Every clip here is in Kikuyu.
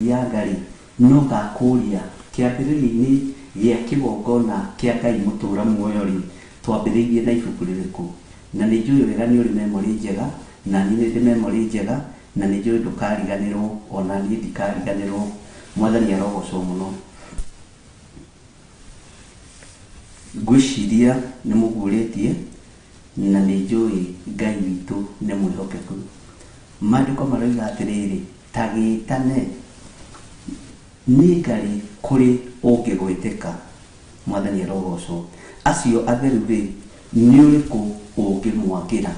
Ngĩthianga-rĩ, no ngakũria kĩambĩrĩria-inĩ gĩa kĩgongona kĩa Ngai mũtũra muoyo-rĩ, twambĩrĩirie na ibuku rĩrĩkũ? Na nĩ njũĩ wega nĩ ũrĩ memory njega, na niĩ nĩ ndĩ memory njega, na nĩ njũĩ ndũkariganĩrwo, ona niĩ ndikariganĩrwo. Mwathani arogocwo mũno. Ngwĩciria nĩ mũguũrĩtie, na nĩ njũĩ Ngai witũ nĩ mwĩhokeku. Maandĩko maroiga atĩrĩrĩ, ta gĩĩtane, nĩ ngarĩ kũrĩ ũngĩgwĩtĩka. Mwathani arogocwo. Acio atheru-rĩ, nĩ ũrĩkũ ũngĩmwangĩra?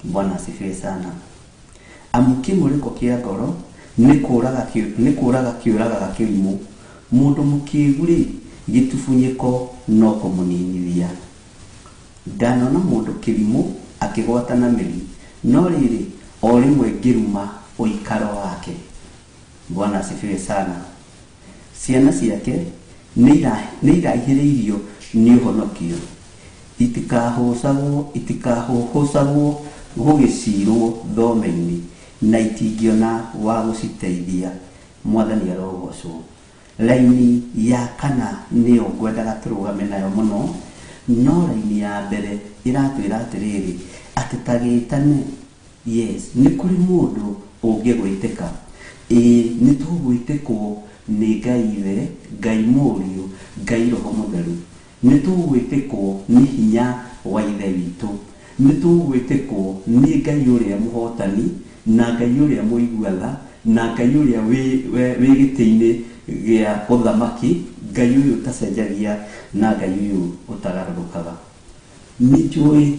Bwana asifiwe sana. Amu kĩmũrĩko kĩa ngoro nĩ kũũraga nĩ kũũraga kĩũragaga kĩrimũ, mũndũ mũkĩgu-rĩ, gĩtubunyĩko no kũmũninithia. Ndanona mũndũ kĩrimũ akĩgwata na mĩri, no rĩrĩ, o rĩmwe ngĩruma ũikaro wake. Bwana asifiwe sana. Ciana ciake nĩ iraihĩrĩirio nĩ ũhonokio, itikahũcagwo itikahũhũcagwo gũgĩcirwo thome-inĩ, na itingĩona wa gũciteithia. Mwathani arogocwo. Raini ya kana nĩyo ngwendaga tũrũgame nayo mũno, no raini ya mbere ĩratwĩra atĩrĩrĩ, atĩ ta gĩtane, yes, nĩ kũrĩ mũndũ ũngĩgwĩtĩka. Ĩĩ nĩ tũgwĩtĩkwo nĩ Ngai Ithe, Ngai Mũriũ, Ngai Roho Mũtheru. Nĩ tũgwĩtĩkwo nĩ hinya wa Ithe witũ. Nĩ tũgwĩtĩkwo nĩ Ngai ũrĩa mũhotani, na Ngai ũrĩa mũigua tha, na Ngai ũrĩa wĩ gĩtĩ-inĩ gĩa ũthamaki, Ngai ũyũ ũtacenjagia na Ngai ũyũ ũtagarũrũkaga. Nĩ njũĩ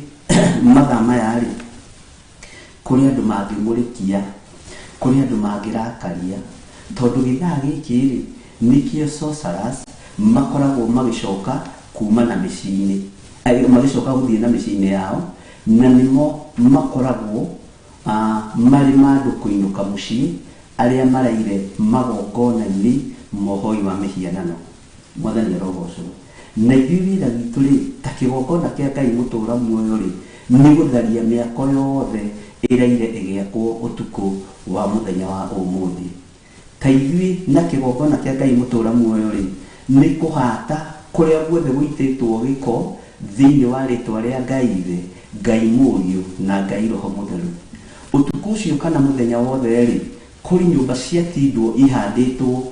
mathaa maya-rĩ, kũrĩ andũ mangĩmũrĩkia, kũrĩ andũ mangĩrakaria, tondũ gĩthaa gĩkĩ-rĩ, nĩkĩo sorcerers makoragwo magĩcoka kuma na mĩciĩ-inĩ, magĩcoka gũthiĩ na mĩciĩ-inĩ yao, na nĩmo makoragwo marĩ ma andũ kũinũka mũciĩ, arĩa maraire magongona-inĩ ma ũhoi wa mĩhianano. Mwathani arogocwo. Na ithuĩ wĩra witũ rĩ, ta kĩgongona kĩa Ngai mũtũra muoyo rĩ, nĩ gũtharia mĩako yothe ĩraire ĩgĩakwo ũtukũ wa mũthenya wa ũmũthĩ. Ta ithuĩ na kĩgongona kĩa Ngai mũtũra muoyo rĩ, nĩ kũhata kũrĩa guothe gũitĩtwo gĩko thĩinĩ wa rĩtwa rĩa Ngai Ithe, Ngai Mũriũ na Ngai Roho Mũtheru. Ũtukũ ũcio kana mũthenya wothe rĩ, kũrĩ nyũmba ciatindwo ihandĩtwo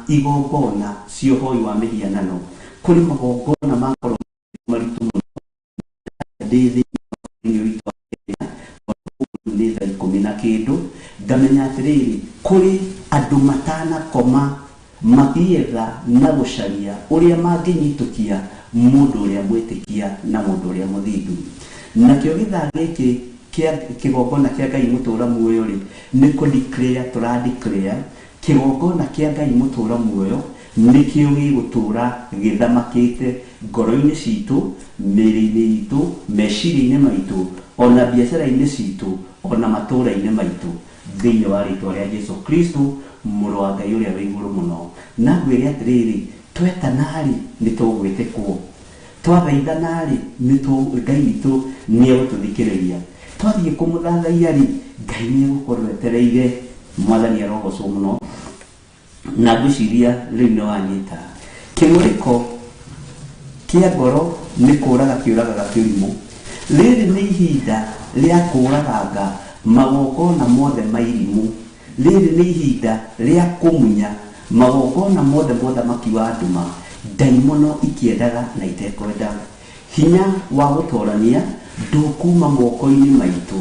igongona cia ũhoi wa mĩhianano. Kũrĩ magongona makorwo maritũ mũno ndĩ thĩinĩ witũ wa Kenya, tondũ nĩ thaa ikũmi na kĩndũ, ngamenya atĩrĩrĩ, kũrĩ andũ matanakoma magĩetha na gũcaria ũrĩa mangĩnyitũkia mũndũ ũrĩa mwĩtĩkia na mũndũ ũrĩa mũthingu. Nakĩo gĩthaa gĩkĩ kĩa kĩgongona kĩa Ngai mũtũra muoyo rĩ, nĩ kũ declare tũra declare kĩgongona kĩa Ngai mũtũra muoyo nĩkĩo gĩgũtũra gĩthamakĩte ngoro-inĩ citũ, mĩĩrĩ-inĩ itũ, meciria-inĩ maitũ, ona biacara-inĩ citũ, ona matũra-inĩ maitũ, thĩinĩ wa rĩtwa rĩa Jesu Kristo, mũrũ wa Ngai ũrĩa wĩ igũrũ mũno. Na ngwĩre atĩrĩrĩ, twetana-rĩ, nĩ tũgwĩtĩkwo. Twathaithana-rĩ, Ngai witũ nĩ egũtũthikĩrĩria. Twathiĩ kũmũthathaiya-rĩ, Ngai nĩ egũkorwo etereire. Mwathani arogocwo mũno. Na ngwĩciria rĩu nĩ wanyita. Kĩng'ũrĩko kĩa ngoro nĩ kũũraga kĩũragaga kĩrimũ. Rĩrĩ nĩ ihinda rĩa kũũraganga magongona mothe ma irimũ. Rĩrĩ nĩ ihinda rĩa kũmunya magongona mothe ma ũthamaki wa nduma, ndaimono ikĩendaga na itekwenda. Hinya wa gũtorania ndũkuma moko-inĩ maitũ,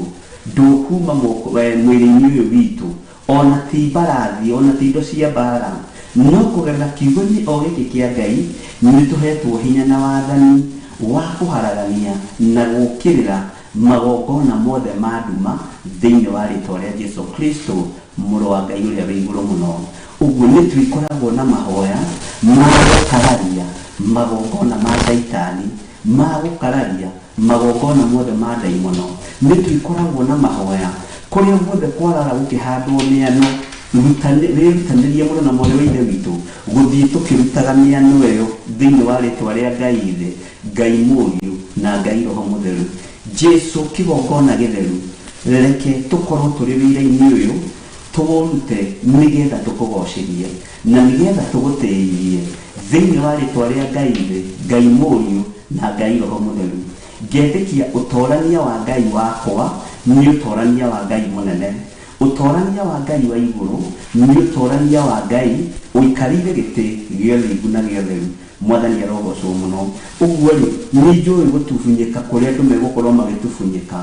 ndũkuma mwĩrĩ-inĩ ũyũ witũ, ona ti mbarathi, ona ti indo cia mbara, no kũgerera kiugo-inĩ o gĩkĩ kĩa Ngai nĩ tũhetwo hinya na wathani wa kũharagania na gũũkĩrĩra magongona mothe ma nduma thĩinĩ wa rĩtwa rĩa Jesu Kristo, mũrũ wa Ngai ũrĩa wĩ igũrũ mũno. Ũguo nĩ twĩkoragwo na mahoya ma gũkararia magongona ma Shaitani, ma gũkararia magongona mothe ma ndaimono. Nĩ twĩkoragwo na mahoya kũrĩa guothe kwarara gũkĩhandwo mĩano, wĩrutanĩrie mũno na mwarĩ wa Ithe witũ gũthiĩ tũkĩrutaga mĩano ĩyo thĩinĩ wa rĩtwa rĩa Ngai Ithe, Ngai Mũriũ na Ngai Roho Mũtheru. Jesu kĩgongona gĩtheru, reke tũkorwo tũrĩ wĩra-inĩ ũyũ. Tũũrute nĩgetha tũkũgocithie na nĩgetha tũgũtĩithie thĩinĩ wa rĩtwa rĩa Ngai Ithe, Ngai Mũriũ na Ngai Roho Mũtheru. Ngetĩkia ũtorania wa Ngai wakwa nĩ ũtorania wa Ngai mũnene, ũtorania wa Ngai wa igũrũ nĩ ũtorania wa Ngai ũikarĩire gĩtĩ gĩa ũthingu na gĩa ũtheru. Mwathani arogocwo mũno. Ũguo rĩ, nĩ njũĩ gũtubunyĩka kũrĩa andũ megũkorwo magĩtubunyĩka,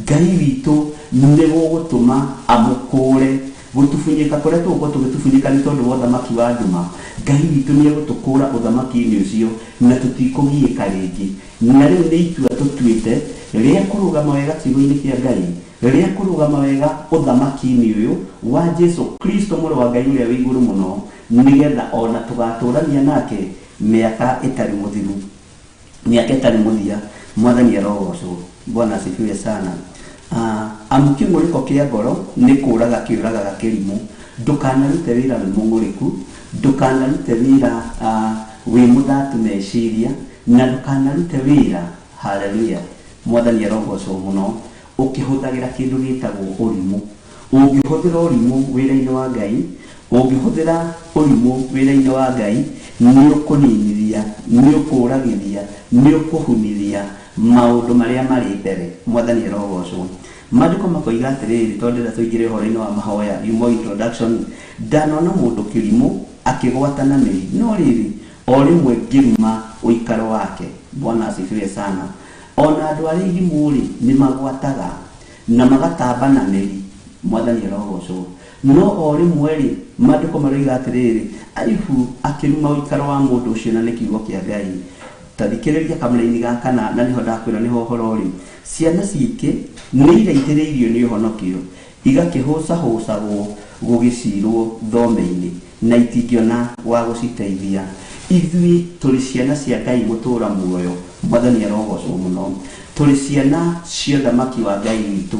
Ngai witũ nĩ gũgũtũma amũkũre. Gũtubunyĩka kũrĩa tũgũkorwo tũgĩtubunyĩka nĩ tondũ wa ũthamaki wa nduma, Ngai witũ nĩ egũtũkũra ũthamaki-inĩ ũcio na tũtikũgiĩka rĩngĩ. Na rĩu nĩ itua tũtuĩte rĩa kũrũgama wega kiugo-inĩ kĩa Ngai, rĩa kũrũgama wega ũthamaki-inĩ ũyũ wa Jesu Kristo mũrũ wa Ngai ũrĩa wĩ igũrũ mũno, nĩgetha ona tũgatũrania nake mĩaka ĩtarĩ mũthiru, mĩaka ĩtarĩ mũthia. Mwathani arogocwo. Bwana asifiwe sana. Amu kĩng'ũrĩko kĩa ngoro nĩ kũraga kĩũragaga kĩrimũ. Ndũkanarute wĩra wĩ mũng'ũrĩku, ndũkanarute wĩra wĩ mũthatu meciria, na ndũkanarute wĩra, haleluya, Mwathani arogocwo mũno, ũkĩhũthagĩra kĩndũ gĩtagwo ũrimũ. Ũngĩhũthĩra ũrimũ wĩra-inĩ wa Ngai, ũngĩhũthĩra ũrimũ wĩra-inĩ wa Ngai, nĩ ũkũninithia, nĩ ũkũragithia, nĩ ũkũhunithia maũndũ marĩa marĩ mbere. Mwathani arogocwo. Maandĩko makoiga atĩrĩrĩ, tondũ ndĩrenda tũingĩre ũhoro-inĩ wa mahoya, yumo introduction, ndanona mũndũ kĩrimũ akĩgwata na mĩri, no rĩrĩ, o rĩmwe ngĩruma ũikaro wake. Bwana asifiwe sana. Ona andũ arĩa irimũ rĩ, nĩ magwataga na magatamba na mĩri. Mwathani arogocwo. No o rĩmwe rĩ, maandĩko maroiga atĩrĩrĩ, Ayubu akĩruma ũikaro wa mũndũ ũcio, na nĩ kiugo kĩa Ngai. Ta thikĩrĩria kamũraini ga kana, na nĩho ndakwĩra nĩho ũhoro ũrĩ. Ciana ciike nĩ iraihĩrĩirio nĩ ũhonokio, igakĩhũcahũcagwo gũgĩcirwo thome-inĩ, na itingĩona wa gũciteithia. Ithuĩ tũrĩ ciana cia Ngai mũtũra muoyo. Mwathani arogocwo mũno. Tũrĩ ciana cia ũthamaki wa Ngai witũ,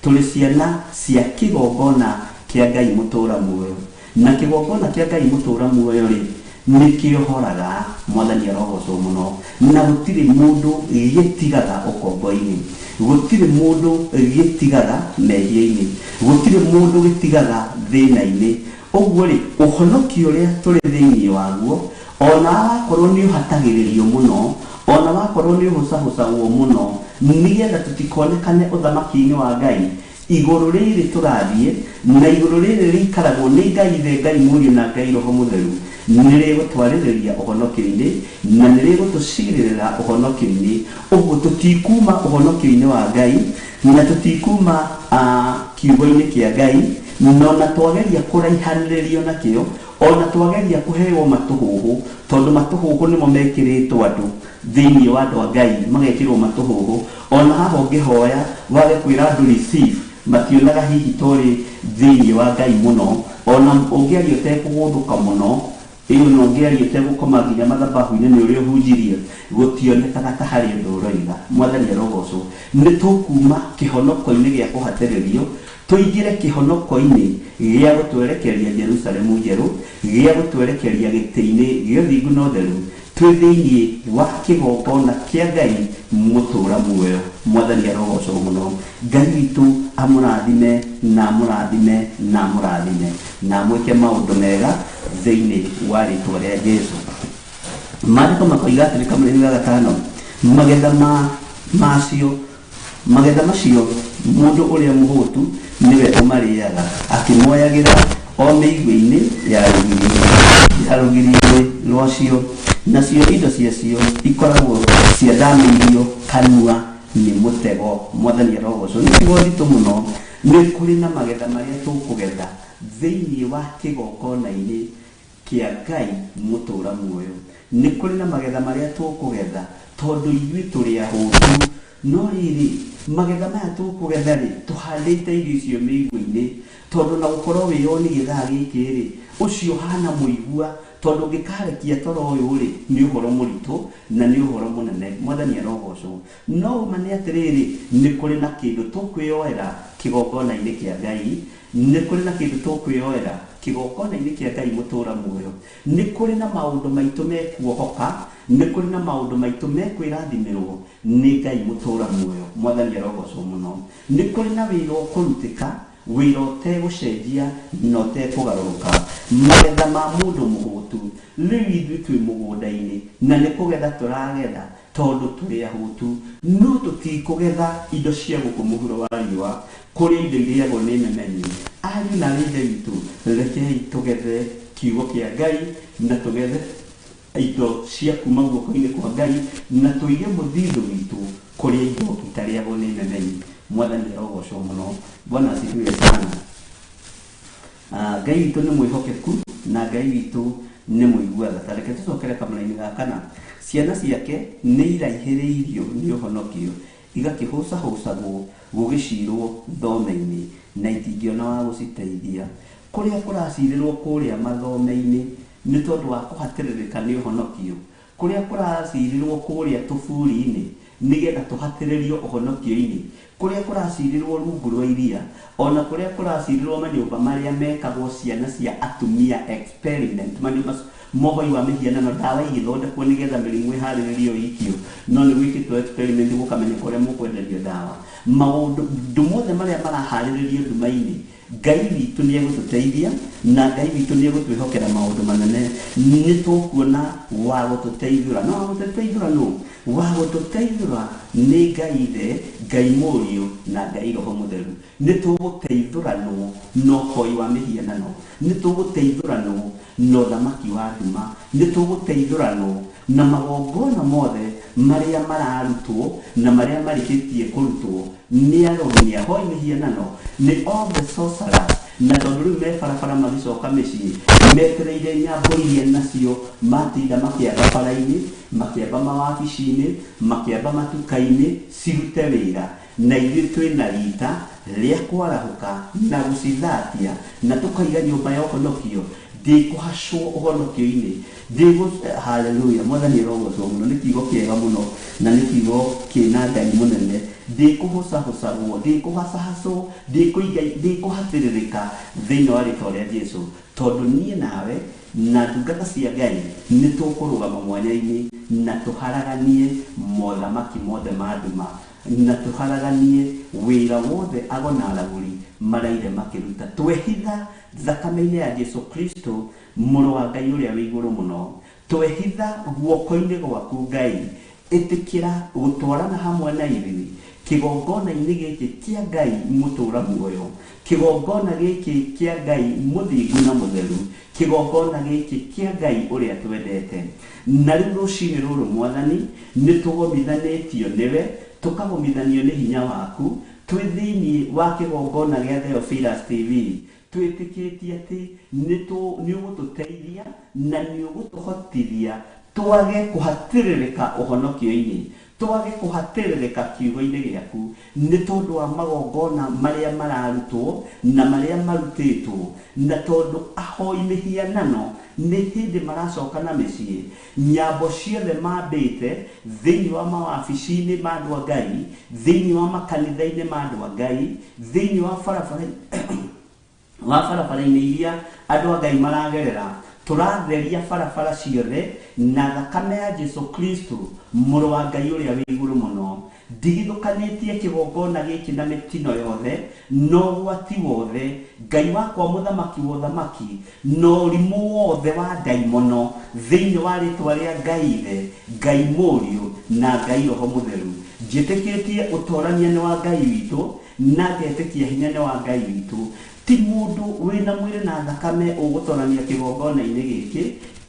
tũrĩ ciana cia kĩgongona kĩa Ngai mũtũra muoyo, na kĩgongona kĩa Ngai mũtũra muoyo rĩ, nĩkĩohoraga. Mwathani arogocwo mũno. Na gũtirĩ mũndũ gĩtigaga ũkombo-inĩ, gũtirĩ mũndũ gĩtigaga mehia-inĩ, gũtirĩ mũndũ gĩtigaga thĩna-inĩ. Ũguo rĩ, ũhonokio ũrĩa tũrĩ thĩinĩ waguo, ona wakorwo nĩ ũhatagĩrĩrio mũno, ona wakorwo nĩ ũhũcahũcagwo mũno, nĩgetha tũtikonekane ũthamaki-inĩ wa Ngai, igũrũ rĩrĩ tũrathiĩ na igũrũ rĩrĩ rĩikaragwo nĩ Ngai Ithe, Ngai Mũriũ na Ngai Roho Mũtheru, nĩ rĩgũtwarĩrĩria ũhonokio-inĩ na nĩ rĩgũtũcirĩrĩra ũhonokio-inĩ. Ũguo tũtikuma ũhonokio-inĩ wa Ngai na tũtikuma kiugo-inĩ kĩa Ngai, na ona twageria kũraihanĩrĩrio nakĩo, ona twageria kũheo matũhũhũ, tondũ matũhũhũ nĩmo mekĩrĩtwo andũ thĩinĩ wa andũ a Ngai, magekĩrwo matũhũhũ. Ona haha ũngĩhoya wage kwĩra andũ receive, mationaga hihi torĩ thĩinĩ wa Ngai mũno. Ona ũngĩaria ũtekũgũthũka mũno, ĩyo no ũngĩaria ũtegũkoma nginya mathabahu-inĩ nĩ ũrĩa ũhunjirie, gũtionekaga ta harĩ ũndũ ũroiga. Mwathani arogocwo. Nĩ tũkuma kĩhonoko-inĩ gĩa kũhatĩrĩrio, tũingĩre kĩhonoko-inĩ gĩa gũtwerekeria Jerusalemu njerũ, gĩa gũtwerekeria gĩtĩ-inĩ gĩa ũthingu na ũtheru, twĩ thĩinĩ wa kĩgongona kĩa Ngai mũtũra muoyo. Mwathani arogocwo mũno. Ngai witũ amũrathime na amũrathime na amũrathime na amwĩke maũndũ mega thĩinĩ wa rĩtwa rĩa Jesu. Maandĩko makoiga atĩrĩ kamũraini ga gatano, magetha ma macio, magetha macio mũndũ ũrĩa mũhũtu nĩwe ũmarĩaga, akĩmoyagĩra o mĩigua-inĩ ya rũgiri-inĩ rwacio, nacio indo ciacio ikoragwo ciathamĩirio kanua nĩ mũtego. Mwathani arogocwo. Nĩ kiugo nditũ mũno. Nĩ kũrĩ na magetha marĩa tũkũgetha thĩinĩ wa kĩgongona-inĩ kĩa Ngai mũtũra muoyo. Nĩ kũrĩ na magetha marĩa tũkũgetha tondũ ithuĩ tũrĩ ahũtu. No rĩrĩ, magetha maya tũkũgetha rĩ, tũhandĩte irio icio mĩigua-inĩ, tondũ na gũkorwo wĩyoni gĩthaa gĩkĩ rĩ, ũcio ũhana mũigua, tondũ ũngĩkarekia toro ũyũ rĩ, nĩ ũhoro mũritũ na nĩ ũhoro mũnene. Mwathani arogocwo. No ũma nĩ atĩrĩrĩ, nĩ kũrĩ na kĩndũ tũkwĩyoera kĩgongona-inĩ kĩa Ngai, nĩ kũrĩ na kĩndũ tũkwĩyoera kĩgongona-inĩ kĩa Ngai mũtũra muoyo. Nĩ kũrĩ na maũndũ maitũ mekuohoka, nĩ kũrĩ na maũndũ maitũ mekwĩrathimĩrwo nĩ Ngai mũtũra muoyo. Mwathani arogocwo mũno. Nĩ kũrĩ na wĩra ũkũrutĩka Wĩra ũtegũcenjia na ũtekũgarũrũka. Magetha ma mũndũ mũhũtu. Rĩu ithuĩ twĩ mũgũnda-inĩ na nĩ kũgetha tũragetha tondũ tũrĩ ahũtu, no tũtikũgetha indo cia gũkũ mũhuro wa riũa kũrĩa indo irĩagwo nĩ memenyi. Ariũ na aarĩ a Ithe witũ, rekei tũgethe kiugo kĩa Ngai na tũgethe indo cia kuma guoko-inĩ kwa Ngai na tũige mũthithũ witũ kũrĩa indo itarĩagwo nĩ memenyi. Mwathani arogocwo mũno. Bwana asifiwe sana. Ngai witũ nĩ mwĩhokeku na Ngai witũ nĩ mũigua tha. Ta reke tũcokere kamũra-inĩ ga kana. Ciana ciake nĩ iraihĩrĩirio nĩ ũhonokio, igakĩhũcahũcagwo gũgĩcirwo thome-inĩ, na itingĩona wa gũciteithia. Kũrĩa kũracirĩrwo kũrĩa mathome-inĩ nĩ tondũ wa kũhatĩrĩrĩka nĩ ũhonokio. Kũrĩa kũracirĩrwo kũrĩa tũburi-inĩ nĩgetha tũhatĩrĩrio ũhonokio-inĩ. Kũrĩa kũracirĩrwo rungu rwa iria, ona kũrĩa kũracirĩrwo manyũmba marĩa mekagwo ciana cia atumia experiment, manyũmba mohoi wa mĩhianano, ndawa igĩthondekwo nĩgetha mĩrimũ ĩharĩrĩrio ĩikio, no nĩ gwĩkĩtwo experiment gũkamenyeka ũrĩa mũkwenderio ndawa. Maũndũ mothe marĩa maraharĩrĩrio nduma-inĩ, Ngai witũ nĩ egũtũteithia na Ngai witũ nĩ egũtwĩhokera maũndũ manene. Nĩ tũkuona wa gũtũteithũra. No wa gũtũteithũra nũ? Wa gũtũteithũra nĩ Ngai Ithe, Ngai Mũriũ na Ngai Roho Mũtheru. Nĩ tũgũteithũranwo na ũhoi wa mĩhianano, nĩ tũgũteithũranwo na ũthamaki wa nduma, nĩ tũgũteithũranwo na magongona mothe marĩa mararutwo na marĩa marĩkĩtie kũrutwo nĩ arogi, nĩ ahoi mĩhianano, nĩ all the sorcerers. Na tondũ rĩu me barabara magĩcoka mĩciĩ metereire nyambo iria nacio matinda makĩamba bara-inĩ, makĩamba mawabici-inĩ, makĩamba matuka-inĩ cirute wĩra. Na ithuĩ twĩna rita rĩa kwarahũka na gũcithatia na tũkaiga nyũmba ya ũhonokio ndĩkũhacwo ũhonokio-inĩ. Hallelujah. Mwathani arogocwo mũno. Nĩ kiugo kĩega mũno na nĩ kiugo kĩna Ngai mũnene. Ndĩkũhũcahũcagwo, ndĩkũhacahacwo, ndĩkũhatĩrĩrĩka thĩinĩ wa rĩtwa rĩa Jesu, tondũ niĩ nawe na ndungata cia Ngai nĩ tũkũrũgama mwanya-inĩ na tũharaganie mothamaki mothe ma nduma, na tũharaganie wĩra wothe ago na aragũri maraire makĩruta. Twehitha thakame-inĩ ya Jesu Kristo, mũrũ wa Ngai ũrĩa wĩ igũrũ mũno. Twehitha guoko-inĩ gwaku Ngai, ĩtĩkĩra gũtwarana hamwe na ithuĩ kĩgongona-inĩ gĩkĩ kĩa Ngai mũtũũra muoyo, kĩgongona gĩkĩ kĩa Ngai mũthingu na mũtheru, kĩgongona gĩkĩ kĩa Ngai ũrĩa twendete. Na rĩu rũcinĩ rũrũ Mwathani, nĩ tũgomithanĩtio nĩwe, tũkagomithanio nĩ hinya waku, twĩ thĩinĩ wa kĩgongona gĩa Theophilus TV. Twĩtĩkĩtie atĩ nĩ ũgũtũteithia na nĩ ũgũtũhotithia twage kũhatĩrĩrĩka ũhonokio-inĩ, twage kũhatĩrĩrĩka kiugo-inĩ gĩaku, nĩ tondũ wa magongona marĩa mararutwo na marĩa marutĩtwo, na tondũ ahoi mĩhianano nĩ hĩndĩ maracoka na mĩciĩ, nyambo ciothe mambĩte thĩinĩ wa mawabici-inĩ ma andũ a Ngai, thĩinĩ wa makanitha-inĩ ma andũ a Ngai, thĩinĩ wa barabara-inĩ iria andũ a Ngai maragerera, tũratheria barabara ciothe na thakame ya Jesu Kristo, mũrũ wa Ngai ũrĩa wĩ igũrũ mũno. Ndigithũkanĩtie kĩgongona gĩkĩ na mĩtino yothe na ũgwati wothe, Ngai wakwa mũthamaki wa ũthamaki, na ũrimũ wothe wa ndaimono thĩinĩ wa rĩtwa rĩa Ngai Ithe, Ngai Mũriũ na Ngai Roho Mũtheru. Njĩtĩkĩtie ũtorania nĩ wa Ngai witũ na ngetĩkia hinya nĩ wa Ngai witũ. Ti mũndũ wĩna mwĩrĩ na thakame ũgũtorania kĩgongona-inĩ gĩkĩ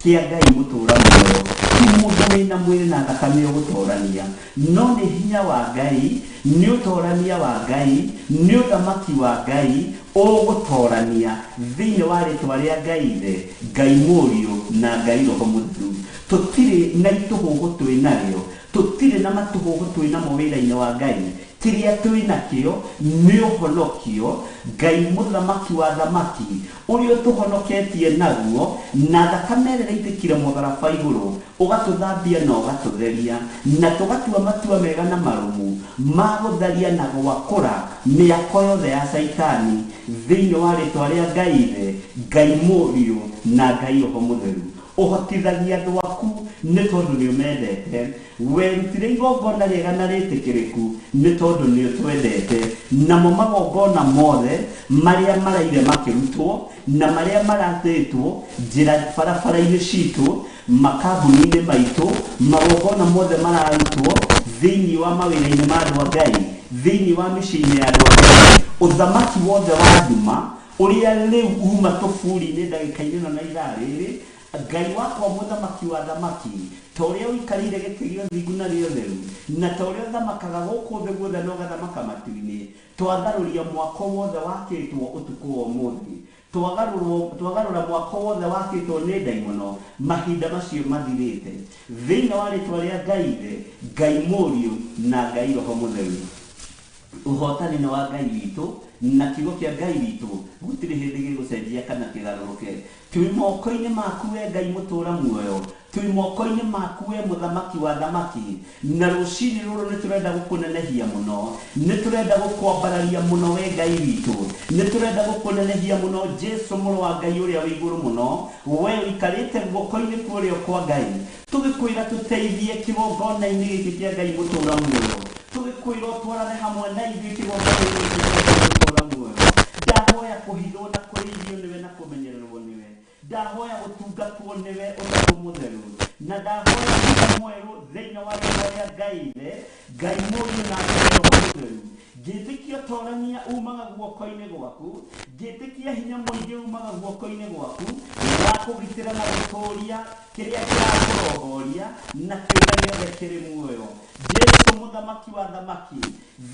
kĩa Ngai mũtũũra muoyo. Ti mũndũ wĩna mwĩrĩ na thakame ũgũtorania, no nĩ hinya wa Ngai, nĩ ũtorania wa Ngai, nĩ ũthamaki wa Ngai ũgũtorania thĩinĩ wa rĩtwa rĩa Ngai Ithe, Ngai Mũriũ na Ngai Roho Mũtheru. Tũtirĩ na itũhũhũ twĩ narĩo, tũtirĩ na matũhũhũ twĩ namo wĩra-inĩ wa Ngai. Kĩrĩa twĩ nakĩo nĩ ũhonokio, Ngai mũthamaki wa thamaki ũrĩa ũtũhonoketie naguo, na thakame ĩrĩa ĩraitĩkire mũtharaba igũrũ, ũgatũthambia na ũgatũtheria, na tũgatua matua mega na marũmu ma gũtharia na gwakũra mĩako yothe ya Caitani thĩinĩ wa rĩtwa rĩa Ngai Ithe, Ngai Mũriũ na Ngai Roho Mũtheru. Ũhotithagia andũ aku Nĩ tondũ nĩ ũmendete. Werutire igongona rĩega na rĩtĩkĩrĩku nĩ tondũ nĩ ũtwendete. Namo magongona mothe marĩa maraire makĩrutwo na marĩa maratĩtwo njĩra barabara-inĩ citũ, makambuni-inĩ maitũ, magongona mothe mararutwo thĩinĩ wa mawĩra-inĩ ma andũ a Ngai, thĩinĩ wa mĩciĩ-inĩ ya andũ a Ngai, ũthamaki wothe wa nduma ũrĩa rĩu uma tũburi-inĩ ndagĩka-inĩ ĩno na ithaa rĩrĩ, Ngai wakwa mũthamaki wa thamaki, ta ũrĩa ũikarĩire gĩtĩ gĩa ũthingu na gĩa ũtheru, na ta ũrĩa ũthamakaga gũkũ thĩ guothe na ũgathamaka matu-inĩ, twagarũria mwako wothe wakĩtwo ũtukũ wa ũmũthĩ. Twagarũra mwako wothe wakĩtwo nĩ ndaimono mahinda macio mathirĩte. Thĩinĩ wa rĩtwa rĩa Ngai Ithe, Ngai Mũriũ na Ngai Roho Mũtheru. Ũhotani nĩ wa Ngai witũ, na kiugo kĩa Ngai witũ gũtirĩ hĩndĩ gĩgũcenjia kana kĩgarũrũke. Twĩ moko-inĩ maku we Ngai mũtũũra muoyo, twĩ moko-inĩ maku we mũthamaki wa thamaki, na rũcinĩ rũrũ nĩ tũrenda gũkũnenehia mũno, nĩ tũrenda gũkwambararia mũno we Ngai witũ, nĩ tũrenda gũkũnenehia mũno Jesu mũrũ wa Ngai ũrĩa wĩ igũrũ mũno, we ũikarĩte guoko-inĩ kwa ũrĩo kwa Ngai, tũgĩkwĩra tũteithie kĩgongona-inĩ gĩkĩ kĩa Ngai mũtũũra muoyo, tũgĩkwĩra ũtwarane hamwe na ithuĩ kĩgongona-inĩ gĩkĩ kĩa Ngai mũtũũra muoyo. Ndahoya kũhithwo na kũrĩithio nĩwe na kũmenyererwo nĩwe, ndahoya gũtungatwo nĩwe ũtatũ mũtheru, na ndahoya hinya mwerũ thĩinĩ wa rĩtwa rĩa Ngai Ithe, Ngai Mũriũ na Ngai Roho Mũtheru. Ngĩtĩkia ũtorania umaga guoko-inĩ gwaku, ngĩtĩkia hinya mũingĩ umaga guoko-inĩ gwaku wa kũgitĩra na gũtũũria kĩrĩa kĩrakũrongoria na kĩũmbe gĩothe kĩrĩ muoyo. Jesu mũthamaki wa thamaki,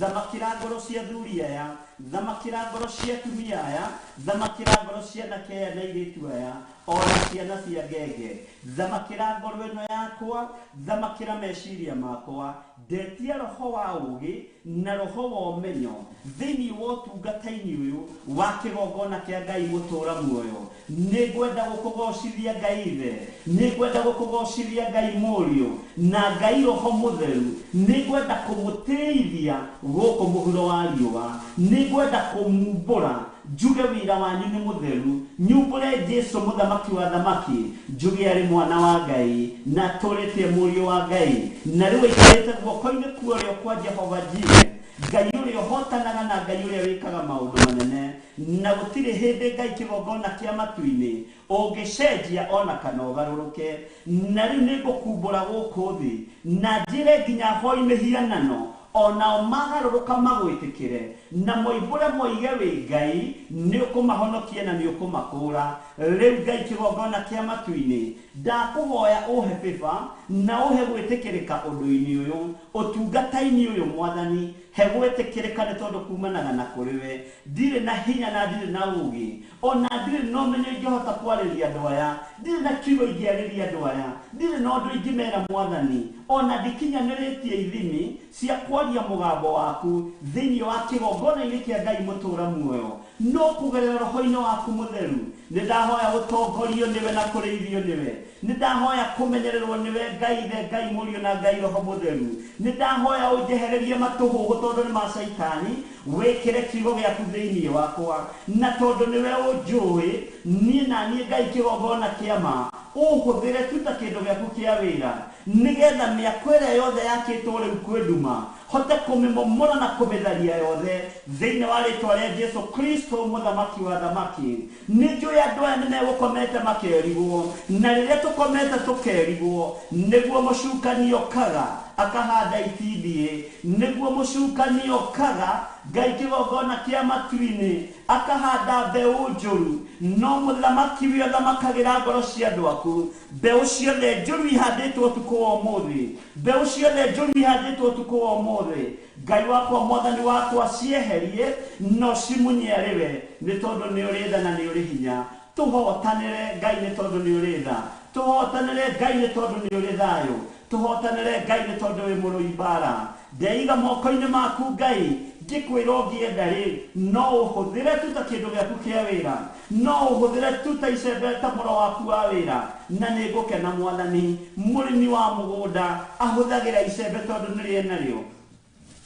thamakĩra ngoro cia athuri aya, thamakĩra ngoro cia atumia aya, thamakĩra ngoro cia anake aya na airĩtu aya, ona ciana cia ngenge. Thamakĩra ngoro ĩno yakwa, thamakĩra meciria makwa, ndetia roho wa ũũgĩ na roho wa ũmenyo thĩinĩ wa ũtungata-inĩ ũyũ wa kĩgongona kĩa Ngai mũtũũra muoyo. Nĩ ngwenda gũkũgocithia Ngai Ithe, nĩ ngwenda gũkũgocithia Ngai Mũriũ na Ngai Roho Mũtheru, nĩ ngwenda kũmũtĩithia gũkũ mũhuro wa riũa, nĩ ngwenda kũmumbũra njuge wĩra wanyu nĩ mũtheru, nyumbũre Jesu mũthamaki wa thamaki, njuge arĩ mwana wa Ngai na atũrĩte mũriũ wa Ngai, na rĩu aikarĩte guoko-inĩ kwa ũrĩo kwa Jehova Jireh, Ngai ũrĩa ũhotanaga na Ngai ũrĩa wĩkaga maũndũ manene, na gũtirĩ hĩndĩ Ngai kĩgongona kĩa matu-inĩ ũngĩcenjia ona kana ũgarũrũke. Na rĩu nĩ ngũkumbũra gũkũ thĩ na njĩre nginya hoi mĩhianano onao magarũrũka magwĩtĩkĩre na moimbũre moige wĩ Ngai, nĩ ũkũmahonokia na nĩ ũkũmakũũra. Rĩu Ngai kĩgongona kĩa matu-inĩ, ndakũhoya ũhe favor na ũhe gwĩtĩkĩrĩka ũndũ-inĩ ũyũ, ũtungata-inĩ ũyũ Mwathani, he gwĩtĩkĩrĩka nĩ tondũ kumanaga na kũrĩ we. Ndirĩ na hinya na ndirĩ na ũũgĩ, ona ndirĩ na ũmenyo ingĩhota kwarĩria andũ aya, ndirĩ na kiugo ingĩarĩria andũ aya, ndirĩ na ũndũ ingĩmera Mwathani, ona ndikinyanĩrĩtie ithimi cia kwaria mũgambo waku thĩinĩ wa kĩgongona-inĩ kĩa Ngai mũtũũra muoyo, no kũgerera roho-inĩ waku mũtheru nĩ ndahoya gũtongorio nĩwe na kũrĩithio nĩwe, nĩ ndahoya kũmenyererwo nĩwe Ngai Ithe, Ngai Mũriũ na Ngai Roho Mũtheru, nĩ ndahoya ũnjehererie matũhũhũ tondũ nĩ ma caitani, wĩkĩre kiugo gĩaku thĩinĩ wakwa, na tondũ nĩwe ũnjũĩ niĩ na niĩ Ngai kĩgongona kĩa ma, ũhũthĩre tu ta kĩndũ gĩaku kĩa wĩra, nĩgetha mĩako ĩrĩa yothe yakĩtwo rĩu kwĩ nduma hote kũmĩmomora na kũmĩtharia yothe thĩinĩ wa rĩtwa rĩa Jesu Kristo mũthamaki wa thamaki. Nĩ njũĩ andũ aya nĩ megũkomete makerigwo, na rĩrĩa tũkomete tũkerigwo nĩguo mũcukani okaga akahanda itindiĩ, nĩguo mũcukani okaga Ngai kĩgongona kĩa matu-inĩ akahanda mbeũ njũru, no mũthamaki wĩ ũthamakagĩra ngoro cia andũ aku. Mbeũ ciothe njũru ihandĩtwo ũtukũ wa ũmũthĩ, mbeũ ciothe njũru ihandĩtwo ũtukũ wa ũmũthĩ, Ngai wakwa Mwathani wakwa cieherie no cimunye arĩ we, nĩ tondũ nĩ ũrĩ tha na nĩ ũrĩ hinya. Tũhotanĩre Ngai nĩ tondũ nĩ ũrĩ tha, tũhotanĩre Ngai nĩ tondũ nĩ ũrĩ thayũ, tũhotanĩre Ngai nĩ tondũ wĩ mũrũi mbara. Ndeiga moko-inĩ maku Ngai, ngĩkwĩra ũngĩenda rĩ, no ũhũthĩre tu ta kĩndũ gĩaku kĩa wĩra, no ũhũthĩre tu ta icembe ta mũro waku wa wĩra, na nĩ ngũkena Mwathani. Mũrĩmi wa mũgũnda ahũthagĩra icembe tondũ nĩ rĩe narĩo,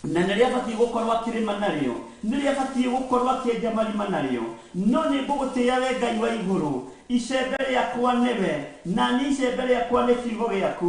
na nĩ rĩabatiĩ gũkorwo akĩrĩma narĩo, nĩ rĩabatiĩ gũkorwo akĩenja marima narĩo, no nĩ ngũgũtĩĩa we Ngai wa igũrũ. Icembe rĩakwa nĩwe, na niĩ icembe rĩakwa nĩ kiugo gĩaku.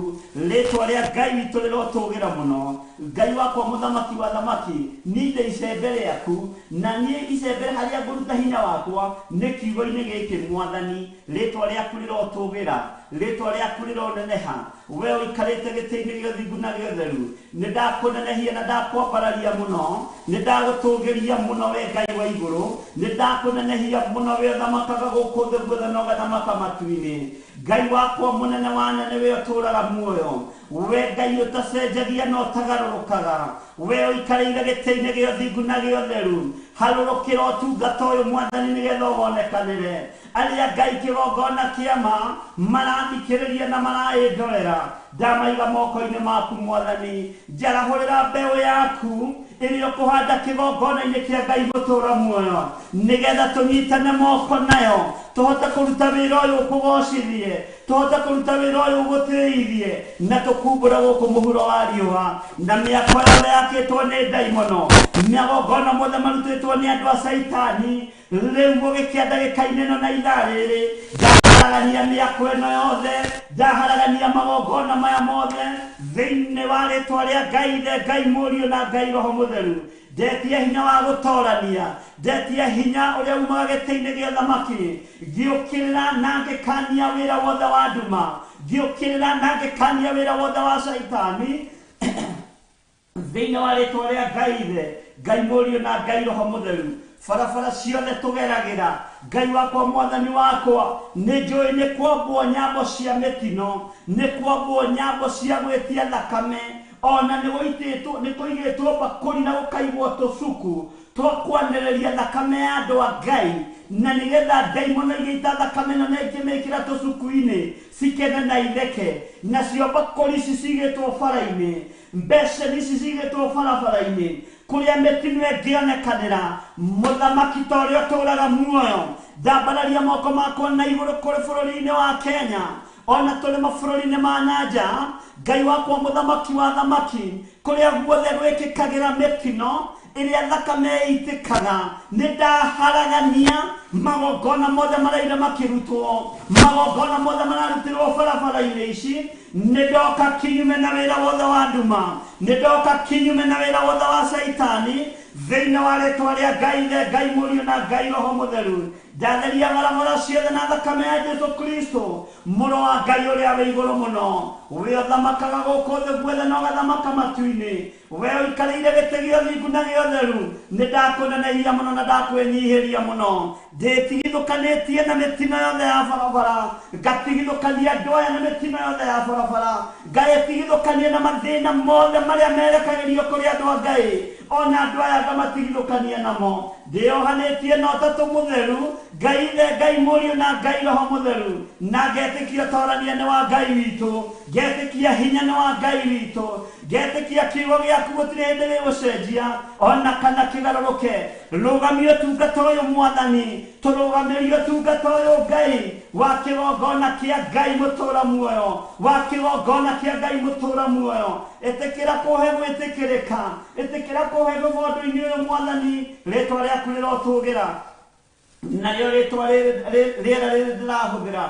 Rĩtwa rĩa Ngai witũ rĩrotũgĩra mũno. Ngai wakwa mũthamaki wa thamaki, niĩ ndĩ icembe rĩaku, na niĩ icembe harĩa ngũruta hinya wakwa nĩ kiugo-inĩ gĩkĩ Mwathani. Rĩtwa rĩaku rĩrotũgĩra, rĩtwa rĩaku rĩroneneha. We ũikarĩte gĩtĩ-inĩ gĩa ũthingu na gĩa ũtheru, nĩ ndakũnenehia na ndakwambararia mũno, nĩ ndagũtũgĩria mũno we Ngai wa igũrũ, nĩ ndakũnenehia mũno we ũthamakaga gũkũ thĩ guothe na ũgathamaka matu-inĩ. Ngai wakwa mũnene wa nene, we ũtũũraga muoyo, we Ngai ũtacenjagia na ũtagarũrũkaga, we ũikarĩire gĩtĩ-inĩ gĩa ũthingu na gĩa ũtheru, harũrũkĩra ũtungata ũyũ Mwathani nĩgetha ũwonekanĩre. Arĩa Ngai kĩgongona kĩama marathikĩrĩria na maraĩndorera, ndamaiga moko-inĩ maku Mwathani. Njarahũrĩra mbeũ yaku ĩrĩa ũkũhanda kĩgongona-inĩ kĩa Ngai mũtũũra muoyo, nĩgetha tũnyitane moko nayo, tũhote kũruta wĩra ũyũ ũkũgocithie, tũhote kũruta wĩra ũyũ ũgũtĩithie, na tũkumbũre gũkũ mũhuro wa riũa, na mĩako yothe yakĩtwo nĩ ndaimono, magongona mothe marutĩtwo nĩ andũ a Caitani. Rĩu gũgĩkĩa ndagĩka-inĩ ĩno na ithaa rĩrĩ, ndaharagania mĩako ĩno yothe, ndaharagania magongona maya mothe thĩinĩ wa rĩtwa rĩa Ngai Ithe, Ngai Mũriũ na Ngai Roho Mũtheru. Ndetia hinya wa gũtorania, ndetia hinya ũrĩa umaga gĩtĩ-inĩ gĩa thamaki, ngĩũkĩrĩra na ngĩkania wĩra wothe wa nduma, ngĩũkĩrĩra na ngĩkania wĩra wothe wa Caitani thĩinĩ wa rĩtwa rĩa Ngai Ithe, Ngai Mũriũ na Ngai Roho Mũtheru. Barabara ciothe tũgeragĩra, Ngai wakwa Mwathani wakwa, nĩ njũĩ nĩ kwambwo nyambo cia mĩtino, nĩ kwambwo nyambo cia gwĩtia thakame, ona nĩ gũitĩtwo, nĩ kũigĩtwo mbakũri na gũkaigwo tũcuku twa kwanĩrĩria thakame ya andũ a Ngai, na nĩgetha ndaimono igĩita thakame ĩno na ingĩmĩkĩra tũcuku-inĩ cikene na itheke. Nacio mbakũri ici cigĩtwo bara-inĩ, mbeceni ici cigĩtwo barabara-inĩ, kũrĩa mĩtino ĩngĩonekanĩra. Mũthamaki ta ũrĩa ũtũũraga muoyo, ndambararia moko makwa na igũrũ kũrĩ bũrũri-inĩ wa Kenya, ona tũrĩ mabũrũri-inĩ ma nanja. Ngai wakwa mũthamaki wa thamaki, kũrĩa guothe gwĩkĩkagĩra mĩtino ĩrĩa thakame ĩitĩkaga, nĩ ndaharagania magongona mothe maraire makĩrutwo, magongona mothe mararutĩrwo barabara-inĩ ici. Nĩ ndoka kinyume na wĩra wothe wa nduma, nĩ ndoka kinyume na wĩra wothe wa Caitani thĩinĩ wa rĩtwa rĩa Ngai Ithe, Ngai Mũriũ na Ngai Roho Mũtheru. Ndatheria barabara ciothe na thakame ya Jesu Kristo, mũrũ wa Ngai ũrĩa wĩ igũrũ mũno, we ũthamakaga gũkũ thĩ guothe na ũgathamaka matu-inĩ, we ũikarĩire gĩtĩ gĩa ũthingu na gĩa ũtheru. Nĩ ndakũnenehia mũno na ndakwĩnyihĩria mũno, ndĩtigithũkanĩtie na mĩtino yothe ya barabara, ngatigithũkania andũ aya na mĩtino yothe ya barabara, ngaĩtigithũkania na mathĩna mothe marĩa merekagĩrio kũrĩ andũ a Ngai, ona andũ aya ngamatigithũkania namo. Ndĩyohanĩtie na ũtatũ mũtheru, Ngai Ithe, Ngai Mũriũ na Ngai Roho Mũtheru, na ngetĩkia ũtorania nĩ wa Ngai witũ, ngetĩkia hinya nĩ wa Ngai witũ, ngetĩkia kiugo gĩaku gũtirĩ hĩndĩ gĩgũcenjia ona kana kĩgarũrũke. Rũgamia ũtungata ũyũ Mwathani, tũrũgamĩrie ũtungata ũyũ Ngai wa kĩgongona kĩa Ngai mũtũũra muoyo, wa kĩgongona kĩa Ngai mũtũũra muoyo. Ĩtĩkĩra kũhe gwĩtĩkĩrĩka, ĩtĩkĩra kũhe gũthondũ-inĩ ũyũ Mwathani, rĩtwa rĩaku rĩrotũgĩra. Narĩo rĩtwa rĩera rĩrĩ ndĩrahũthĩra,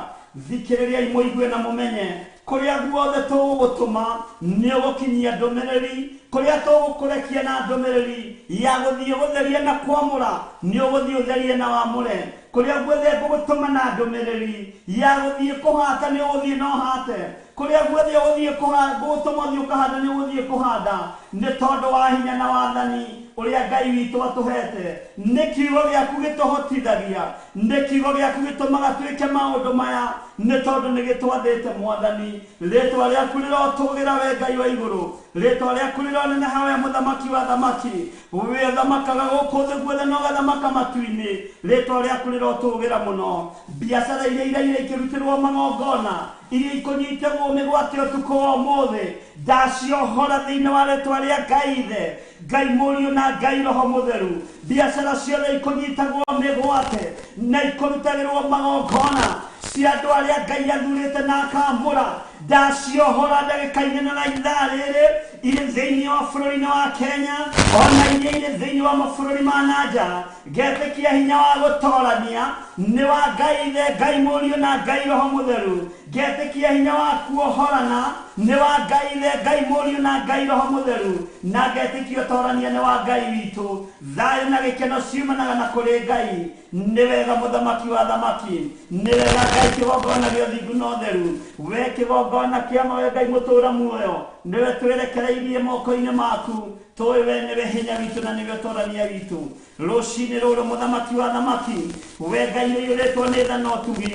thikĩrĩriai mũigue na mũmenye, kũrĩa guothe tũgũgũtũma nĩ ũgũkinyia ndũmĩrĩri, kũrĩa tũgũkũrekia na ndũmĩrĩri ya gũthiĩ gũtheria na kwamũra, nĩ ũgũthiĩ ũtherie na wamũre. Kũrĩa guothe ngũgũtũma na ndũmĩrĩri ya gũthiĩ kũhata, nĩ ũgũthiĩ na ũhate. Kũrĩa guothe ũgũthiĩ ngũgũtũma ũthiĩ ũkahanda, nĩ ũgũthiĩ kũhanda, nĩ tondũ wa hinya na wathani ũrĩa Ngai witũ atũhete. Nĩ kiugo gĩaku gĩtũhotithagia, nĩ kiugo gĩaku gĩtũmaga twĩke maũndũ maya, nĩ tondũ nĩ gĩtwathĩte Mwathani. Rĩtwa rĩaku rĩrotũgĩra we Ngai wa igũrũ, rĩtwa rĩaku rĩroneneha we mũthamaki wa thamaki, we ũthamakaga gũkũ thĩ guothe na ũgathamaka matu-inĩ, rĩtwa rĩaku rĩrotũgĩra mũno. Biacara iria iraire ikĩrutĩrwo magongona, iria ikũnyitagwo mĩgwate ũtukũ wa ũmũthĩ, ndaciohora thĩinĩ wa rĩtwa rĩa Ngai Ithe, Ngai Mũriũ na Ngai Roho Mũtheru. Biacara ciothe ikũnyitagwo mĩgwate na ikũrutagĩrwo magongona cia andũ arĩa Ngai athurĩte na akamũra, Ndaciohora ndagĩka-inĩ na ithaa rĩrĩ irĩ thĩinĩ wa bũrũri-inĩ wa Kenya, ona iria irĩ thĩinĩ wa mabũrũri ma na nja. Ngetĩkia hinya wa gũtorania nĩ wa Ngai Ithe, Ngai Mũriũ na Ngai Roho Mũtheru. Ngetĩkia hinya wa kuohorana nĩ wa Ngai Ithe, Ngai Mũriũ na Ngai Roho Mũtheru, na ngetĩkia ũtorania nĩ wa Ngai witũ. Thayũ na gĩkeno ciumanaga na kũrĩ Ngai. Nĩ wega mũthamaki wa thamaki, nĩ wega Ngai kĩgongona gĩa ũthingu na ũtheru. We kĩgongona kĩa ma, we Ngai mũtũũra muoyo, nĩwe twĩrekereirie moko-inĩ maku. Tũĩ we nĩwe hinya witũ na nĩwe ũtorania witũ. Rũcinĩ rũrũ mũthamaki wa thamaki, we Ngai ũiyũrĩtwo nĩ tha na ũtugi,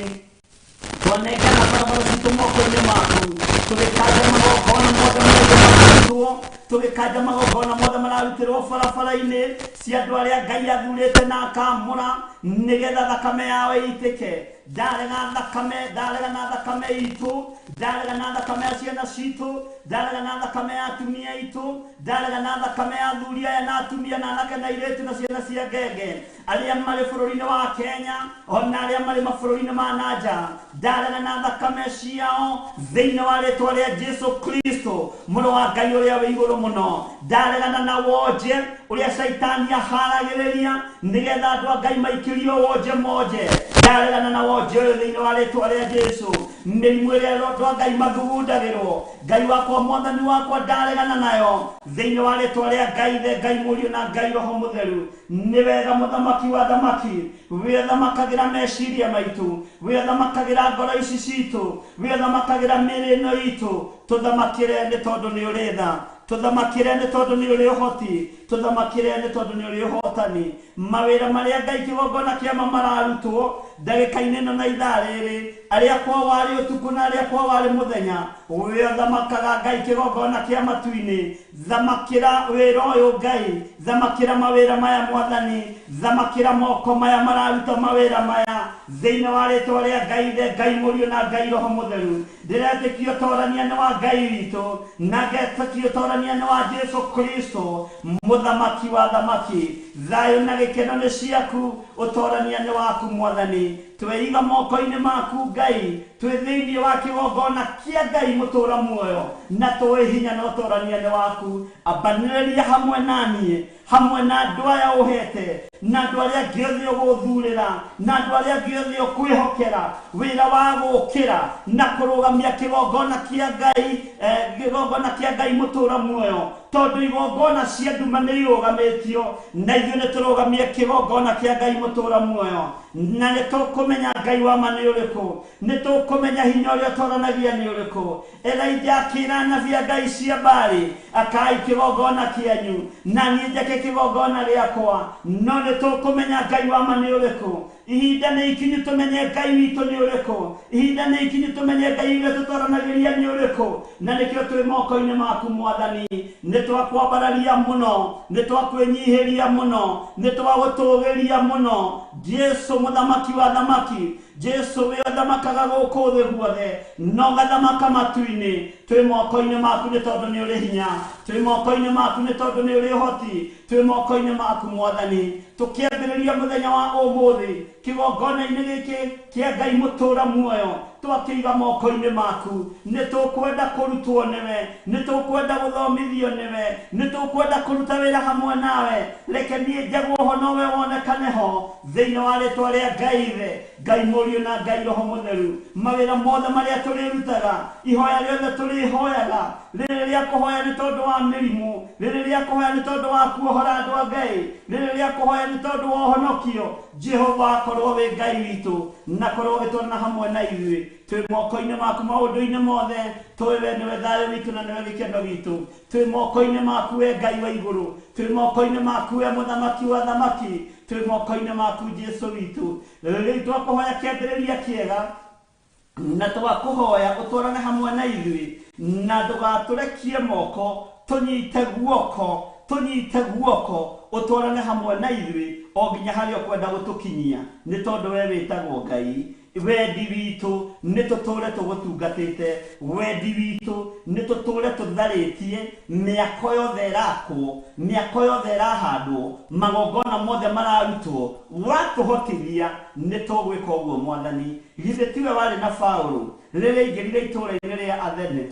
twanengera barabara citũ moko-inĩ maku, tũgĩkanja magongona mothe marĩa mararutwo, tũgĩkanja magongona mothe mararutĩrwo barabara-inĩ cia andũ arĩa Ngai athurĩte na akamũra nĩgetha thakame yao ĩitĩke. Ndarega thakame, ndarega na thakame itũ, ndarega na thakame ya ciana citũ, ndarega na thakame ya atumia aitũ, ndarega na thakame ya athuri aya na atumia na anake na airĩtu na ciana cia ngenge arĩa marĩ bũrũri-inĩ wa Kenya ona arĩa marĩ mabũrũri-inĩ ma na nja. Ndarega na thakame ciao thĩinĩ wa rĩtwa rĩa Jesu Kristo mũrũ wa Ngai ũrĩa wĩ igũrũ mũno. Ndaregana na wonje ũrĩa caitani aharagĩrĩria nĩgetha andũ a Ngai maikĩrio wonje monje. Ndaregana na wonje ũyũ thĩinĩ wa rĩtwa rĩa Jesu. Mĩrimũ ĩrĩa andũ a Ngai mathugundagĩrwo, Ngai wakwa mwathani wakwa, ndaregana nayo thĩinĩ wa rĩtwa rĩa Ngai Ithe, Ngai Mũriũ na Ngai Roho Mũtheru. Nĩ wega mũthamaki wa thamaki, wĩthamakagĩra meciria maitũ, wĩthamakagĩra ngoro ici citũ, wĩthamakagĩra mĩĩrĩ ĩno itũ. Tũthamakĩre nĩ tondũ nĩ ũrĩ tha, tũthamakĩre nĩ tondũ nĩ ũrĩ ũhoti, tũthamakĩre nĩ tondũ nĩ ũrĩ ũhotani. Mawĩra marĩa Ngai kĩgongona kĩama mararutwo ndagĩka-inĩ ĩno na ithaa rĩrĩ, arĩa kwao warĩ ũtukũ na arĩa kwao warĩ mũthenya, wĩthamakaga Ngai kĩgongona kĩa matu-inĩ. Thamakĩra wĩra ũyũ Ngai, thamakĩra mawĩra maya mwathani, thamakĩra moko maya mararuta mawĩra maya thĩinĩ wa rĩtwa rĩa Ngai Ithe, Ngai Mũriũ na Ngai Roho Mũtheru. Ndĩretĩkia ũtorania nĩ wa Ngai witũ, na ngetĩkia ũtorania nĩ wa Jesu Kristo mũthamaki wa thamaki. Thayũ na gĩkeno nĩ ciaku, ũtorania nĩ waku mwathani. Tweiga moko-inĩ maku Ngai, twĩ thĩinĩ wa kĩgongona kĩa Ngai mũtũũra muoyo, na tũĩ hinya na ũtorania nĩ waku. Ambanĩrĩria hamwe na niĩ, hamwe na andũ aya ũhete, na andũ arĩa angĩ othe ũgũthurĩra, na andũ arĩa angĩ othe ũkwĩhokera wĩra wa gũkĩra na kũrũgamia kĩgongona kĩa Ngai, kĩgongona kĩa Ngai mũtũũra muoyo. Tondũ igongona cia nduma nĩ irũgamĩtio, na ithuĩ nĩ tũrũgamie kĩgongona kĩa Ngai mũtũũra muoyo. Na nĩ tũkũmenya Ngai wa ma nĩ ũrĩkũ, nĩ tũkũmenya hinya ũrĩa ũtoranagia nĩ ũrĩkũ. Elijah akĩra anabii a Ngai cia Baali, akai kĩgongona kĩanyu na niĩ njake kĩgongona gĩakwa, no nĩ tũkũmenya Ngai wa ma nĩ ũrĩkũ. Ihinda nĩ ikinyu tũmenye Ngai witũ nĩ ũrĩkũ, ihinda nĩ ikinyu tũmenye Ngai ũrĩa tũtoranagĩria nĩ ũrĩkũ. Na nĩkĩo twĩ moko-inĩ maku mwathani, nĩ twakwambararia mũno, nĩ twakwĩnyihĩria mũno, nĩ twagũtũgĩria mũno. Jesu mũthamaki wa thamaki, Jesu wĩ ũthamakaga gũkũ thĩ guothe na ũgathamaka matu-inĩ. Twĩ moko-inĩ maku nĩ tondũ nĩ ũrĩ hinya, twĩ moko-inĩ maku nĩ tondũ nĩ ũrĩ ũhoti, twĩ moko-inĩ maku mwathani. Tũkĩambĩrĩria mũthenya wa ũmũthĩ kĩgongona-inĩ gĩkĩ kĩa Ngai mũtũũra muoyo, twakĩiga moko-inĩ maku. Nĩ tũkwenda kũrutwo nĩwe, nĩ tũkwenda gũthomithio nĩwe, nĩ tũkwenda kũruta wĩra hamwe nawe. Reke niĩ njagwo ho nowe wonekane ho thĩinĩ wa rĩtwa rĩa Ngai Ithe, Ngai Mũriũ na Ngai Roho Mũtheru. Mawĩra mothe marĩa tũrĩrutaga, ihoya rĩothe tũrĩhoyaga, rĩrĩ rĩa kũhoya nĩ tondũ wa mĩrimũ, rĩrĩ rĩa kũhoya nĩ tondũ wa kuohora andũ a Ngai, rĩrĩ rĩa kũhoya nĩ tondũ wa ũhonokio, Jehova akorwo wĩ Ngai witũ na korwo ũgĩtwarana hamwe na ithuĩ. Twĩ moko-inĩ maku maũndũ-inĩ mothe, tũĩ we nĩwe thayũ witũ na nĩwe gĩkeno gitũ. Twĩ moko-inĩ maku we Ngai wa igũrũ, twĩ moko-inĩ maku we mũthamaki wa thamaki, twĩ moko-inĩ maku Jesu witũ. Rĩu twakũhoya kĩambĩrĩria kĩega, na twakũhoya ũtwarane hamwe na ithuĩ, na ndũgatũrekie moko, tũnyite guoko, tũnyite guoko, ũtwarane hamwe na ithuĩ o nginya harĩa ũkwenda gũtũkinyia, nĩ tondũ we wĩtagwo Ngai. Wendi witũ nĩ tũtũre tũgũtungatĩte, wendi witũ nĩ tũtũre tũtharĩtie mĩako yothe ĩrakwo, mĩako yothe ĩrahandwo, magongona mothe mararutwo. Watũhotithia nĩ tũgwĩka ũguo mwathani. Githĩ tiwe warĩ na Paũlũ? Rĩrĩa aingĩrire itũũra-inĩ rĩa Athene,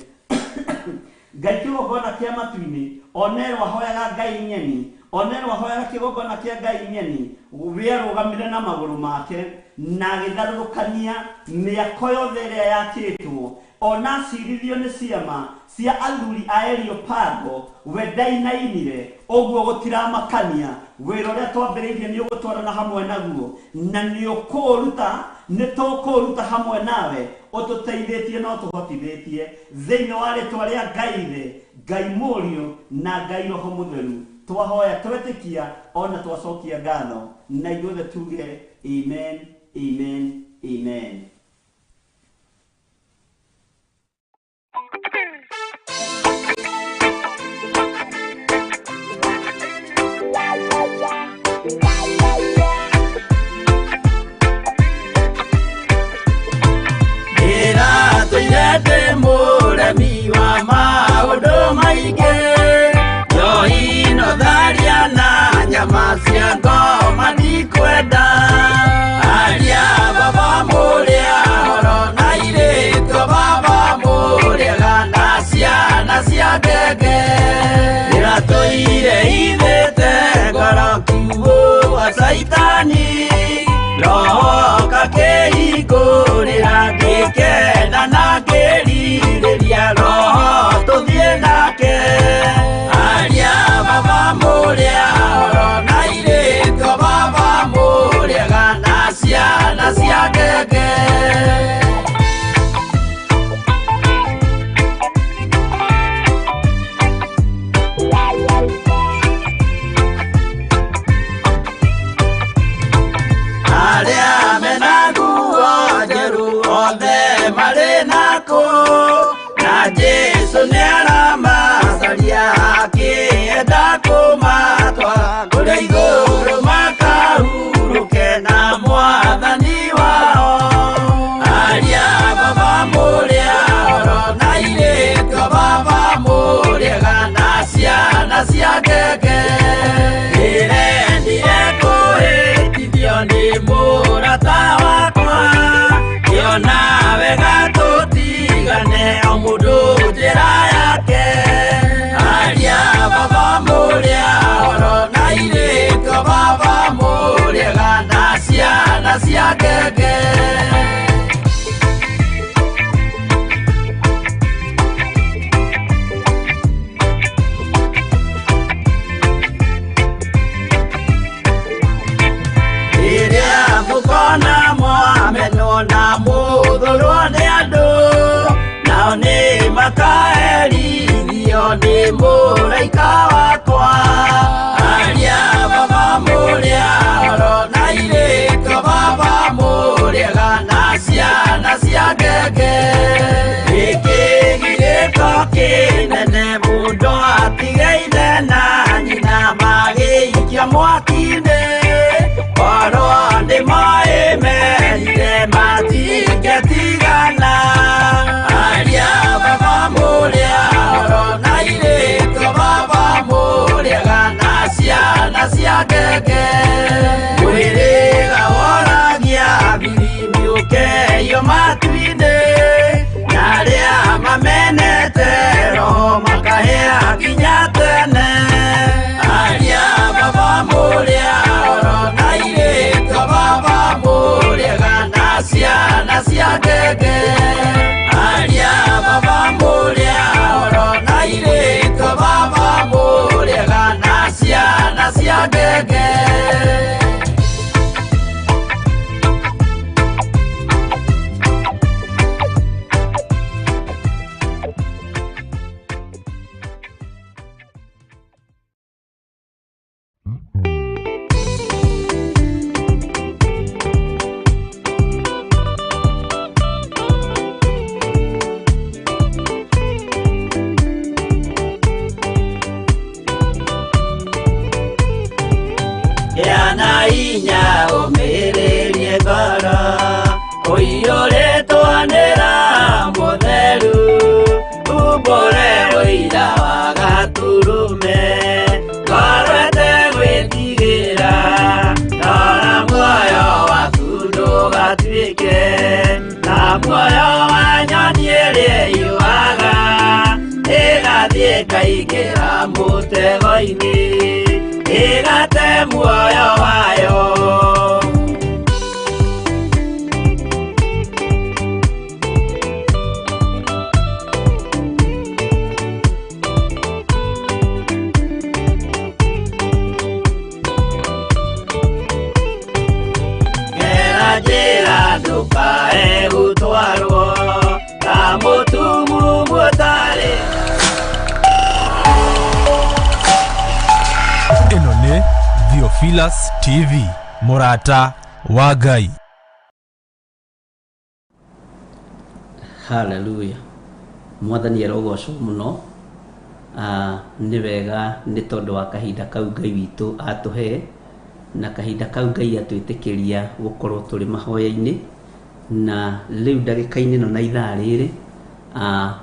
Ngai kĩgongona kĩa matu-inĩ, onerwo ahoyaga Ngai ng'eni, onerwo ahoyaga kĩgongona kĩa Ngai ng'eni, we arũgamire na magũrũ make na agĩtharũrũkania mĩako yothe ĩrĩa yakĩtwo, ona acirithio nĩ ciama cia athuri a Areopago, we ndainainire. Ũguo gũtiramakania wĩra ũrĩa twambĩrĩirie nĩ ũgũtwarana hamwe naguo, na nĩ ũkũũruta, nĩ tũkũũruta hamwe nawe, ũtũteithĩtie na ũtũhotithĩtie thĩinĩ wa rĩtwa rĩa Ngai Ithe, Ngai Mũriũ na Ngai Roho Mũtheru. Twahoya, twetĩkia, ona twacokia ngatho, na ithuothe tuge amen, amen, amen. Ndĩratũire ndĩ mũremi wa maũndũ maingĩ, njohi no tharia na nyama cia ngoma ndikwenda. Aria baba mũrĩa horo na irĩtwo baba mũrĩega na ciana cia ngenge. Ndĩratũire ithĩte ngoro kiugũ gwa caitani, roho kakĩhingũrĩra ngĩkena na ngĩrirĩria roho tũthiĩ nake. Aria baba mũrĩa horo na irĩtwo baba mũrĩega na ciana cia ngenge. Arĩa mena nguo njerũ othe marĩ nakũ, na Jesũ nĩaramacaria akĩenda kũmatwara kũrĩa igũrũ makahurũke na mwathani wao. Aria baba mũrĩa horo na irĩtwo baba mũrĩega na ciana cia ngenge. Ndĩrendire kũhĩtithio nĩ mũrata wakwa, ngĩona wega tũtigane o mũndũ njĩra yake. Aria baba mũrĩa horo na irĩtwo baba mũrĩega na ciana cia ngenge. Rĩrĩa mũkona mwamenwo na mũthũrwo nĩ andũ, nao nĩ makaherithio nĩ mũraika wakwa. Aria baba mũrĩa horo na irĩtwo baba mũrĩega na ciana cia ngenge. Gĩkĩgirĩko kĩnene mũndũ atige ithe na nyina magĩikia mwaki-inĩ, korwo nĩ moĩ merire matingĩtigana. Aria baba mũrĩa horo na irĩtwo baba mũrĩega na ciana cia ngenge. Mwĩrĩga woragia thiri ũkeio matu-inĩ, na arĩa mamenete roho makahĩa nginya tene. Aria baba mũrĩa horo na irĩtwo baba mũrĩega na ciana cia ngenge. Aria baba mũrĩa horo na irĩtwo baba mũrĩega na ciana cia ngenge. Gĩa na hinya ũmĩrĩrie ngoro, ũiyũrĩtwo nĩ Roho Mũtheru, umbũre ũira wa Gatũrũme, ngoro ĩtegwĩtigĩra, rora muoyo waku ndũgatuĩke ta muoyo wa ĩrĩa ĩiyũaga ĩgathiĩ ĩkaingĩra mũtego-inĩ ĩgate muoyo wayo. Njĩra ndũkae gũtwarwo ta mũtumumu ũtarĩ. Ĩno nĩ Theophilus TV, mũrata wa Ngai. Haleluya. Mwathani arogocwo mũno. Nĩ wega nĩ tondũ wa kahinda kau Ngai witũ atũhe, na kahinda kau Ngai atwĩtĩkĩria gũkorwo tũrĩ mahoya-inĩ. Na rĩu ndagĩka-inĩ ĩno na ithaa rĩrĩ,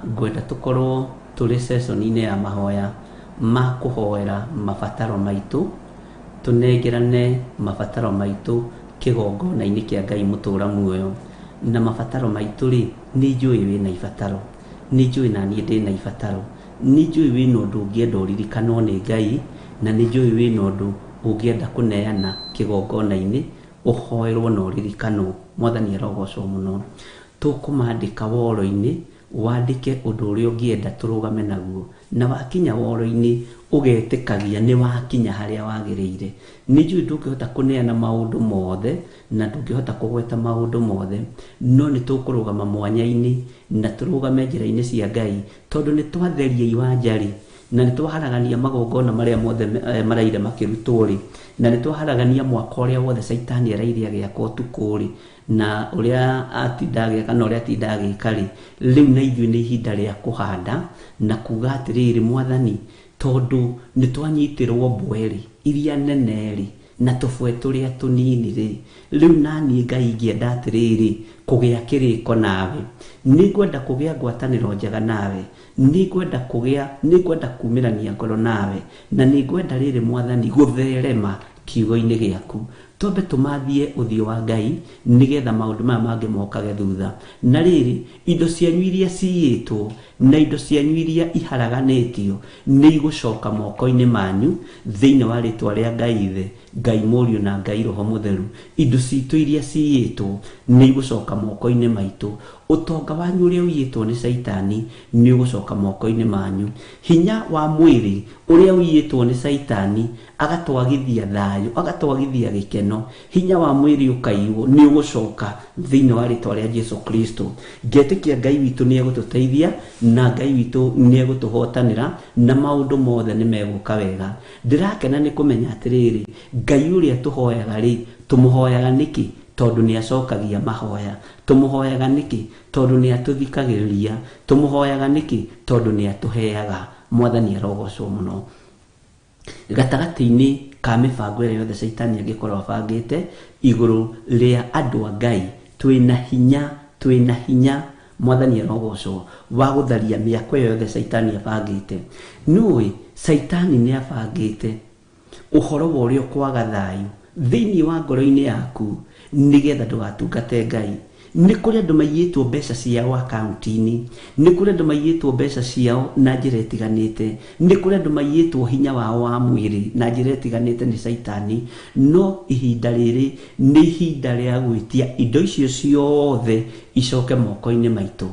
ngwenda tũkorwo tũrĩ session-inĩ ya mahoya ma kũhoera mabataro maitũ, tũnengerane mabataro maitũ kĩgongona-inĩ kĩa Ngai mũtũra muoyo. Na mabataro maitũ rĩ, nĩ njũĩ wĩna ibataro, nĩ njũĩ na niĩ ndĩna ibataro, nĩ njũĩ wĩna ũndũ ũngĩenda ũririkanwo nĩ Ngai, na nĩ njũĩ wĩna ũndũ ũngĩenda kũneana kĩgongona-inĩ ũhoerwo na ũririkanwo. Mwathani arogocwo mũno. Tũkũmandĩka woro-inĩ, wandĩke ũndũ ũrĩa ũngĩenda tũrũgame naguo, na wakinya woro-inĩ ũgetĩkagia nĩ wakinya harĩa wagĩrĩire. Nĩ njũĩ ndũngĩhota kũneana maũndũ mothe na ndũngĩhota kũgweta maũndũ mothe, no nĩ tũkũrũgama mwanya-inĩ na tũrũgame njĩra-inĩ cia Ngai, tondũ nĩ twatheria iwanja rĩ, na nĩ twaharagania magongona marĩa mothe maraire makĩrutwo rĩ, na nĩ twaharagania mwaka ũrĩa wothe Caitani araire agĩaka ũtukũ rĩ, na ũrĩa atinda agĩaka na ũrĩa atinda agĩka rĩ. Rĩu na ithuĩ nĩ ihinda rĩa kũhanda na kuga atĩrĩrĩ, Mwathani, tondũ nĩ twanyitĩrwo mbwe rĩ, iria nene rĩ, na tũbwe tũrĩa tũnini rĩ, rĩu naniĩ Ngai ingĩenda atĩrĩrĩ kũgĩa kĩrĩko nawe, nĩ ngwenda kũgĩa ngwatanĩro njega nawe, nĩ ngwenda kũgĩa, nĩ ngwenda kumĩrania ngoro nawe, na nĩ ngwenda rĩrĩ Mwathani gũtherema kiugo-inĩ gĩaku. Twambe tũmathie ũthiũ wa Ngai nĩgetha maũndũ maya mangĩ mokage thutha. Na rĩrĩ, indo cianyu iria ciyĩtwo na indo cianyu iria iharaganĩtio nĩ igũcoka moko-inĩ manyu thĩinĩ wa rĩtwa rĩa Ngai Ithe, Ngai Mũriũ na Ngai Roho Mũtheru. Indo citũ iria ciyĩtwo nĩ igũcoka moko-inĩ maitũ. Ũtonga wanyu ũrĩa ũiyĩtwo nĩ Caitani nĩ ũgũcoka moko-inĩ manyu. Hinya wa mwĩrĩ ũrĩa ũiyĩtwo nĩ Caitani agatwagithia thayũ, agatwagithia gĩkeno, hinya wa mwĩrĩ ũkaiywo nĩ ũgũcoka thĩinĩ wa rĩtwa rĩa Jesu Kristo. Ngetĩkia Ngai witũ nĩ egũtũteithia na Ngai witũ nĩ egũtũhotanĩra na maũndũ mothe nĩ megũka wega. Ndĩrakena nĩ kũmenya atĩrĩrĩ, Ngai ũrĩa tũhoyaga rĩ, tũmũhoyaga nĩkĩ? Tondũ nĩ acokagia mahoya. Tũmũhoyaga nĩkĩ? Tondũ nĩ atũthikagĩrĩria. Tũmũhoyaga nĩkĩ? Tondũ nĩ atũheaga. Mwathani arogocwo mũno. Gatagatĩ-inĩ ka mĩbango ĩrĩa yothe Caitani angĩkorwo abangĩte igũrũ rĩa andũ a Ngai, twĩna hinya, twĩna hinya, Mwathani arogocwo, wa gũtharia mĩako ĩyo yothe Caitani abangĩte. Nĩũĩ Caitani nĩ abangĩte ũhoro wa ũrĩa ũkwaga thayũ thĩinĩ wa ngoro-inĩ yaku nĩgetha ndũgatungate Ngai. Nĩ kũrĩ andũ maiyĩtwo mbeca ciao akaunti-inĩ, nĩ kũrĩ andũ maiyĩtwo mbeca ciao na njĩra ĩtiganĩte, nĩ kũrĩ andũ maiyĩtwo hinya wao wa mwĩrĩ na njĩra ĩtiganĩte nĩ Caitani. No ihinda rĩrĩ nĩ ihinda rĩa gwĩtia indo icio ciothe icoke moko-inĩ maitũ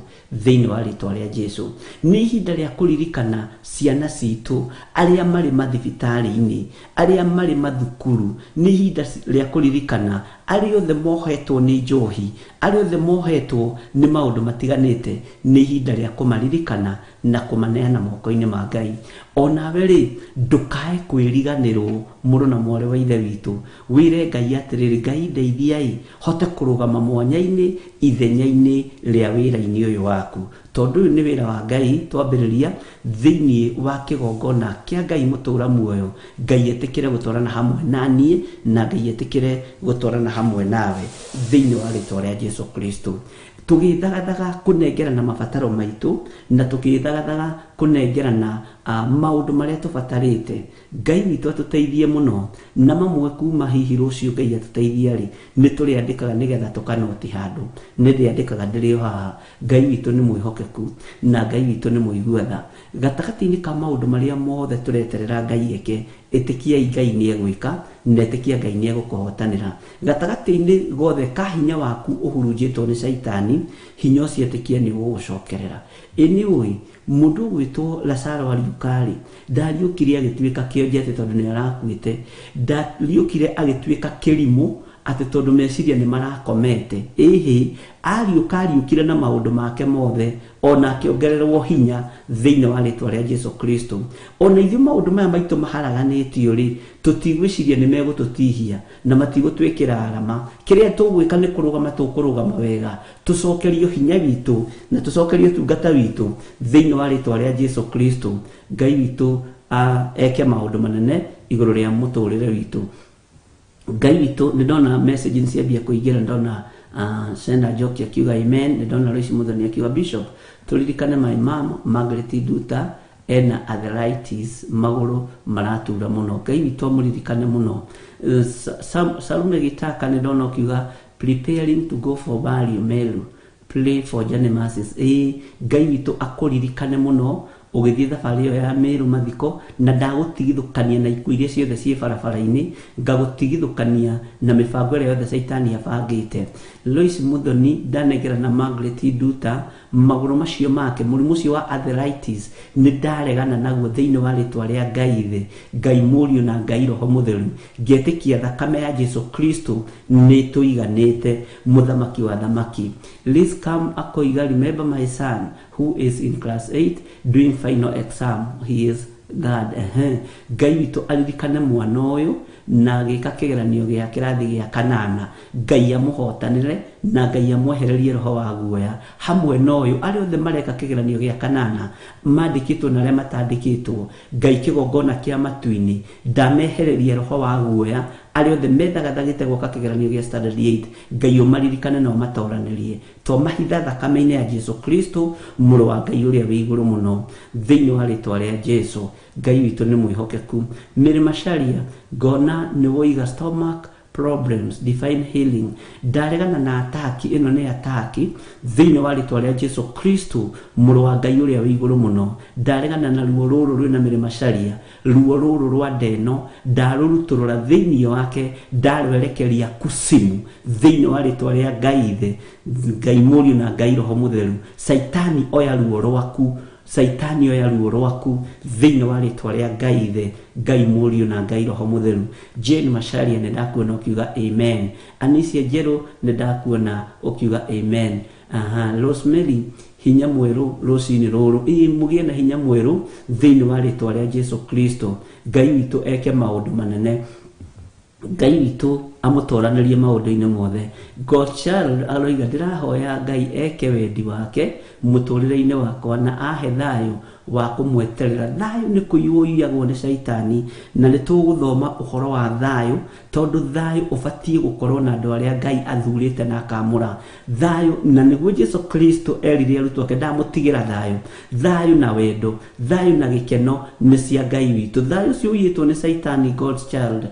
thĩinĩ wa rĩtwa rĩa Jesu. Nĩ ihinda rĩa kũririkana ciana citũ arĩa marĩ mathibitarĩ-inĩ, arĩa marĩ mathukuru. Nĩ ihinda rĩa kũririkana arĩa othe mohetwo nĩ njohi, arĩa othe mohetwo nĩ maũndũ matiganĩte. Nĩ ihinda rĩa kũmaririkana na kũmaneana moko-inĩ ma Ngai. Onawe rĩ, ndũkae kwĩriganĩrwo mũrũ na mwarĩ wa Ithe witũ. Wĩre Ngai atĩrĩrĩ, Ngai ndeithiai hote kũrũgama mwanya-inĩ ithenya-inĩ rĩa wĩra-inĩ ũyũ waku, tondũ ũyũ nĩ wĩra wa Ngai twambĩrĩria thĩinĩ wa kĩgongona kĩa Ngai mũtũra muoyo. Ngai etĩkĩre gũtwarana hamwe na niĩ, na Ngai etĩkĩre gũtwarana hamwe nawe thĩinĩ wa rĩtwa rĩa Jesu Kristo. Tũgĩthagathaga kũnengerana mabataro maitũ, na tũgĩthagathaga kũnengerana Maũndũ marĩa tũbatarĩte Ngai witũ atũteithie mũno, na mamwe kuma hihi rũciũ Ngai atũteithia rĩ, nĩ tũrĩandĩkaga nĩgetha tũkanoti handũ. Nĩ ndĩandĩkaga ndĩrĩ o haha. Ngai witũ nĩ mwĩhokeku na Ngai witũ nĩ mũigua tha. Gatagatĩ-inĩ ka maũndũ marĩa mothe tũreterera Ngai eke, ĩtĩkiai Ngai nĩ egwĩka, na ĩtĩkia Ngai nĩ egũkũhotanĩra. Gatagatĩ-inĩ gothe ka hinya waku ũhurunjĩtwo nĩ caitani, hinya ũcio ĩtĩkia nĩ ũgũgũcokerera. Ĩ nĩ ũĩ mũndũ ũgwĩtwo Lazaro ariũka rĩ, ndariũkire agĩtuĩka kĩonje atĩ tondũ nĩ arakuĩte, ndariũkire agĩtuĩka kĩrimũ atĩ tondũ meciria nĩ marakomete. Ĩhĩ, ariũka ariũkire na maũndũ make mothe, ona akĩongererwo hinya thĩinĩ wa rĩtwa rĩa Jesu Kristo. Ona ithuĩ maũndũ maya maitũ maharaganĩtio rĩ, tũtigwĩciria nĩ megũtũtihia na matigũtwĩkĩra arama. Kĩrĩa tũgwĩka nĩ kũrũgama, tũkũrũgama wega, tũcokerio hinya witũ na tũcokerio ũtungata witũ thĩinĩ wa rĩtwa rĩa Jesu Kristo. Ngai witũ eke maũndũ manene igũrũ rĩa mũtũrĩre witũ. Ngai witũ, nĩ ndona message nĩ ciambia kũingĩra, ndona Sena Njoki akiuga amen, nĩ ndona Lois Muthoni akiuga Bishop, tũririkane my mom Margaret Nduta ena arthritis, magũrũ maratura mũno. Ngai witũ amũririkane mũno. Salume Gitaka nĩ ndona ũkiuga preparing to go for burial Meru, pray for journey mercies. Ĩĩ, Ngai witũ akũririkane mũno ũgĩthiĩ thabarĩ ĩyo ya Meru mathiko, na ndagũtigithũkania na ikuũ iria ciothe ciĩ barabara-inĩ, ngagũtigithũkania na mĩbango ĩrĩa yothe caitani abangĩte. Lois Muthoni ndanengera na Margaret Nduta magũrũ macio make, mũrimũ ũcio wa arthritis nĩ ndaregana naguo thĩinĩ wa rĩtwa rĩa Ngai Ithe, Ngai Mũriũ na Ngai Roho Mũtheru. Ngetĩkia thakame ya Jesu Kristo nĩ tũiganĩte, mũthamaki wa thamaki. Liz Cam akoiga remember my son who is in class 8 doing final exam, he is God. Ehe, Ngai witũ aririkane mwana ũyũ na agĩka kĩgeranio gĩa kĩrathi gĩa kanana, Ngai amũhotanĩre na Ngai amwehererie roho wa guoya. Hamwe na ũyũ arĩa othe mareka kĩgeranio gĩa kanana, mandĩkĩtwo na arĩa matandĩkĩtwo, Ngai kĩgongona kĩa matu-inĩ ndamehererie roho wa guoya. Arĩa othe methagathagĩte gwaka kĩgeranio gĩa standard 8, Ngai ũmaririkane na ũmatoranĩrie. Twamahitha thakame-inĩ ya Jesu Kristo, mũrũ wa Ngai ũrĩa wĩ igũrũ mũno, thĩinĩ wa rĩtwa rĩa Jesu. Ngai witũ nĩ mwĩhokeku. Mary Macharia, ngona nĩ woiga stomach problems, divine healing. Ndaregana na ataki, ĩno nĩ ataki thĩinĩ wa rĩtwa rĩa Jesu Kristo, mũrũ wa Ngai ũrĩa wĩ igũrũ mũno. Ndaregana na ruo rũrũ rwĩna Mary Macharia, ruo rũrũ rwa ndeno ndarũrutũrũra thĩinĩ wake, ndarwerekeria kusimu thĩinĩ wa rĩtwa rĩa Ngai Ithe, Ngai Mũriũ na Ngai Roho Mũtheru. Caitani oya ruo rwaku, caitani oya ruo rwaku thĩinĩ wa rĩtwa rĩa Ngai Ithe, Ngai Mũriũ na Ngai Roho Mũtheru. Jane Macharia nĩ ndakuona ũkiuga amen. Anisia Njerũ nĩ ndakuona ũkiuga amen. Aha, Rosemary, hinya mwerũ rũcinĩ rũrũ. Ĩĩ, mũgĩe na hinya mwerũ thĩinĩ wa rĩtwa rĩa Jesu Kristo. Ngai witũ eke maũndũ manene, Ngai witũ amũtoranĩrie maũndũ-inĩ mothe. God Child aroiga ndĩrahoya Ngai eke wendi wake mũtũrĩre-inĩ wakwa na ahe thayũ wa kũmweterera. Thayũ nĩ kũiywo ũiyagwo nĩ caitani, na nĩ tũgũthoma ũhoro wa thayũ, tondũ thayũ ũbatiĩ gũkorwo na andũ arĩa Ngai athurĩte na akamũra. Thayũ, na nĩguo Jesu Kristo erire arutwo ake, ndamũtigĩra thayũ. Thayũ na wendo, thayũ na gĩkeno nĩ cia Ngai witũ. Thayũ ũcio ũiyĩtwo nĩ caitani, God's Child,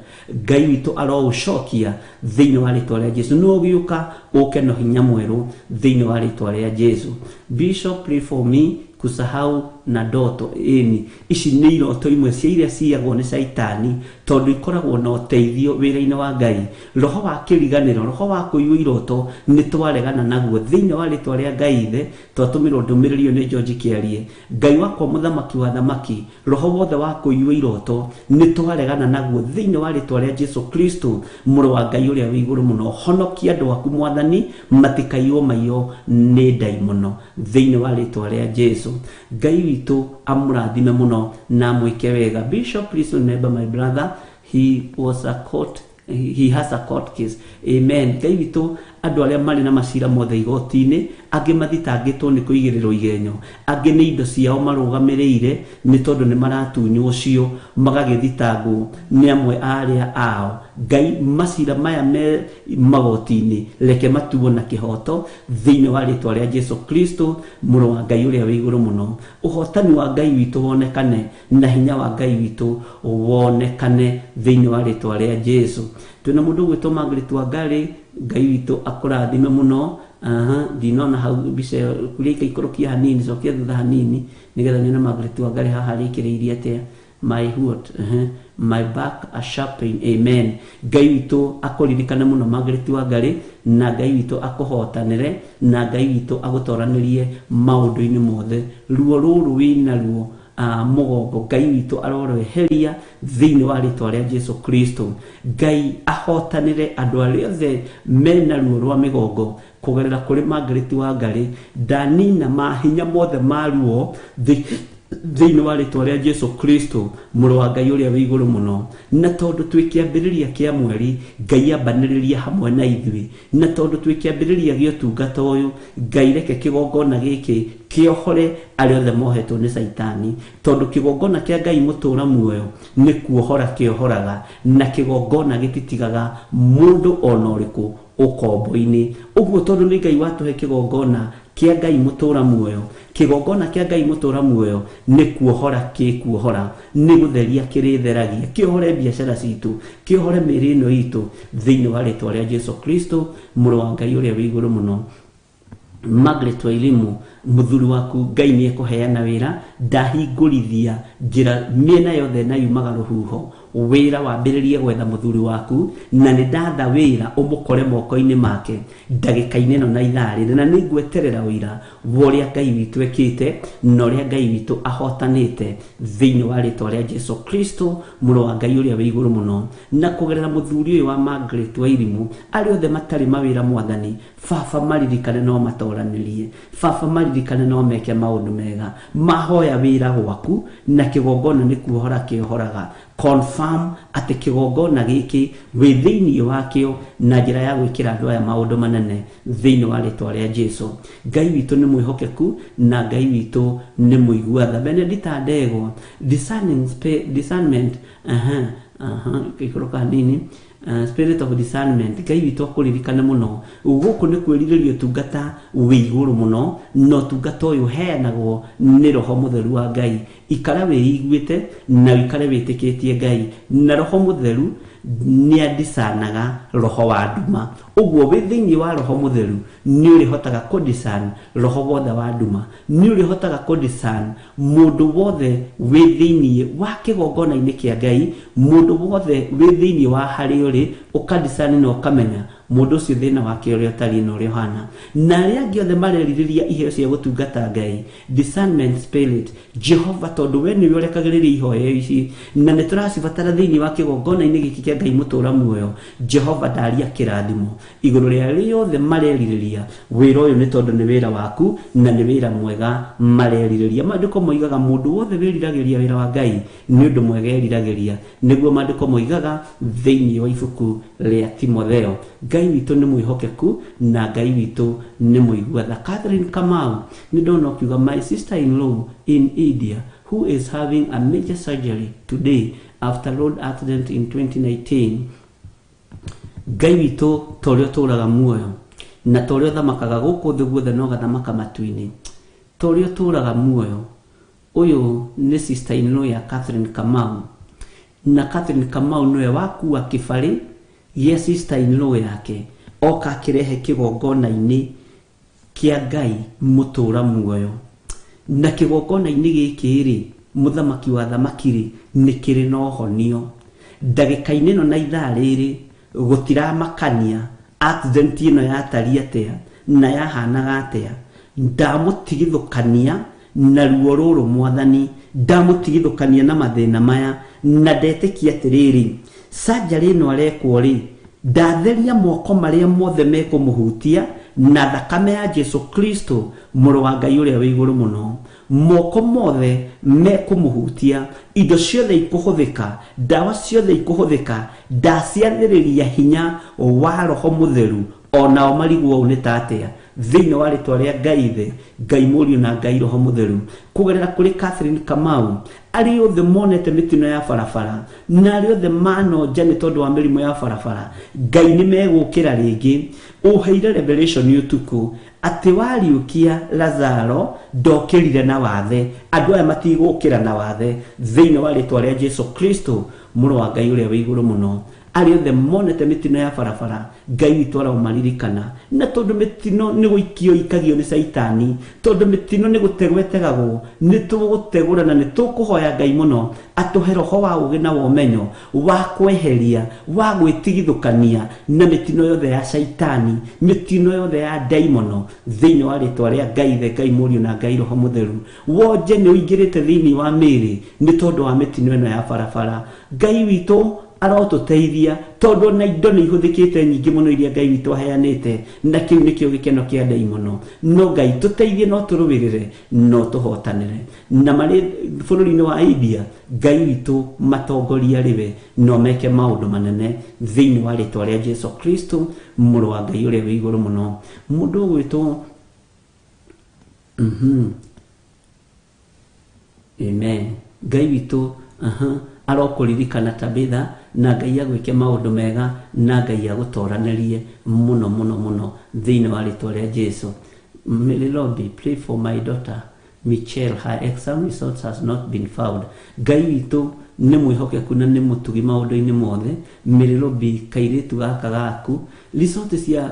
Ngai witũ aroũcokia thĩinĩ wa rĩtwa rĩa Jesu. No ũgĩũka ũke na hinya mwerũ thĩinĩ wa rĩtwa rĩa Jesu. Bishop, pray for me kusahau na ndoto. Ĩni, ici nĩ iroto imwe cia iria ciyagwo nĩ caitani, tondũ ikoragwo na ũteithio wĩra-inĩ wa Ngai. Roho wa kĩriganĩro, roho wa kũiywo iroto nĩ twaregana naguo thĩinĩ wa rĩtwa rĩa Ngai Ithe. Twatũmĩrwo ndũmĩrĩri ĩyo nĩ George Kĩarie. Ngai wakwa mũthamaki wa thamaki, roho wothe wa kũiywo iroto nĩ twaregana naguo thĩinĩ wa rĩtwa rĩa Jesu Kristo, mũrũ wa Ngai ũrĩa wĩ igũrũ mũno. Honokia andũ aku Mwathani, matikaiywo maiyo nĩ ndaimono thĩinĩ wa rĩtwa rĩa Jesu. Ngai witũ amũrathime mũno na amwĩke wega. Bishop, please remember my brother, he was a court, he has a court case. Amen. Ngai witũ Andũ arĩa marĩ na macira mothe igoti-inĩ, angĩ mathitangĩtwo nĩ kũigĩrĩrwo igenyo, angĩ nĩ indo ciao marũgamĩrĩire nĩ tondũ nĩ maratunywo cio magagĩthitangwo nĩ amwe a arĩa ao. Ngai, macira maya me magoti-inĩ reke matuo na kĩhoto thĩinĩ wa rĩtwa rĩa Jesu Kristo mũrũ wa Ngai ũrĩa wĩ igũrũ mũno. Ũhotani wa Ngai witũ wonekane na hinya wa Ngai witũ wonekane thĩinĩ wa rĩtwa rĩa Jesu. Twĩna mũndũ ũgwĩtwo Margaret Wangari, Ngai witũ akũrathime mũno. Ndinona hau mbica ĩyo, kuria ikaikũrũkia hanini, cokia thutha hanini nĩgetha nyone Margaret Wangari haha arĩkĩrĩirie atĩa. My what? My back a sharp pain. Amen. Ngai witũ akũririkane mũno Margaret Wangari, na Ngai witũ akũhotanĩre, na Ngai witũ agũtoranĩrie maũndũ-inĩ mothe. Ruo rũrũ wĩna ruo mũgongo, Ngai witũ arorweheria thĩinĩ wa rĩtwa rĩa Jesu Kristo. Ngai ahotanĩre andũ arĩa othe mena ruo rwa mĩgongo kũgerera kũrĩ Margaret Wangari. Ndanina mahinya mothe ma ruo thĩinĩ wa rĩtwa rĩa Jesu Kristo mũrũ wa Ngai ũrĩa wĩ igũrũ mũno. Na tondũ twĩ kĩambĩrĩria kĩa mweri, Ngai ambanĩrĩria hamwe na ithuĩ. Na tondũ twĩ kĩambĩrĩria gĩa ũtungata ũyũ, Ngai reke kĩgongona gĩkĩ kĩohore arĩa othe mohetwo nĩ Caitani, tondũ kĩgongona kĩa Ngai mũtũũra muoyo nĩ kuohora kĩohoraga, na kĩgongona gĩtitigaga mũndũ ona ũrĩkũ ũkombo-inĩ. Ũguo tondũ nĩ Ngai watũhe kĩgongona kĩa Ngai mũtũũra muoyo, kĩgongona kĩa Ngai mũtũũra muoyo nĩ kuohora kĩkuohora, nĩ gũtheria kĩrĩtheragia, kĩohore biacara citũ, kĩohore mĩĩrĩ ĩno itũ thĩinĩ wa rĩtwa rĩa Jesu Kristo mũrũ wa Ngai ũrĩa wĩ igũrũ mũno. Margaret Wairimu, mũthuri waku Ngai nĩ ekũheana wĩra, ndahingũrithia njĩra mĩena yothe na yumaga rũhuho. Wĩra wambĩrĩrie gwetha mũthuri waku, na nĩ ndatha wĩra ũmũkore moko-inĩ make ndagĩka-inĩ ĩno na ithaa rĩrĩ, na nĩ ngweterera ũira wa ũrĩa Ngai witũ ekĩte na ũrĩa Ngai witũ ahotanĩte thĩinĩ wa rĩtwa rĩa Jesu Kristo mũrũ wa Ngai ũrĩa wĩ igũrũ mũno. Na kũgerera mũthuri ũyũ wa Margaret Wairimu, arĩa othe matarĩ mawĩra Mwathani, baba maririkane no matoranĩrie, baba maririkane no meke maũndũ mega, mahoya wĩra gwaku na kĩgongona nĩ kuohora kĩohoraga. Confirm atĩ kĩgongona gĩkĩ wĩ thĩinĩ wakĩo na njĩra ya gwĩkĩra andũ aya maũndũ manene thĩinĩ wa rĩtwa rĩa Jesu. Ngai witũ nĩ mwĩhokeku na Ngai witũ nĩ mũigua tha. Benedita Ndegwa, discernment, gĩikũrũka hanini, spirit of discernment. Ngai witũ akũririkane mũno. Gũkũ nĩ kwĩrirĩria ũtungata wĩ igũrũ mũno, na ũtungata ũyũ ũheanagwo nĩ Roho Mũtheru wa Ngai. Ikara wĩiguĩte na ũikare wĩtĩkĩtie Ngai, na Roho Mũtheru nĩ adisanaga roho wa nduma. Ũguo wĩ thĩinĩ wa Roho Mũtheru nĩ ũrĩhotaga kũdiscern roho wothe wa nduma, nĩ ũrĩhotaga kũdiscern mũndũ wothe wĩ thĩinĩ wa kĩgongona-inĩ kĩa Ngai, mũndũ wothe wĩ thĩinĩ wa harĩa ũrĩ, ũkadiscern na ũkamenya mũndũ ũcio thĩna wake ũrĩa ũtariĩ na ũrĩa ũhana. Na arĩa angĩ othe marerirĩria iheo cia gũtungata Ngai, discernment spirit, Jehova, tondũ we nĩwe ũrekagĩrĩria ihoya ici na nĩ tũracibatara thĩinĩ wa kĩgongona-inĩ gĩkĩ kĩa Ngai mũtũũra muoyo, Jehova ndaria kĩrathimo igũrũ rĩa arĩa othe marerirĩria wĩra ũyũ, nĩ tondũ nĩ wĩra waku na nĩ wĩra mwega marerirĩria. Maandĩko moigaga mũndũ wothe wĩriragĩria wĩra wa Ngai nĩ ũndũ mwega eriragĩria, nĩguo maandĩko moigaga thĩinĩ wa ibuku rĩa Timotheo. Ngai witũ nĩ mwĩhokeku na Ngai witũ nĩ mũigua tha. Catherine Kamau, nĩ ndona ũkiuga my sister in law in India who is having a major surgery today after road accident in 2019. Ngai witũ ta ũrĩa ũtũũraga muoyo na ta ũrĩa ũthamakaga gũkũ thĩ guothe na ũgathamaka matu-inĩ, ta ũrĩa ũtũũraga muoyo, ũyũ nĩ sister in law ya Catherine Kamau, na Catherine Kamau nĩwe wakua kĩbarĩ gĩa sister in law yake oka akĩrehe kĩgongona-inĩ kĩa Ngai mũtũũra muoyo. Na kĩgongona-inĩ gĩkĩ rĩ, mũthamaki wa thamaki rĩ, nĩ kĩrĩ na ũhonio. Ndagĩka-inĩ ĩno na ithaa rĩrĩ gũtiramakania accident ĩno yatariĩ atĩa na yahanaga atĩa, ndamũtigithũkania na ruo rũrũ Mwathani, ndamũtigithũkania na mathĩna maya, na ndetĩkia atĩrĩrĩ, surgery ĩno arekwo rĩ, ndatheria moko marĩa mothe mekũmũhutia na thakame ya Jesu Kristo mũrũ wa Ngai ũrĩa wĩ igũrũ mũno. Moko mothe mekũmũhutia, indo ciothe ikũhũthĩka, ndawa ciothe ikũhũthĩka, ndaciathĩrĩria hinya wa Roho Mũtheru Onao marigwo ũũ nĩ ta atĩa thĩinĩ wa rĩtwa rĩa Ngai Ithe, Ngai Mũriũ na Ngai Roho Mũtheru, kũgerera kũrĩ Catherine Kamau, arĩa othe monete mĩtino ya barabara na arĩa othe manonja nĩ tondũ wa mĩrimũ ya barabara, Ngai nĩ megũkĩra rĩngĩ. Ũheire revelation ũtukũ atĩ wariũkia Lazaro ndokĩrire na wathe, andũ aya matigũkĩra na wathe thĩinĩ wa rĩtwa rĩa Jesu Kristo mũrũ wa Ngai ũrĩa wĩ igũrũ mũno. Arĩa othe monete mĩtino ya barabara, Ngai witũ aromaririkana, na tondũ mĩtino nĩ gũikio ikagio nĩ Caitani, tondũ mĩtino nĩ gũtegwo ĩtegagwo, nĩ tũgũtegũra na nĩ tũkũhoya Ngai mũno atũhe roho wa ũũgĩ na wa ũmenyo wa kweheria, wa gwĩtigithũkania na mĩtino yothe ya Caitani, mĩtino yothe ya ndaimono thĩinĩ wa rĩtwa rĩa Ngai Ithe, Ngai Mũriũ na Ngai Roho Mũtheru. Wonje nĩ ũingĩrĩte thĩinĩ wa mĩĩrĩ nĩ tondũ wa mĩtino ĩno ya barabara. Ngai witũ arotũteithia tondũ ona indo nĩ ihũthĩkĩte nyingĩ mũno iria Ngai witũ aheanĩte, na kĩu nĩkĩo gĩkeno kĩa ndaimono. No Ngai tũteithie, no tũrũĩrĩre, no tũhotanĩre. Na marĩ bũrũri-inĩ wa India, Ngai witũ matongoria rĩwe no meke maũndũ manene thĩinĩ wa rĩtwa rĩa Jesu Kristo mũrũ wa Ngai ũrĩa wĩ igũrũ mũno. Mũndũ ũgwĩtwo Amen. Ngai witũ arokũririkana Tabitha, na Ngai agwĩke maũndũ mega, na Ngai agũtoranĩrie mũno mũno mũno thĩinĩ wa rĩtwa rĩa Jesu. Mary Lobby, pray for my daughter Michelle, her exam results has not been found. Ngai witũ nĩ mwĩhokeku na nĩ mũtugi maũndũ-inĩ mothe. Mary Lobby, kairĩtu gaka gaku, result cia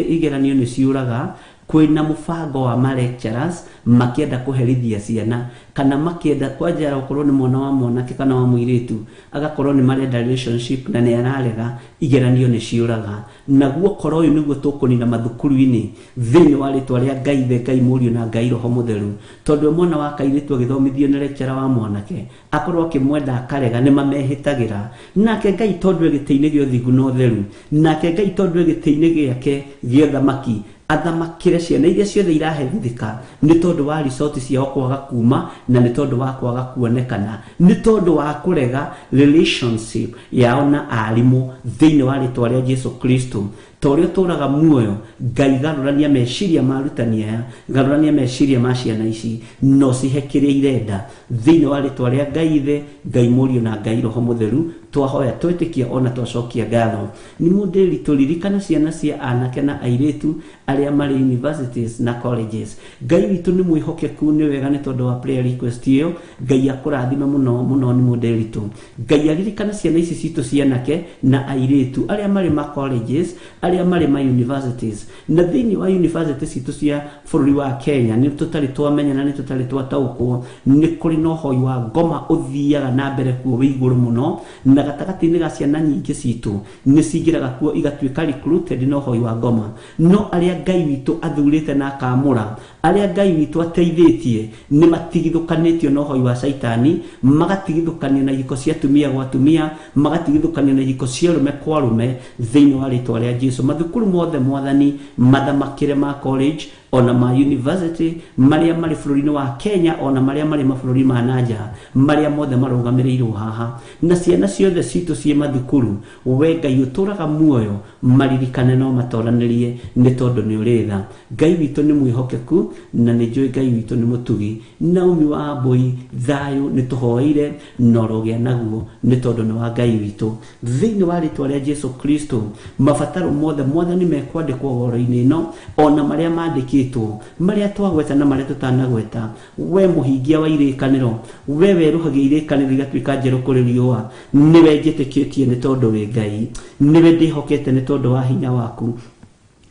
igeranio nĩ ciũraga. Kwĩna mũbango wa ma lecturers makĩenda kũherithia ciana, kana makĩenda kwanja okorwo nĩ mwana wa mwanake kana wa mũirĩtu, agakorwo nĩ marenda relationship na nĩ ararega, igeranio nĩ ciũraga. Naguo korwo ũyũ nĩguo tũkũnina mathukuru-inĩ thĩinĩ wa rĩtwa rĩa Ngai Ithe, Ngai Mũriũ na Ngai Roho Mũtheru. Tondũ mwana wa kairĩtu agĩthomithio nĩ lecturer wa mwanake, akorwo akĩmwenda akarega, nĩ mamehĩtagĩra. Nake Ngai tondũ e gĩtĩ-inĩ gĩa ũthingu na ũtheru, nake Ngai tondũ e gĩtĩ-inĩ gĩake gĩa ũthamaki, athamakĩre ciana iria ciothe iraherithĩka nĩ tondũ wa resort ciao kwaga kuma, na nĩ tondũ wa kwaga kuonekana, nĩ tondũ wa kũrega relationship yao na arimũ thĩinĩ wa rĩtwa rĩa Jesu Kristo. Ta ũrĩa ũtũraga muoyo, Ngai garũrania meciria ma arutani aya, garũrania meciria ma ciana ici, no cihe kĩrĩa irenda thĩinĩ wa rĩtwa rĩa Ngai Ithe, Ngai Mũriũ na Ngai Roho Mũtheru. Twahoya twĩtĩkia ona twacokia ngatho. Nĩ mũndĩri tũririkana ciana cia anake na airĩtu arĩa marĩ universities na colleges. Ngai witũ nĩ mwĩhokeku, nĩ wega nĩ tondũ wa prayer request ĩyo. Ngai akũrathime mũno mũno. Nĩ mũndĩritũ, Ngai aririkana ciana ici citũ cianake na airĩtu arĩa marĩ ma colleges, arĩa marĩ ma universities, na thĩinĩ wa university citũ cia bũrũri wa Kenya nĩ tũtarĩ twamenya na nĩ tũtarĩ twataũkwo nĩ kũrĩ na ũhoi wa ngoma ũthiaga na mbere kuo wĩ igũrũ mũno, na gatagatĩ-inĩ ga ciana nyingĩ citũ nĩ cingĩraga kuo igatuĩka recruited na ũhoi wa ngoma. No arĩa Ngai witũ athurĩte na akamũra, arĩa Ngai witũ ateithĩtie, nĩ matigithũkanĩtio na ũhoi wa Caitani, magatigithũkanio na ihiko cia atumia gwa atumia, magatigithũkanio na ihiko cia arũme kwa arũme thĩinĩ wa rĩtwa rĩa Jesu. Mathukuru mothe Mwathani mathamakĩre, ma college ona ma university, marĩa marĩ bũrũri-inĩ wa Kenya ona marĩa marĩ mabũrũri ma nanja, marĩa mothe marũgamĩrĩirwo haha, na ciana ciothe citũ ciĩ mathukuru, we Ngai ũtũraga muoyo maririkane no matoranĩrie nĩ tondũ nĩ ũrĩ tha. Ngai witũ nĩ mwĩhokeku na nĩ njũĩ Ngai witũ nĩ mũtugi. Naomi wa Mbui, thayũ nĩ tũhoeire na ũrogĩa naguo nĩ tondũ nĩ wa Ngai witũ. Thĩinĩ wa rĩtwa rĩa Jesu Kristo, mabataro mothe Mwathani mekwandĩkwo woro-inĩ ĩno, ona marĩa mandĩkĩtwo, marĩa twagweta na marĩa tũtanagweta, we mũhingia wa irĩkanĩro, we werũhagia irĩkanĩro igatuĩka njerũ kũrĩ riũa, nĩwe njĩtĩkĩtie nĩ tondũ wĩ Ngai, nĩwe ndĩhokete nĩ tondũ wa hinya waku.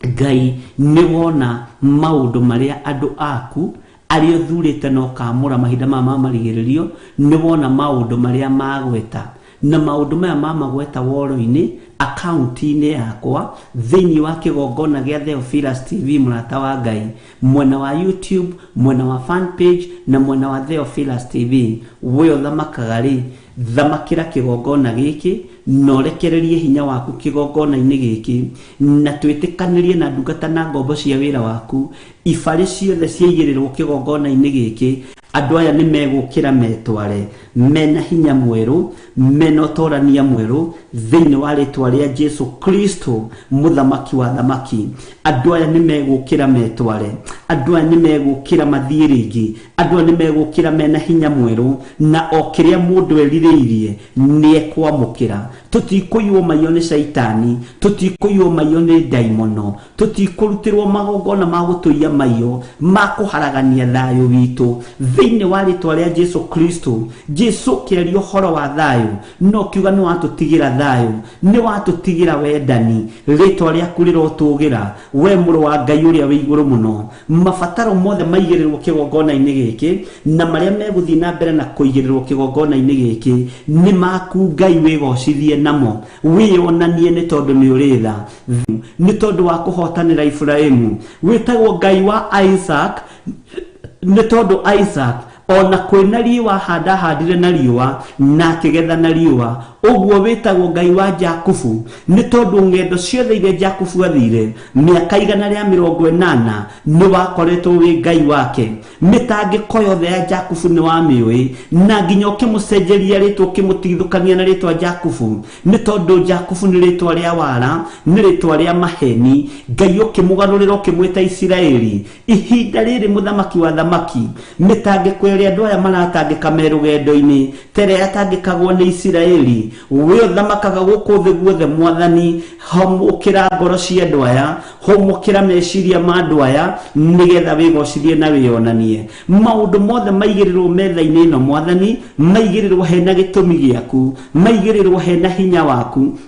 Ngai nĩ wona maũndũ marĩa andũ aku arĩa ũthurĩte na ũkamũra mahinda maya ma marigĩrĩrio, nĩ wona maũndũ marĩa magweta, na maũndũ maya mamagweta woro-inĩ akaunti-inĩ yakwa thĩinĩ wa kĩgongona gĩa Theophilus TV mũrata wa Ngai, mwena wa YouTube, mwena wa fan page na mwena wa Theophilus TV. We ũthamakaga rĩ, thamakĩra kĩgongona gĩkĩ na ũrekererie hinya waku kĩgongona-inĩ gĩkĩ, na twĩtĩkanĩrie na ndungata na ngombo cia wĩra waku, ibarĩ ciothe ciaigĩrĩrwo kĩgongona-inĩ gĩkĩ. Andũ aya nĩ megũkĩra metware mena hinya mwerũ, mena ũtorania mwerũ thĩinĩ wa rĩtwa rĩa Jesu Kristo mũthamaki wa thamaki. Andũ aya nĩ megũkĩra metware, andũ aya nĩ megũkĩra mathiĩ rĩngĩ, andũ aya nĩ megũkĩra mena hinya mwerũ, na o kĩrĩa mũndũ erirĩirie nĩ ekwamũkĩra. Tũtikũiywo maiyo nĩ caitani, tũtikũiywo maiyo nĩ ndaimono, tũtikũrutĩrwo magongona ma gũtũiya maiyo ma kũharagania thayũ witũ thĩinĩ wa rĩtwa rĩa Jesu Kristo. Jesu kĩaria ũhoro wa thayũ no kiuga nĩ watũtigĩra thayũ, nĩ watũtigĩra wendani. Rĩtwa rĩaku rĩrotũgĩra we mũrũ wa Ngai ũrĩa wĩ igũrũ mũno. Mabataro mothe maigĩrĩrwo kĩgongona-inĩ gĩkĩ na marĩa megũthiĩ na mbere na kũigĩrĩrwo kĩgongona-inĩ gĩkĩ nĩ maku Ngai, wĩgocithie namo, wĩyonanie nĩ tondũ nĩ ũrĩ tha, nĩ tondũ wa kũhotanĩra Iburahĩmu. Wĩtagwo Ngai wa Isaac nĩ tondũ Isaac ona kwĩna riũa handahandire na riũa na akĩgetha na riũa. Ũguo wĩtagwo Ngai wa Jakubu nĩ tondũ ng'endo ciothe iria Jakubu athire mĩaka 180 nĩ wakoretwo wĩ Ngai wake. Mĩtangĩko yothe ya Jakubu nĩ wamĩũĩ, na nginya ũkĩmũcenjeria rĩtwa ũkĩmũtigithũkania na rĩtwa Jakubu nĩ tondũ Jakubu nĩ rĩtwa rĩa wara, nĩ rĩtwa rĩa maheni. Ngai ũkĩmũgarũrĩra ũkĩmwĩta Isiraeli. Ihinda rĩrĩ mũthamaki wa thamaki, mĩtangĩko ĩrĩa andũ aya maratangĩka me rũgendo-inĩ tere yatangĩkagwo nĩ Isiraeli, we ũthamakaga gũkũ thĩ guothe mwathani, hũmũkĩra ngoro cia andũ aya, hũmũkĩra meciria ma andũ aya nĩgetha wĩgocithie na wĩyonanie. Maũndũ mothe maigĩrĩrwo metha-inĩ ĩno mwathani, maigĩrĩrwo hena gĩtũmi gĩaku, maigĩrĩrwo hena hinya waku.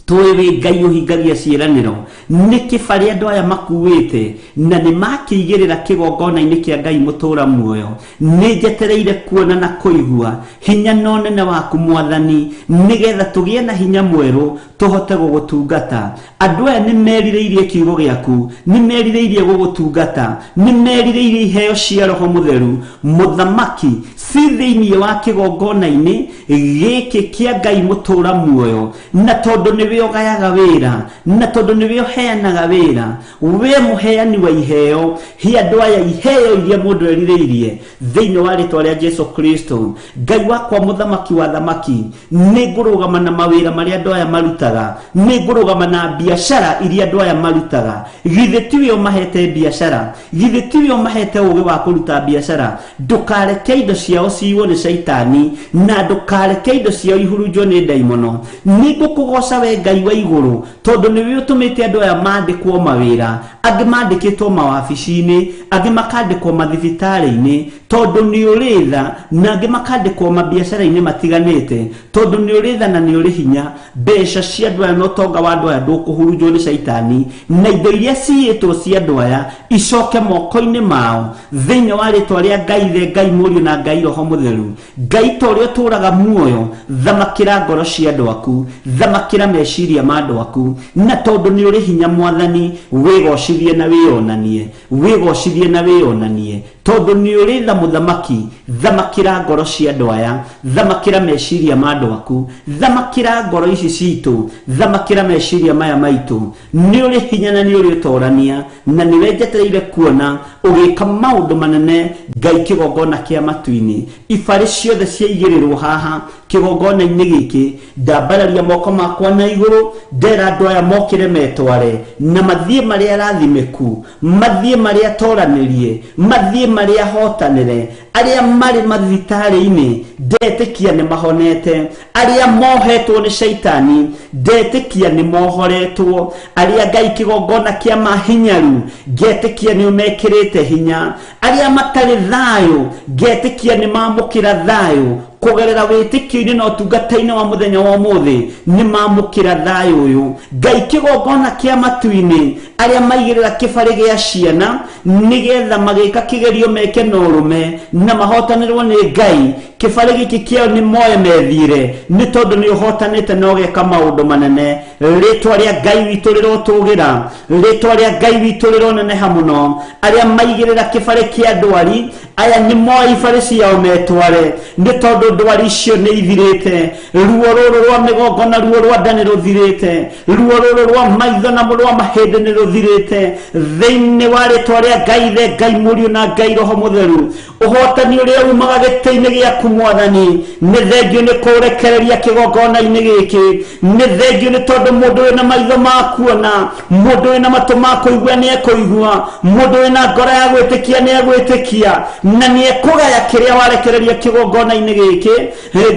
Tũĩ wĩ Ngai ũhingagia ciĩranĩro. Nĩ kĩbarĩ andũ aya makuĩte na nĩ makĩigĩrĩra kĩgongona-inĩ kĩa Ngai mũtũra muoyo. Nĩ njetereire kuona na kũigua hinya na ũnene waku mwathani, nĩgetha tũgĩe na hinya mwerũ tũhote gũgũtungata. Andũ aya nĩ merirĩirie kiugo gĩaku, nĩ merirĩirie gũgũtungata, nĩ merirĩirie iheo cia Roho Mũtheru. Mũthamaki ci thĩinĩ wa kĩgongona-inĩ gĩkĩ kĩa Ngai mũtũra muoyo, na tondũ nĩwe ũgayaga wĩra, na tondũ nĩwe ũheanaga wĩra, we mũheani wa iheo, he andũ aya iheo iria mũndũ erirĩirie thĩinĩ wa rĩtwa rĩa Jesu Kristo. Ngai wakwa mũthamaki wa thamaki, nĩ ngũrũgama na mawĩra marĩa andũ aya marutaga, nĩ ngũrũgama na biacara iria andũ aya marutaga. Githĩ tiwe ũmahete biacara? Githĩ tiwe ũmahete ũũgĩ wa kũruta biacara? Ndũkareke indo ciao ciiywo nĩ caitani, na ndũkareke indo ciao ihurunjwo nĩ ndaimono. Nĩ ngũkũgoca we Ngai wa igũrũ, tondũ nĩwe ũtũmĩte andũ aya mandĩkwo mawĩra, angĩ mandĩkĩtwo mawabici-inĩ, angĩ makandĩkwo mathibitarĩ-inĩ, tondũ nĩ ũrĩ tha, na angĩ makandĩkwo mabiacara-inĩ matiganĩte, tondũ nĩ ũrĩ tha na nĩ ũrĩ hinya. Mbeca cia andũ aya na ũtonga wa andũ aya ndũkũhurunjwo nĩ caitani, na indo iria ciiyĩtwo cia andũ aya icoke moko-inĩ mao thĩinĩ wa rĩtwa rĩa Ngai Ithe, Ngai Mũriũ na Ngai Roho Mũtheru. Ngai ta ũrĩa ũtũũraga muoyo, thamakĩra ngoro cia andũ aku, thamakĩra meciria ma andũ aku, na tondũ nĩ ũrĩ hinya mwathani, wĩgocithie na wĩyonanie, wĩgocithie na wĩyonanie, tondũ nĩ ũrĩ tha mũthamaki. Thamakĩra ngoro cia andũ aya, thamakĩra meciria ma andũ aku, thamakĩra ngoro ici citũ, thamakĩra meciria maya maitũ. Nĩ ũrĩ hinya na nĩ ũrĩ ũtorania, na nĩwe njetereire kuona ũgĩka maũndũ manene Ngai kĩgongona kĩa matu-inĩ. Ibarĩ ciothe ciaigĩrĩrwo haha kĩgongona-inĩ gĩkĩ, ndambararia moko makwa na igũrũ, ndera andũ aya mokĩre metware na mathiĩ marĩa arathimĩku, mathiĩ marĩa atoranĩrie, mathiĩ marĩa ahotanĩre. Arĩa marĩ mathibitarĩ-inĩ ndetĩkia nĩ mahonete, arĩa mohetwo nĩ caitani ndetĩkia nĩ mohoretwo, arĩa Ngai kĩgongona kĩa mahinyaru ngetĩkia nĩ ũmekĩrĩte hinya, arĩa matarĩ thayũ ngetĩkia nĩ mamũkĩra thayũ kũgerera wĩtĩkio-inĩ na ũtungata-inĩ wa mũthenya wa ũmũthĩ, nĩ mamũkĩra thayũ ũyũ. Ngai kĩgongona kĩa matu-inĩ, arĩa maigĩrĩra kĩbarĩ gĩa ciana nĩgetha magĩka kĩgerio meke na ũrũme na mahotanĩrwo nĩ Ngai, kĩbarĩ gĩkĩ kĩao nĩ moe methire, nĩ tondũ nĩ ũhotanĩte na ũgeka maũndũ manene. Rĩtwa rĩa Ngai witũ rĩrotũgĩra, rĩtwa rĩa Ngai witũ rĩroneneha mũno. Arĩa maigĩrĩra kĩbarĩ kĩa ndwari, Aya nĩ moe ibarĩ ciao metware, nĩ tondũ ndwari icio nĩ ithirĩte. Ruo rũrũ rwa mĩgongo na ruo rwa nda nĩ rũthirĩte, ruo rũrũ rwa maitho na rwa mahĩndĩ nĩ rũthirĩte. Thĩinĩ wa rĩtwa rĩa Ngai Ithe, Ngai Mũriũ na Ngai Roho Mũtheru, ũhotani ũrĩa umaga gĩtĩ-inĩ gĩaku Mwathani, nĩ thengio nĩ kũrekereria kĩgongona-inĩ gĩkĩ. Nĩ thengio nĩ tondũ mũndũ wĩna maitho ma kuona, mũndũ wĩna matũ ma kũigua nĩ ekũigua, mũndũ wĩna ngoro ya gwĩtĩkia nĩ egwĩtĩkia, na nĩ ekũgaya kĩrĩa warekereria kĩgongona-inĩ gĩkĩ.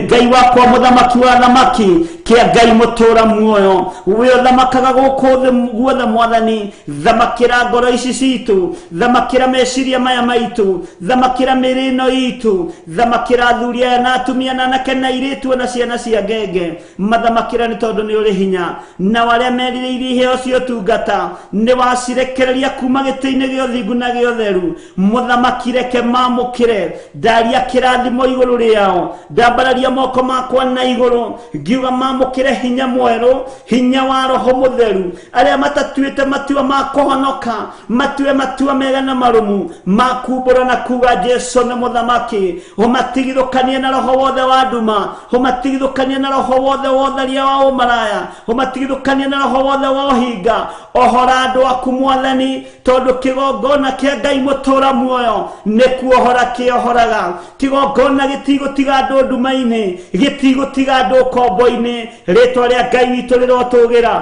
Ngai wakwa, mũthamaki wa thamaki, kĩa Ngai mũtũra muoyo, we ũthamakaga gũkũ thĩ guothe Mwathani, thamakĩra ngoro ici citũ, thamakĩra meciria maya maitũ, thamakĩra mĩĩrĩ ĩno itũ, thamakĩra athuri aya na atumia na anake na airĩtu na ciana cia ngenge, mathamakĩra nĩ tondũ nĩ ũrĩ hinya. Nao arĩa merirĩirie iheo cia ũtungata nĩ wacirekereria kuma gĩtĩ-inĩ gĩa ũthingu na gĩa ũtheru. Mũthamaki, reke mamũkĩre, ndaria kĩrathimo igũrũ rĩao, ndambararia moko makwa na igũrũ ngiuga mamũkĩre hinya mwerũ, hinya wa Roho Mũtheru. Arĩa matatuĩte matua ma kũhonoka, matue matua mega na marũmu ma kumbũra na kuga Jesu nĩ mũthamaki. Ũmatigithũkanie na roho wothe wa nduma, ũmatigithũkanie na roho wothe wa ũtharia wa ũmaraya, ũmatigithũkanie na roho wothe wa ũhinga. Ohora andũ aku Mwathani, tondũ kĩgongona kĩa Ngai mũtũra muoyo nĩ kuohora kĩohoraga. Kĩgongona gĩtigũtiga andũ nduma-inĩ, gĩtigũtiga andũ ũkombo-inĩ. Rĩtwa rĩa Ngai witũ rĩrotũgĩra,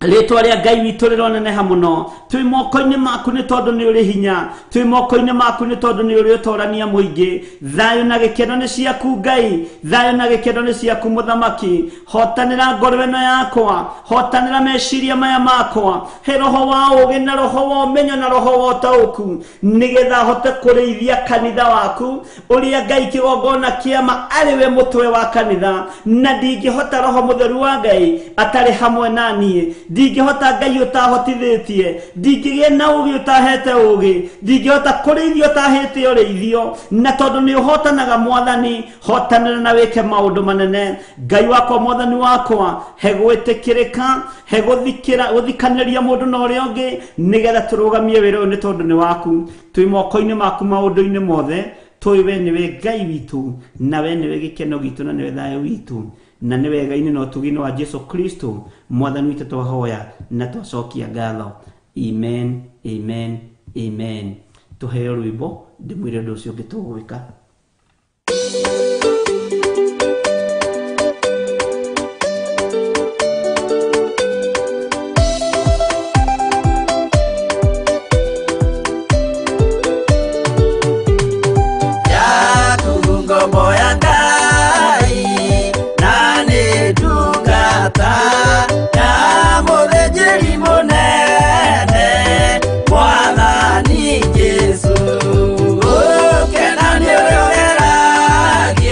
rĩtwa rĩa Ngai witũ rĩroneneha mũno. Twĩ moko-inĩ maku nĩ tondũ nĩ ũrĩ hinya, twĩ moko-inĩ maku nĩ tondũ nĩ ũrĩ ũtorania mũingĩ. Thayũ na gĩkeno nĩ ciaku Ngai, thayũ na gĩkeno nĩ ciaku Mũthamaki. Hotanĩra ngoro ĩno yakwa, hotanĩra meciria maya makwa, he roho wa ũũgĩ na roho wa ũmenyo na roho wa ũtaũku, nĩgetha hote kũrĩithia kanitha waku ũrĩa Ngai kĩgongona kĩama arĩ we mũtwe wa kanitha. Na ndingĩhota Roho Mũtheru wa Ngai atarĩ hamwe na niĩ, ndingĩhota Ngai ũtahotithĩtie, ndingĩgĩa na ũũgĩ ũtahete ũũgĩ, ndingĩhota kũrĩithia ũtahĩte ũrĩithio. Na tondũ nĩ ũhotanaga Mwathani, hotanĩra na wĩke maũndũ manene. Ngai wakwa, Mwathani wakwa, he gwĩtĩkĩrĩka, he gũthikanĩria mũndũ na ũrĩa ũngĩ, nĩgetha tũrũgamie wĩra ũyũ nĩ tondũ nĩ waku. Twĩ moko-inĩ maku maũndũ-inĩ mothe, tũĩ we nĩwe Ngai witũ, na we nĩwe gĩkeno gitũ, na nĩwe thayũ witũ, na nĩ wega-inĩ na ũtugi-inĩ wa Jesu Kristo Mwathani witũ twahoya na twacokia ngatho. Amen, amen, amen. Tũheo rwĩmbo ndĩmwĩre ũndũ ũcio ũngĩ tũgwĩka. Yaku ngombo ya Ngai na nĩ ndungata ya mũthĩnjĩri mũnene Mwathani Jesũ. Ũkena nĩ ũrĩa ũgeragia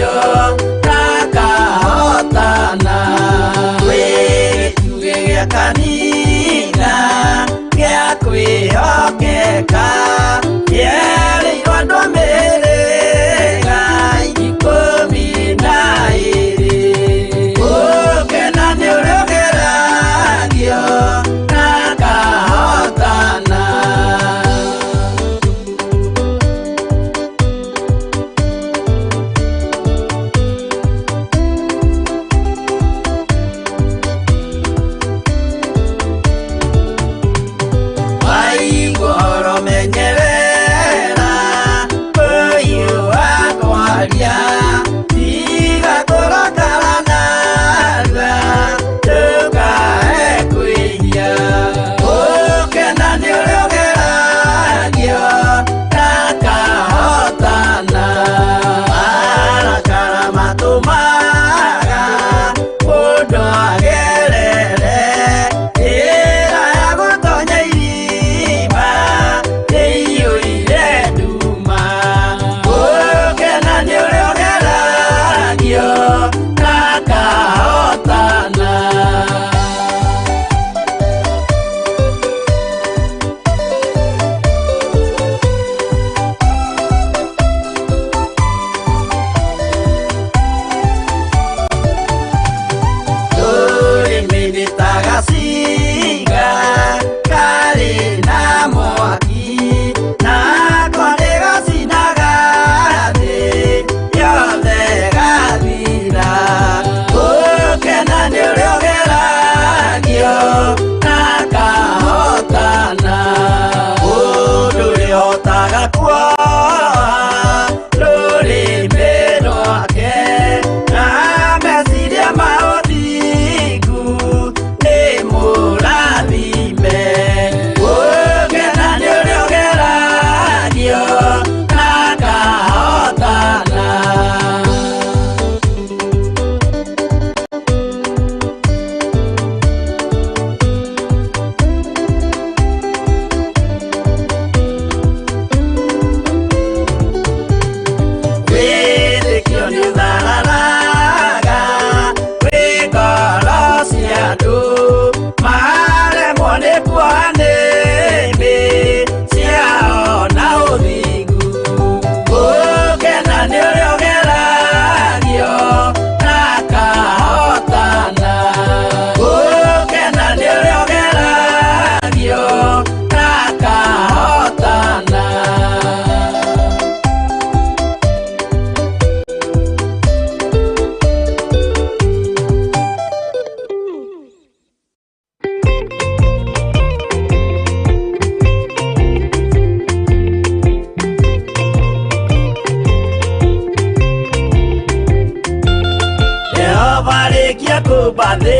kũmba thĩ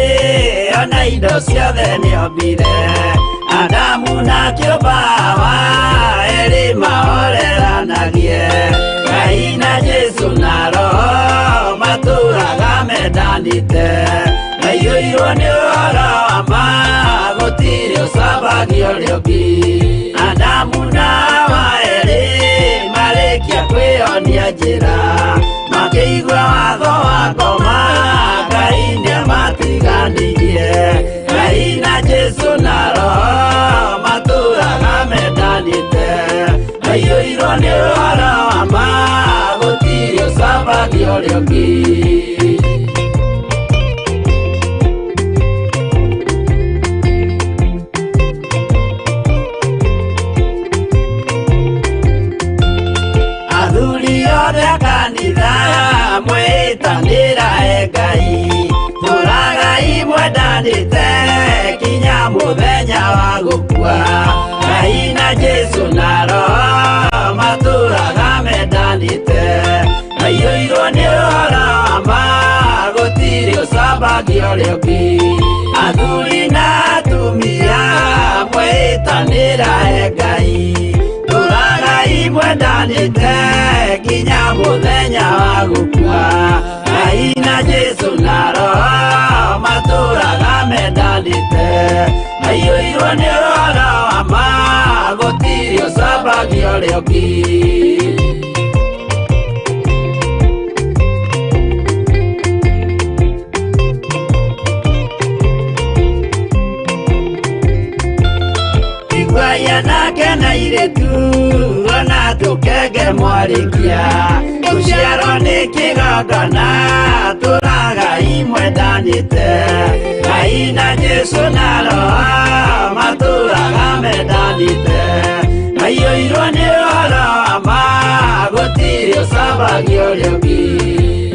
ona indo ciothe nĩombire Adamu na kĩũmba Hawa erĩ mahoreranagie Ngai na Jesũ na Roho matũraga mendanĩte Maiyũirwo nĩ ũhoro wa ma gũtirĩ ũcambagio ũrĩa ũngĩ Adamu na Hawa erĩ marĩkia kwĩyonia njĩra makĩigua watho wa ngoma Ngai nĩamatiganirie Ngai na Jesũ na Roho matũraga mendanĩte Maiyũirwo nĩ ũhoro wa ma gũtirĩ ũcambagio ũrĩa ũngĩ Athuri othe a kanitha mwĩtanĩra e Ngai tũragai mwendanĩte kinya mũthenya wa gũkua Ngai na Jesũ na Roho matũraga mendanĩte Maiyũirwo nĩ ũhoro wa ma gũtirĩ ũcambagio ũrĩa ũngĩ Athuri na atumia mwĩtanĩra e Ngai tũragai mwendanĩte kinya mũthenya wa gũkua Ngai na Jesũ na Roho matũraga mendanĩte Maiyũirwo nĩ ũhoro wa ma gũtirĩ ũcambagio ũrĩa ũngĩ Iguaia nake na airĩtu ona tũkenge mwarĩkia gũciarwo nĩ kĩgongona tũragai mwendanĩte Ngai na Jesũ na Roho matũraga mendanĩte Maiyũirwo nĩ ũhoro wa ma gũtirĩ ũcambagio ũrĩa ũngĩ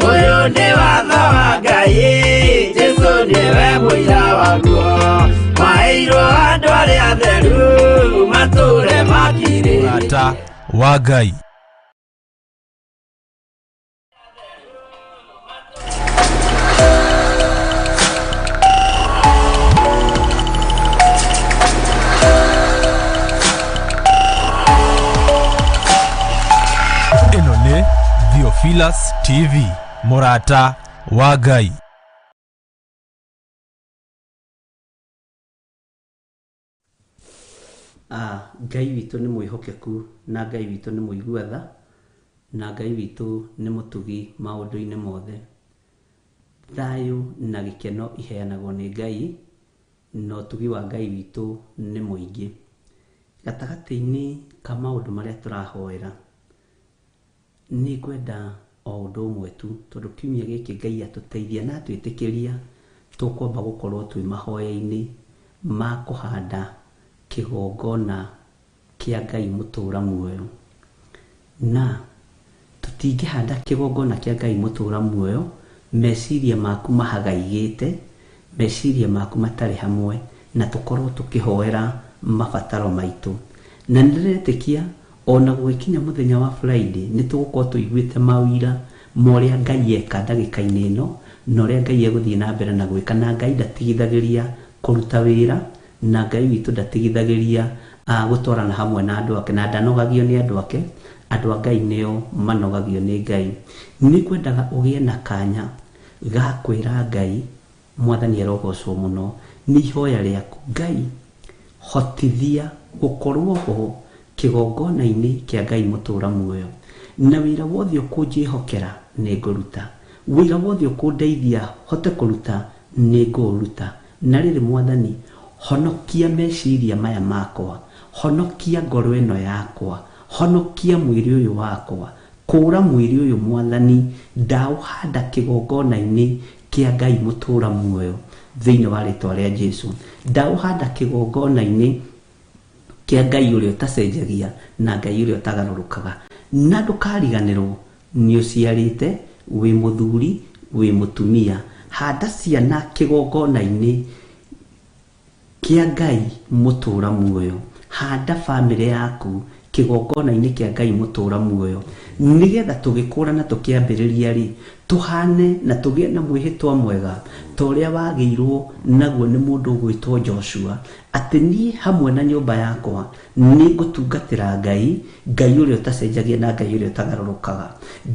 Ũyũ nĩ watho wa Ngai Jesũ nĩwe mũira waguo Maheirwo andũ arĩa atheru matũre makirĩrĩrie Mũrata wa Ngai. Ĩno nĩ Theophilus TV, mũrata wa Ngai. Ngai witũ nĩ mwĩhokeku na Ngai witũ nĩ mũigua tha na Ngai witũ nĩ mũtugi maũndũ-inĩ mothe. Thayũ na gĩkeno iheanagwo nĩ Ngai na ũtugi wa Ngai witũ nĩ mũingĩ. Gatagatĩ-inĩ ka maũndũ marĩa tũrahoera nĩ ngwenda o ũndũ ũmwe tu tondũ kiumia gĩkĩ Ngai atũteithia na atwĩtĩkĩria tũkwamba gũkorwo twĩ mahoya-inĩ ma kũhanda kĩgongona kĩa Ngai mũtũra muoyo. Na tũtingĩhanda kĩgongona kĩa Ngai mũtũra muoyo meciria maku mahagaigĩte, meciria maku matarĩ hamwe na tũkorwo tũkĩhoera mabataro maitũ. Na nĩndĩretĩkia ona gũgĩkinya mũthenya wa Friday nĩ tũgũkorwo tũiguĩte mawira ma ũrĩa Ngai eka ndagĩka-inĩ ĩno na ũrĩa Ngai egũthiĩ na mbere na gwĩka na Ngai ndatigithagĩria kũruta wĩra na Ngai witũ ndatigithagĩria gũtwarana hamwe na andũ ake na ndanogagio nĩ andũ ake. Andũ a Ngai nĩo manogagio nĩ Ngai. Nĩ ngwendaga ũgĩe na kanya ga kwĩra Ngai Mwathani arogocwo mũno nĩ ihoya rĩaku. Ngai hotithia gũkorwo ho kĩgongona-inĩ kĩa Ngai mũtũra muoyo na wĩra wothe ũkũnjĩhokera nĩ ngũruta, wĩra wothe ũkũndeithia hote kũruta nĩ ngũũruta. Na rĩrĩ Mwathani honokia meciria maya makwa, honokia ngoro ĩno yakwa, honokia mwĩrĩ ũyũ wakwa, kũra mwĩrĩ ũyũ Mwathani ndaũhanda kĩgongona-inĩ kĩa Ngai mũtũra muoyo thĩinĩ wa rĩtwa rĩa Jesũ. Ndaũhanda kĩgongona-inĩ kĩa Ngai ũrĩa ũtacenjagia na Ngai ũrĩa ũtagarũrũkaga. Na ndũkariganĩrwo nĩ ũciarĩte, wĩ mũthuri, wĩ mũtumia, handa ciana kĩgongona-inĩ kĩa Ngai mũtũra muoyo. Handa bamĩrĩ yaku kĩgongona-inĩ kĩa Ngai mũtũra muoyo, nĩgetha tũgĩkũra na tũkĩambĩrĩria rĩ, tũhane na tũgĩe na mwĩhĩtwa mwega ta ũrĩa wagĩirwo naguo nĩ mũndũ ũgwĩtwo Joshua, atĩ niĩ hamwe na nyũmba yakwa nĩ ngũtungatĩra Ngai, Ngai ũrĩa ũtacenjagia na Ngai ũrĩa ũtagarũrũkaga,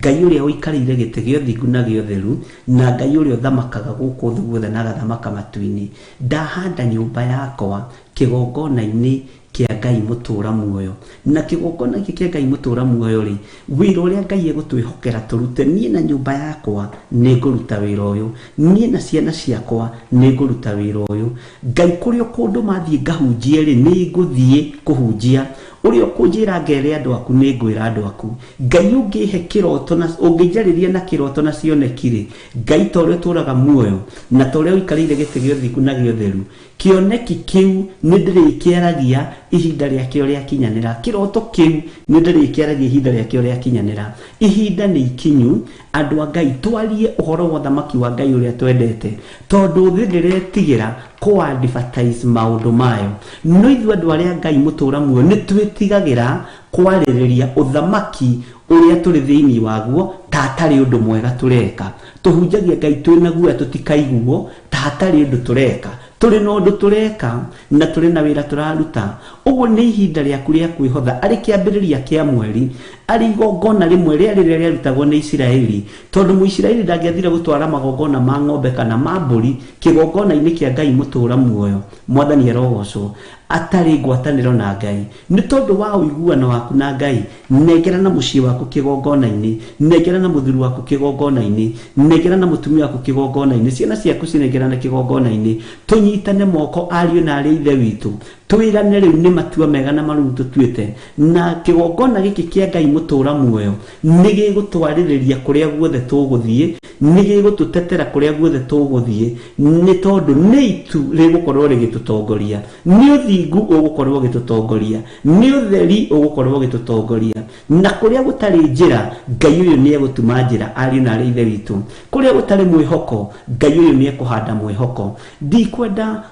Ngai ũrĩa ũikarĩire gĩtĩ gĩa ũthingu na gĩa ũtheru, na Ngai ũrĩa ũthamakaga gũkũ thĩ guothe na agathamaka matu-inĩ. Ndahanda nyũmba yakwa kĩgongona-inĩ kĩa Ngai mũtũra muoyo, na kĩgongona gĩkĩ kĩa Ngai mũtũra muoyo rĩ, wĩra ũrĩa Ngai egũtwĩhokera tũrute, niĩ na nyũmba yakwa nĩ ngũruta wĩra ũyũ, niĩ na ciana ciakwa nĩ ngũruta wĩra ũyũ. Ngai kũrĩa ũkũndũma thiĩ ngahunjie rĩ, nĩ ngũthiĩ kũhunjia. Ũrĩa ũkũnjĩra ngere andũ aku, nĩ ngwĩra andũ aku. Ngai ũngĩhe kĩroto na ũngĩnjarĩria na kĩroto na cioneki rĩ, Ngai ta ũrĩa ũtũraga muoyo na ta ũrĩa ũikarĩire gĩtĩ gĩa ũthingu na gĩa ũtheru, kĩoneki kĩu nĩ ndĩrĩkĩaragia ihinda rĩakĩo rĩakinyanĩra. Kĩroto kĩu nĩ ndĩrĩkĩaragia ihinda rĩakĩo rĩakinyanĩra. Ihinda nĩ ikinyu, andũ a Ngai, twarie ũhoro wa ũthamaki wa Ngai ũrĩa twendete, tondũ thĩ ndĩretigĩra kũ advertise maũndũ mayo. No ithuĩ andũ arĩa Ngai mũtũra muoyo nĩ twĩtigagĩra kwarĩrĩria ũthamaki ũrĩa tũrĩ thĩinĩ waguo ta hatarĩ ũndũ mwega tũreka. Tũhunjagia Ngai twĩna guoya tũtikaiguo ta hatarĩ ũndũ tũreka. Tũrĩ na ũndũ tũreka na tũrĩ na wĩra tũraruta. Ũguo nĩ ihinda rĩaku rĩa kwĩhotha, arĩ kĩambĩrĩria kĩa mweri, arĩ igongona rĩmwe rĩa rĩrĩa rĩarutagwo nĩ Isiraeli, tondũ Mũisiraeli ndangĩathire gũtwara magongona ma ng'ombe kana ma mbũri kĩgongona-inĩ kĩa Ngai mũtũra muoyo, Mwathani arogocwo, atarĩ ngwatanĩro na Ngai. Nĩ tondũ wa ũiguano waku na Ngai, nengera na mũciĩ waku kĩgongona-inĩ, nengera na mũthuri waku kĩgongona-inĩ, nengera na mũtumia waku kĩgongona-inĩ, ciana ciaku cinengerane kĩgongona-inĩ, tũnyitane moko ariũ na arĩ ithe witũ, twĩrane rĩu nĩ matua mega na marũmu tũtuĩte, na kĩgongona gĩkĩ kĩa Ngai mũtũra muoyo nĩ gĩgũtwarĩrĩria kũrĩa guothe tũgũthiĩ, nĩ gĩgũtũtetera kũrĩa guothe tũgũthiĩ, nĩ tondũ nĩ itu rĩgũkorwo rĩgĩtũtongoria, nĩ ũthingu ũgũkorwo ũgĩtũtongoria, nĩ ũtheri ũgũkorwo ũgĩtũtongoria. Na kũrĩa gũtarĩ njĩra, Ngai ũyũ nĩ egũtuma njĩra, ariũ na arĩ ithe witũ. Kũrĩa gũtarĩ mwĩhoko, Ngai ũyũ nĩ ekũhanda mwĩhoko. Ndikwenda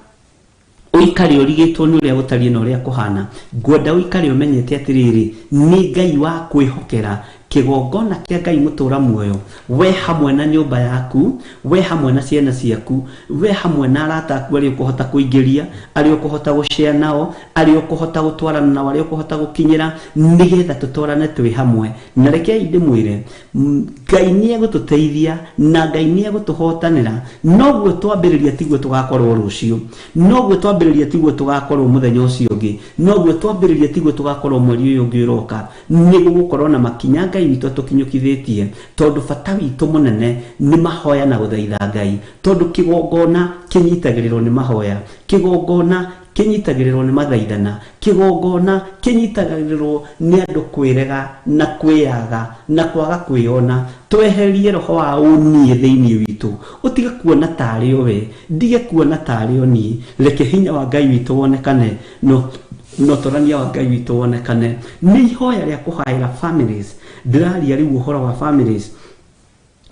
ũikare ũrigĩtwo nĩ ũrĩa gũtariĩ na ũrĩa kũhana, ngwenda ũikare ũmenyete atĩrĩrĩ, nĩ Ngai wa kwĩhokera kĩgongona kĩa Ngai mũtũra muoyo, we hamwe na nyũmba yaku, we hamwe na ciana ciaku, we hamwe na arata aku arĩa ũkũhota kũingĩria, arĩa ũkũhota gũshare nao, arĩa ũkũhota gũtwarana nao, arĩa ũkũhota gũkinyĩra, nĩgetha tũtwarane twĩ hamwe. Na rekei ndĩmwĩre, Ngai nĩ egũtũteithia na Ngai nĩ egũtũhotanĩra. Noguo twambĩrĩria tiguo tũgakorwo rũciũ, noguo twambĩrĩria tiguo tũgakorwo mũthenya ũcio ũngĩ, noguo twambĩrĩria tiguo tũgakorwo mweri ũyũ ũngĩ ũroka. Nĩ gũgũkorwo na makinya Ngai witũ atũkinyũkithĩtie, tondũ bata witũ mũnene nĩ mahoya na gũthaitha Ngai, tondũ kĩgongona kĩnyitagĩrĩrwo nĩ mahoya, kĩgongona kĩnyitagĩrĩrwo nĩ mathaithana, kĩgongona kĩnyitagĩrĩrwo nĩ andũ kwĩrega na kwĩyaga na kwaga kwĩyona. Tweherie roho wa ũniĩ thĩinĩ witũ, ũtige kuona tarĩ o we, ndige kuona tarĩ o niĩ. Reke hinya wa Ngai witũ wonekane, no ũtorania wa Ngai witũ wonekane. Nĩ ihoya rĩa kũhaĩra families. Ndĩraria rĩu ũhoro wa families.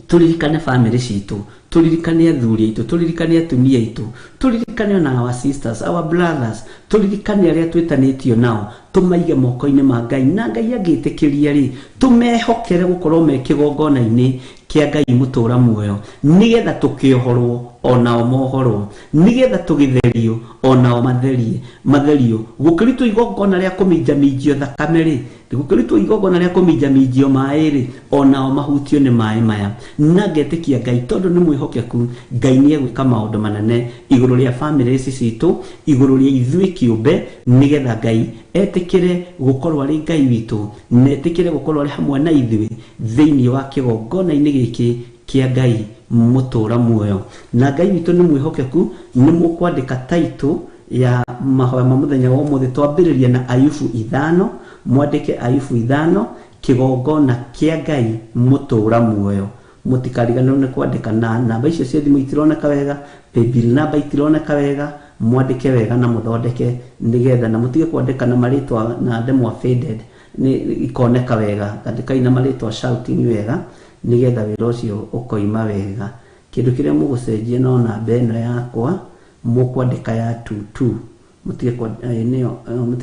Tũririkane family citũ, tũririkane athuri aitũ, tũririkane atumia aitũ, tũririkane ona our sisters, our brothers, tũririkane arĩa twĩtanĩtio nao, tũmaige moko-inĩ ma Ngai. Na Ngai angĩtĩkĩria rĩ, tũmehokere gũkorwo me kĩgongona-inĩ kĩa Ngai mũtũra muoyo, nĩgetha tũkĩohorwo onao mohorwo, nĩgetha tũgĩtherio onao matherio. Gũkĩrutwo igongona rĩa kũminjaminjio thakame rĩ, gũkĩrutwo igongona rĩa kũminjaminjio maĩ rĩ, onao mahutio nĩ maĩ maya. Na ngetĩkia Ngai tondũ nĩ mwĩhokeku, Ngai nĩ egwĩka maũndũ manene igũrũ rĩa family ici citũ, igũrũ rĩa ithuĩ kĩũmbe, nĩgetha Ngai etĩkĩre gũkorwo arĩ Ngai witũ, na etĩkĩre gũkorwo arĩ hamwe na ithuĩ thĩinĩ wa kĩgongona-inĩ gĩkĩ kĩa Ngai mũtũra muoyo. Na Ngai witũ nĩ mwĩhokeku. Nĩ mũkwandĩka title ya mahoya ma mũthenya wa ũmũthĩ. Twambĩrĩria na Ayubu 5, mwandĩke Ayubu 5, kĩgongona kĩa Ngai mũtũra muoyo. Mũtikariganĩrwo nĩ kwandĩka, na namba icio cia thimũ itironeka wega, paybill namba itironeka wega, mwandĩke wega na mũthondeke nĩgetha, na mũtige kwandĩka na marĩtwa na ndemwa faded, nĩ ikoneka wega. Andĩkai na marĩtwa shouting wega nĩgetha wĩra ũcio ũkoima wega. Kĩndũ kĩrĩa mũgũcenjia no namba ĩno yakwa mũkwandĩka ya 22, mũtige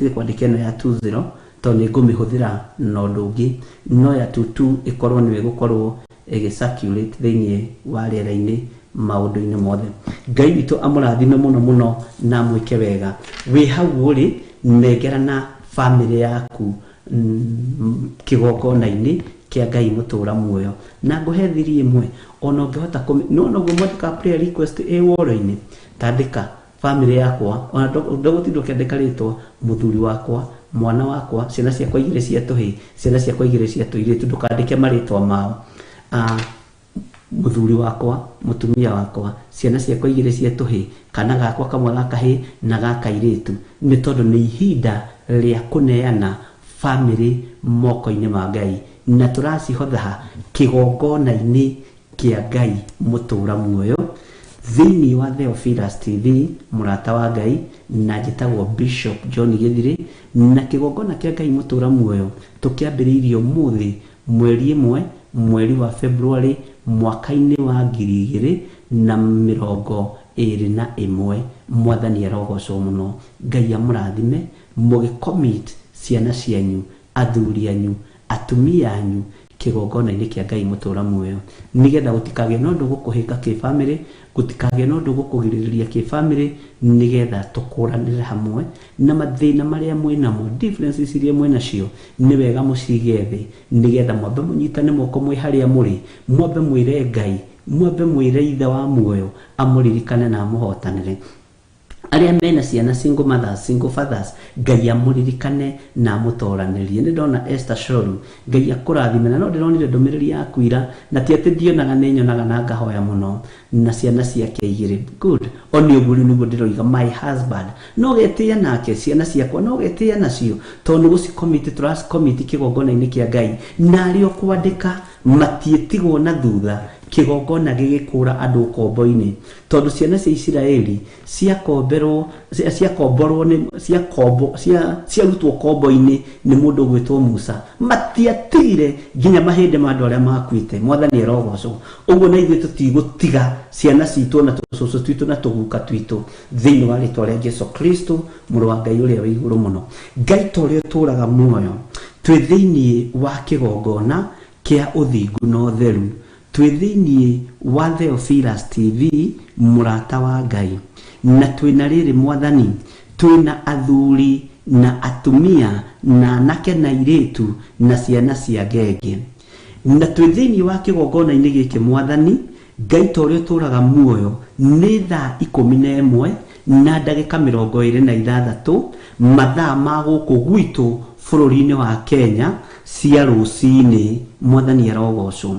kwandĩka ĩno ya 20, Tondũ nĩ ngũmĩhũthĩra na ũndũ ũngĩ, no ya 22 ĩkorwo nĩwe ĩgũkorwo ĩgĩ-circulate thĩinĩ wa rĩera-inĩ maũndũ-inĩ mothe. Ngai witũ amũrathime mũno mũno na amwĩke wega. Wĩ hau ũrĩ, nengerana bamĩrĩ yaku kĩgongona-inĩ kĩa Ngai mũtũra muoyo. Na ngũhe thiri ĩmwe, ona ũngĩhota no noguo mwandĩka prayer request ĩ woro-inĩ, tandĩka bamĩrĩ yakwa, ona ndũgũtinda ũkĩandĩka rĩtwa, mũthuri wakwa, mwana wakwa, ciana ciakwa igĩrĩ cia tũhĩĩ, ciana ciakwa igĩrĩ cia tũirĩtu, ndũkandĩke marĩtwa mao. Mũthuri wakwa, mũtumia wakwa, ciana ciakwa igĩrĩ cia tũhĩĩ, kana gakwa kamwe ga kahĩĩ na ga kairĩtu, nĩ tondũ nĩ ihinda rĩa kũneana bamĩrĩ moko-inĩ ma Ngai, na tũracihotha kĩgongona-inĩ kĩa Ngai mũtũra muoyo thĩinĩ wa Theophilus TV, mũrata wa Ngai, na njĩtagwo Bishop John Gĩthirĩ. Na kĩgongona kĩa Ngai mũtũra muoyo tũkĩambĩrĩirie ũmũthĩ mweri 1 mweri wa February mwaka-inĩ wa 2021. Mwathani arogocwo mũno. Ngai amũrathime mũgĩcommit ciana cianyu, athuri anyu, atumia anyu kĩgongona-inĩ kĩa Ngai mũtũra muoyo, nĩgetha gũtikagĩe na ũndũ gũkũhĩnga kĩbamĩrĩ, gũtikagĩe na ũndũ gũkũgirĩrĩria kĩbamĩrĩ, nĩgetha tũkũranĩre hamwe na mathĩna marĩa mwĩnamo, differences iria mwĩnacio, nĩ wega mũcige thĩ, nĩgetha mwambe mũnyitane moko mwĩ harĩa mũrĩ, mwambe mwĩre Ngai, mwambe mwĩre Ithe wa muoyo amũririkane na amũhotanĩre. Arĩa mena ciana single mothers, single fathers, Ngai amũririkane na amũtoranĩrie. Nĩ ndona Esther Shoru, Ngai akũrathime, na no ndĩronire ndũmĩrĩri yaku ira, na ti atĩ ndionaga, nĩ nyonaga na ngahoya mũno, na ciana ciake igĩrĩ. Good. O nĩ ũguo rĩu nĩguo ndĩroiga my husband, no getĩĩa nake, ciana ciakwa no getĩĩa nacio, tondũ nĩ gũcicommit, tũracicommit kĩgongona-inĩ kĩa Ngai, na arĩa ũkwandĩka matiĩtigwo na thutha kĩgongona gĩgĩkũra andũ ũkombo-inĩ, tondũ ciana cia Isiraeli ciakomberwo, ciakomborwo nĩ ciakombo ciarutwo kombo-inĩ nĩ mũndũ ũgwĩtwo Musa, matiatigire nginya mahĩndĩ ma andũ arĩa makuĩte. Mwathani arogocwo. Ũguo na ithuĩ tũtigũtiga ciana citũ na tũcũcũ twitũ na tũguka twitũ thĩinĩ wa rĩtwa rĩa Jesu Kristo, mũrũ wa Ngai ũrĩa wĩ igũrũ mũno. Ngai ta ũrĩa ũtũraga muoyo, twĩ thĩinĩ wa kĩgongona kĩa ũthingu na ũtheru, twĩ thĩinĩ wa Theophilus TV, mũrata wa Ngai, na twĩna rĩrĩ Mwathani, twĩna athuri na atumia na anake na airĩtu na ciana cia ngenge, na twĩ thĩinĩ wa kĩgongona-inĩ gĩkĩ. Mwathani Ngai ta ũrĩa ũtũraga muoyo, nĩ thaa 11 na ndagĩka 26 mathaa ma gũkũ gwitũ bũrũri-inĩ wa Kenya cia rũcinĩ. Mwathani arogocwo.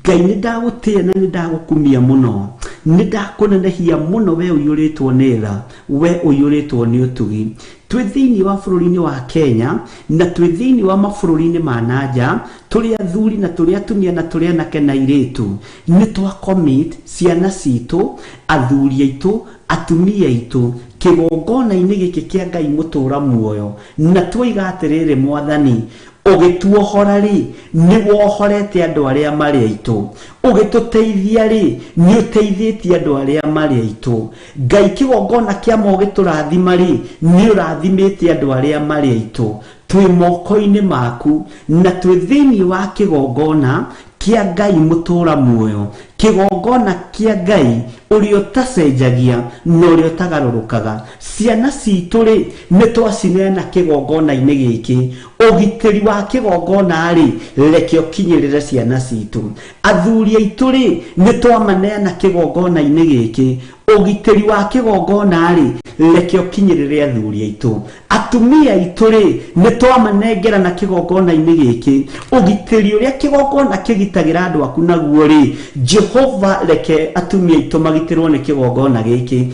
Ngai, nĩ ndagũtĩĩa na nĩ ndagũkumia mũno, nĩ ndakũnenehia mũno, we ũiyũrĩtwo nĩ tha, we ũiyũrĩtwo nĩ ũtugi. Twĩ thĩinĩ wa bũrũri-inĩ wa Kenya na twĩ thĩinĩ wa mabũrũri-inĩ ma nanja, tũrĩ athuri na tũrĩ atumia na tũrĩ anake na airĩtu, nĩ twa commit ciana citũ, athuri aitũ, atumia aitũ kĩgongona-inĩ gĩkĩ kĩa Ngai mũtũra muoyo, na twoiga atĩrĩrĩ, Mwathani, ũgĩtuohora rĩ, nĩ wohorete andũ arĩa marĩ aitũ, ũgĩtũteithia rĩ, nĩ ũteithĩtie andũ arĩa marĩ aitũ. Ngai, kĩgongona kĩa mogĩtũrathima rĩ, nĩ ũrathimĩte andũ arĩa marĩ aitũ. Twĩ moko-inĩ maku na twĩ thĩinĩ wa kĩgongona kĩa Ngai mũtũra muoyo, kĩgongona kĩa Ngai ũrĩa ũtacenjagia na ũrĩa ũtagarũrũkaga. Ciana citũ rĩ, nĩ twacineana kĩgongona-inĩ gĩkĩ. Ũgitĩri wa kĩgongona rĩ, reke ũkinyĩrĩre ciana citũ. Athuri aitũ rĩ, nĩ twamaneana kĩgongona-inĩ gĩkĩ. Ũgitĩri wa kĩgongona rĩ, reke ũkinyĩrĩre athuri aitũ. Atumia aitũ rĩ, nĩ twamanengerana kĩgongona-inĩ gĩkĩ. Ũgitĩri ũrĩa kĩgongona kĩgitagĩra andũ aku naguo rĩ, Jehova, reke atumia aitũ magitĩrwo nĩ kĩgongona gĩkĩ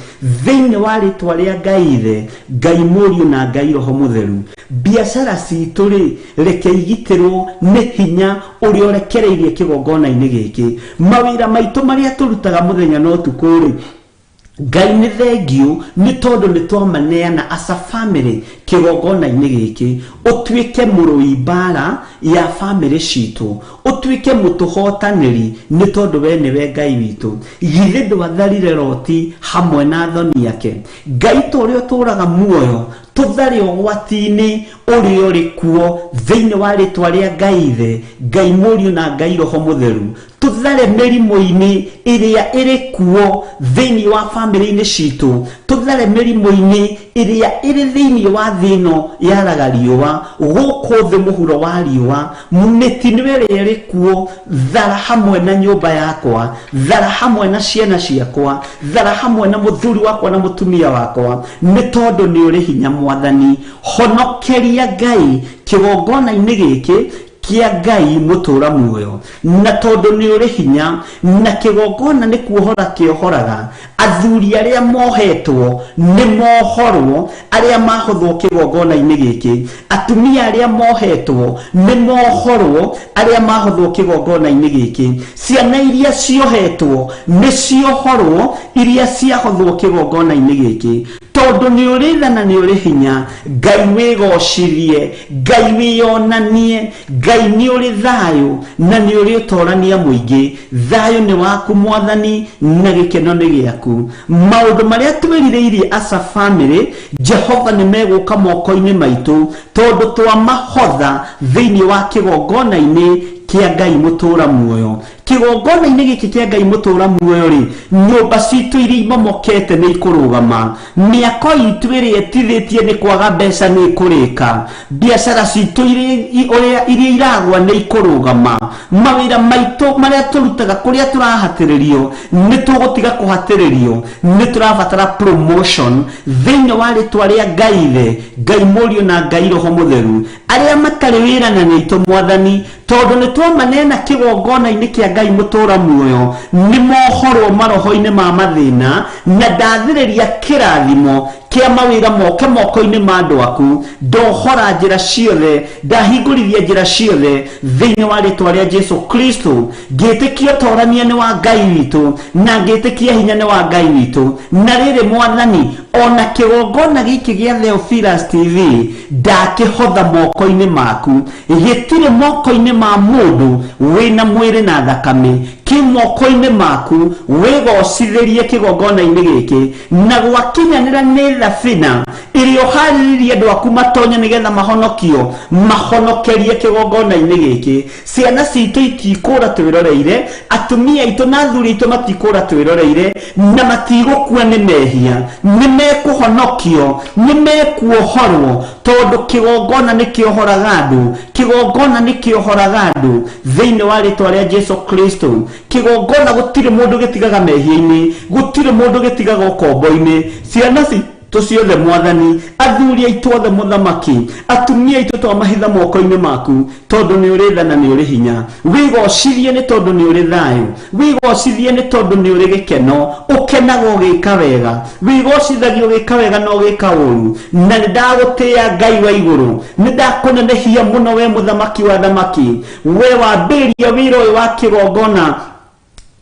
thĩinĩ wa rĩtwa rĩa Ngai Ithe, Ngai Mũriũ na Ngai Roho Mũtheru. Biacara citũ rĩ, reke igitĩrwo nĩ hinya ũrĩa ũrekereirie kĩgongona-inĩ gĩkĩ. Mawĩra maitũ marĩa tũrutaga mũthenya na ũtukũ rĩ, Ngai, nĩ thengiũ nĩ tondũ nĩ twamaneana as a family kĩgongona-inĩ gĩkĩ. Ũtuĩke mũrũi mbara ya family citũ, ũtuĩke mũtũhotanĩri, nĩ tondũ we nĩwe Ngai witũ. Githĩ ndwatharire Loti hamwe na athoni ake? Ngai ta ũrĩa ũtũraga muoyo, Tũthare ũgwati-inĩ ũrĩa ũrĩ kuo thĩinĩ wa rĩtwa rĩa Ngai Ithe, Ngai Mũriũ na Ngai Roho Mũtheru. Tũthare mĩrimũ-inĩ ĩrĩa ĩrĩ kuo thĩinĩ wa bamĩrĩ-inĩ citũ. Tũthare mĩrimũ-inĩ ĩrĩa ĩrĩ thĩinĩ wa thĩ ĩno yaraga riũa, gũkũ thĩ mũhuro wa riũa, mĩtino ĩrĩa ĩrĩ kuo. Thara hamwe na nyũmba yakwa, thara hamwe na ciana ciakwa, thara hamwe na mũthuri wakwa na mũtumia wakwa, nĩ tondũ nĩ ũrĩ hinya Mwathani. Honokeria Ngai kĩgongona-inĩ gĩkĩ kĩa Ngai mũtũra muoyo, na tondũ nĩ ũrĩ hinya, na kĩgongona nĩ kuohora kĩohoraga. Athuri arĩa mohetwo nĩ mohorwo, arĩa mahothwo kĩgongona-inĩ gĩkĩ. Atumia arĩa mohetwo nĩ mohorwo, arĩa mahothwo kĩgongona-inĩ gĩkĩ. Ciana iria ciohetwo nĩ ciohorwo, iria ciahothwo kĩgongona-inĩ gĩkĩ. Tondũ nĩ ũrĩ tha na nĩ ũrĩ hinya, Ngai wĩgocirie, Ngai wĩyonanie, Ngai nĩ ũrĩ thayũ na nĩ ũrĩ ũtorania mũingĩ. Thayũ nĩ waku Mwathani na gĩkeno nĩ gĩaku. Maũndũ marĩa twĩrirĩirie as a family, Jehova nĩ megũka moko-inĩ maitũ, tondũ twamahotha thĩinĩ wa kĩgongona-inĩ kĩa Ngai mũtũra muoyo. Kĩgongona-inĩ gĩkĩ kĩa Ngai mũtũra muoyo rĩ, nyũmba citũ iria imomokete nĩ ikũrũgama, mĩako itũ ĩrĩa ĩtithĩtie nĩ kwaga mbeca nĩ ĩkũrĩka, biacara citũ iria iragwa nĩ ikũrũgama, mawĩra maitũ marĩa tũrutaga kũrĩa tũrahatĩrĩrio nĩ tũgũtiga kũhatĩrĩrio. Nĩ tũrabatara promotion thĩinĩ wa rĩtwa rĩa Ngai Ithe, Ngai Mũriũ na Ngai Roho Mũtheru. Arĩa matarĩ wĩra na nĩ aitũ Mwathani, tondũ nĩ twamanena kĩgongona-inĩ kĩa Ngai mũtũra muoyo, nĩ mohorwo maroho-inĩ ma mathĩna, na ndathĩrĩria kĩrathimo kĩa mawĩra moke moko-inĩ ma andũ aku. Ndohora njĩra ciothe, ndahingũrithia njĩra ciothe thĩinĩ wa rĩtwa rĩa Jesu Kristo. Ngĩtĩkia ũtorania nĩ wa Ngai witũ, na ngĩtĩkia hinya nĩ wa Ngai witũ. Na rĩrĩ Mwathani, ona kĩgongona gĩkĩ gĩa Theophilus TV ndakĩhotha moko-inĩ maku, gĩtirĩ moko-inĩ ma mũndũ wĩna mwĩrĩ na thakame, kĩ moko-inĩ maku. Wĩgocithĩrie kĩgongona-inĩ gĩkĩ, na gwakinyanĩra nĩ thabina ĩrĩa ũharĩrĩrie andũ aku matonye nĩgetha mahonokio, mahonokerie kĩgongona-inĩ gĩkĩ. Ciana citũ itikũra twĩroreire, atumia aitũ na athuri aitũ matikũra twĩroreire, na matigũkua nĩ mehia, nĩ mekũhonokio, nĩ mekuohorwo, tondũ kĩgongona nĩ kĩohoraga andũ, kĩgongona nĩ kĩohoraga andũ thĩinĩ wa rĩtwa rĩa Jesu Kristo. Kĩgongona gũtirĩ mũndũ gĩtigaga mehia-inĩ, gũtirĩ mũndũ gĩtigaga ũkombo-inĩ. Ciana citũ ciothe Mwathani, athuri aitũ othe mũthamaki, atumia aitũ twamahitha moko-inĩ maku, tondũ nĩ ũrĩ tha na nĩ ũrĩ hinya. Wĩgocithie nĩ tondũ nĩ ũrĩ thayũ, wĩgocithie nĩ tondũ nĩ ũrĩ gĩkeno, ũkenaga ũgĩka wega, wĩgocithagia ũgĩka wega na ũgĩka ũru. Na nĩ ndagũtĩĩa Ngai wa igũrũ, nĩ ndakũnenehia mũno we mũthamaki wa thamaki, we wambĩrĩria wĩra ũyũ wa kĩgongona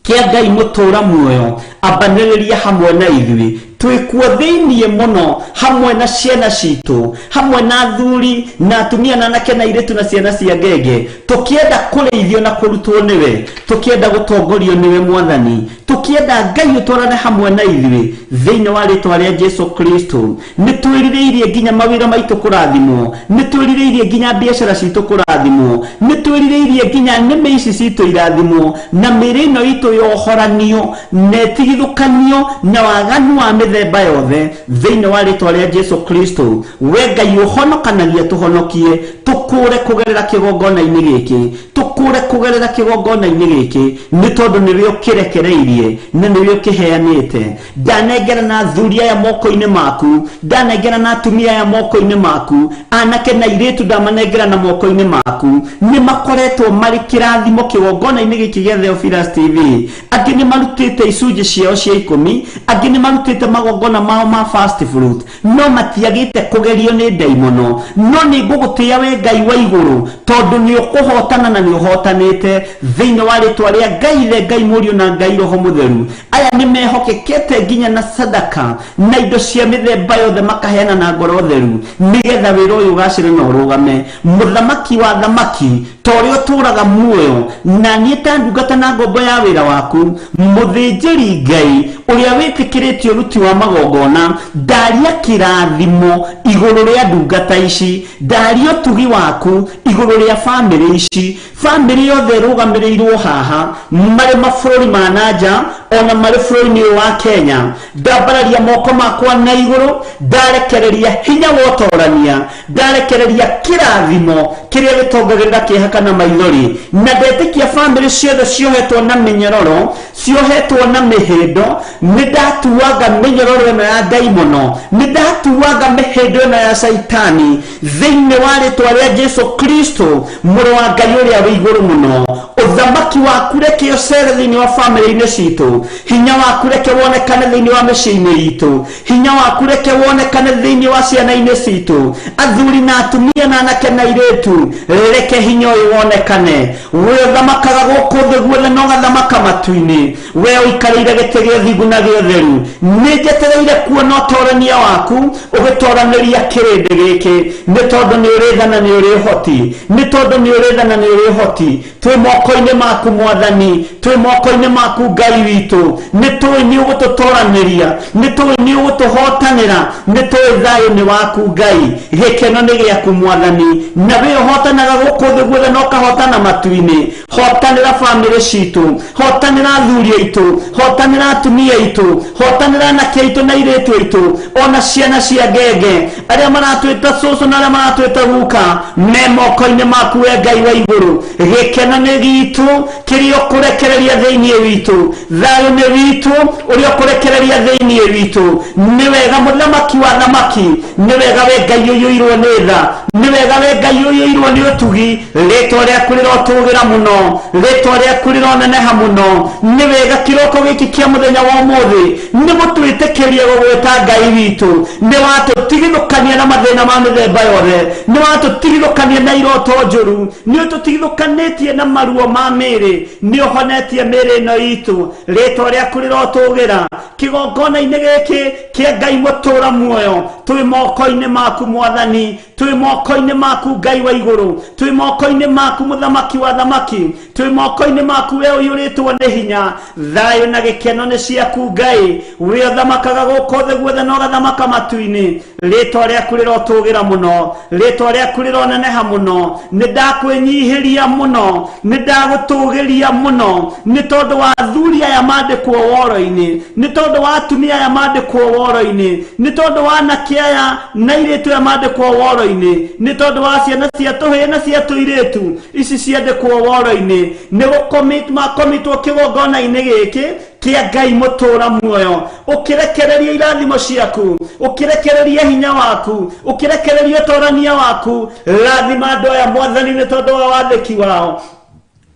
kĩa Ngai mũtũra muoyo. Ambanĩrĩria hamwe na ithuĩ, twĩkuo thĩiniĩ mũno hamwe na ciana citũ, hamwe na athuri na atumia na anake na airĩtu na ciana cia ngenge, tũkĩenda kũrĩithio na kũrutwo nĩwe, tũkĩenda gũtongorio nĩwe Mwathani, tũkĩenda Ngai ũtwarane hamwe na ithuĩ thĩinĩ wa rĩtwa rĩa Jesu Kristo. Nĩ twĩrirĩirie nginya mawĩra maitũ kũrathimwo, nĩ twĩrirĩirie nginya biacara citũ kũrathimwo, nĩ twĩrirĩirie nginya nĩmĩ ici citũ irathimwo, na mĩĩrĩ ĩno itũ yohoranio na ĩtigithũkanio na waganu wa mĩthemba yothe thĩinĩ wa rĩtwa rĩa Jesu Kristo. We Ngai ũhonokanagia, tũhonokie, tũkũre kũgerera kĩgongona-inĩ gĩkĩ, tũkũre kũgerera kĩgongona-inĩ gĩkĩ, nĩ tondũ nĩwe ũkĩrekereirie na nĩwe ũkĩheanĩte. Ndanengera na athuri aya moko-inĩ maku, ndanengera na atumia aya moko-inĩ maku, anake na airĩtu ndamanengera na moko-inĩ maku. Nĩ makoretwo marĩ kĩrathimo kĩgongona-inĩ gĩkĩ gĩa Theophilus TV. Angĩ nĩ marutĩte icunjĩ ciao cia 10, angĩ nĩ marutĩte magongona mao ma first fruit, no matiagĩte kũgerio nĩ ndaimono. No nĩ ngũgũtĩĩa we Ngai wa igũrũ, tondũ nĩ ũkũhotana na nĩ ũhotanĩte thĩinĩ wa rĩtwa rĩa Ngai Ithe, Ngai Mũriũ na Ngai Roho Mũtheru. Aya nĩ mehokekete nginya na sadaka na indo cia mĩthemba yothe makaheana na ngoro theru, nĩgetha wĩra ũyũ ũgacĩre na ũrũgame. Mũthamaki wa thamaki, Ta ũrĩa ũtũũraga muoyo na niĩ ta ndungata na ngombo ya wĩra waku, mũthĩnjĩri Ngai ũrĩa wĩtĩkĩrĩtie ũruti wa magongona, ndaria kĩrathimo igũrũ rĩa ndungata ici, ndaria ũtugi waku igũrũ rĩa bamĩrĩ ici. Bamĩrĩ yothe ĩrũgamĩrĩirwo haha, marĩ mabũrũri ma nanja ona marĩ bũrũri-inĩ ũyũ wa Kenya, ndambararia moko makwa na igũrũ, ndarekereria hinya wa ũtorania, ndarekereria kĩrathimo kĩrĩa gĩtongagĩrĩra kĩeha kana maithori, na ndetĩkia bamĩrĩ ciothe ciohetwo na mĩnyororo, ciohetwo na mĩhĩndo. Nĩ ndatuanga mĩnyororo ĩno ya ndaimono, nĩ ndatuanga mĩhĩndo ĩno ya caitani thĩinĩ wa rĩtwa rĩa Jesu Kristo, mũrũ wa Ngai ũrĩa wĩ igũrũ mũno. Ũthamaki waku reke ũcere thĩinĩ wa bamĩrĩ-inĩ citũ, hinya waku reke wonekane thĩinĩ wa mĩciĩ-inĩ itũ, hinya waku reke wonekane thĩinĩ wa ciana-inĩ citũ, athuri na atumia na anake na airĩtu, reke hinya ũyũ wonekane. We ũthamakaga gũkũ thĩ guothe na ũgathamaka matu-inĩ, we ũikarĩire gĩtĩ gĩa ũthingu na gĩa ũtheru, nĩ njetereire kuona ũtorania waku ũgĩtoranĩria kĩrĩndĩ gĩkĩ, nĩ tondũ nĩ ũrĩ tha na nĩ ũrĩ ũhoti, nĩ tondũ nĩ ũrĩ tha na nĩ ũrĩ ũhoti. Twĩ moko-inĩ maku Mwathani, twĩ moko-inĩ maku Ngai witũ, nĩ tũĩ nĩ ũgũtũtoranĩria, nĩ tũĩ nĩ ũgũtũhotanĩra, nĩ tũĩ thayũ nĩ waku Ngai, gĩkeno nĩ gĩaku Mwathani, na wĩ ũhotanaga gũkũ thĩ guothe na ũkahotana matu-inĩ. Hotanĩra bamĩrĩ citũ, hotanĩra athuri aitũ, hotanĩra atumia aitũ, hotanĩra anake aitũ na airĩtu aitũ, ona ciana cia ngenge, arĩa maratwĩta cũcũ na arĩa maratwĩta guka, me moko-inĩ maku we Ngai wa igũrũ. Gĩkeno nĩ gitũ kĩrĩa ũkũrekereria thĩinĩ witũ, thayũ nĩ witũ ũrĩa ũkũrekereria thĩinĩ witũ. Nĩ wega mũthamaki wa thamaki, nĩ wega we Ngai ũiyũirwo nĩ tha, nĩ wega we Ngai ũiyũirwo nĩ ũtugi. Rĩtwa rĩaku rĩrotũgĩra mũno, rĩtwa rĩaku rĩroneneha mũno. Nĩ wega kĩroko gĩkĩ kĩa mũthenya wa ũmũthĩ nĩ gũtwĩtĩkĩria gũgwĩta Ngai witũ. Nĩ watũtigithũkania na mathĩna ma mĩthemba yothe, nĩ watũtigithũkania na iroto njũru, nĩ ũtũtigithũkanĩtie na maruo ma mĩĩrĩ, nĩ ũhonetie mĩĩrĩ ĩno itũ. Rĩtwa rĩaku rĩrotũgĩra. Kĩgongona-inĩ gĩkĩ kĩa Ngai mũtũũra muoyo, twĩ moko-inĩ maku Mwathani, twĩ moko-inĩ maku Ngai wa igũrũ, twĩ moko-inĩ maku mũthamaki wa thamaki, twĩ moko-inĩ maku we ũiyũrĩtwo nĩ hinya. Thayũ na gĩkeno nĩ ciaku Ngai, we ũthamakaga gũkũ thĩ guothe na ũgathamaka matu-inĩ. Rĩtwa rĩaku rĩrotũgĩra mũno, rĩtwa rĩaku rĩroneneha mũno. Nĩ ndakwĩnyihĩria mũno, nĩ ndagũtũgĩria mũno, nĩ tondũ wa athuri aya mandĩkwo woro-inĩ, nĩ tondũ wa atumia aya mandĩkwo woro-inĩ, nĩ tondũ wa anake aya na airĩtu aya mandĩkwo woro-inĩ, nĩ tondũ wa ciana cia tũhĩĩ na cia tũirĩtu ici ciandĩkwo woro-inĩ. Nĩ makomitwo kĩgongona-inĩ gĩkĩ kĩa Ngai mũtũũra muoyo, ũkĩrekereria irathimo ciaku, ũkĩrekereria hinya waku, ũkĩrekereria ũtorania waku. Rathima andũ aya Mwathani nĩ tondũ wa wathĩki wao,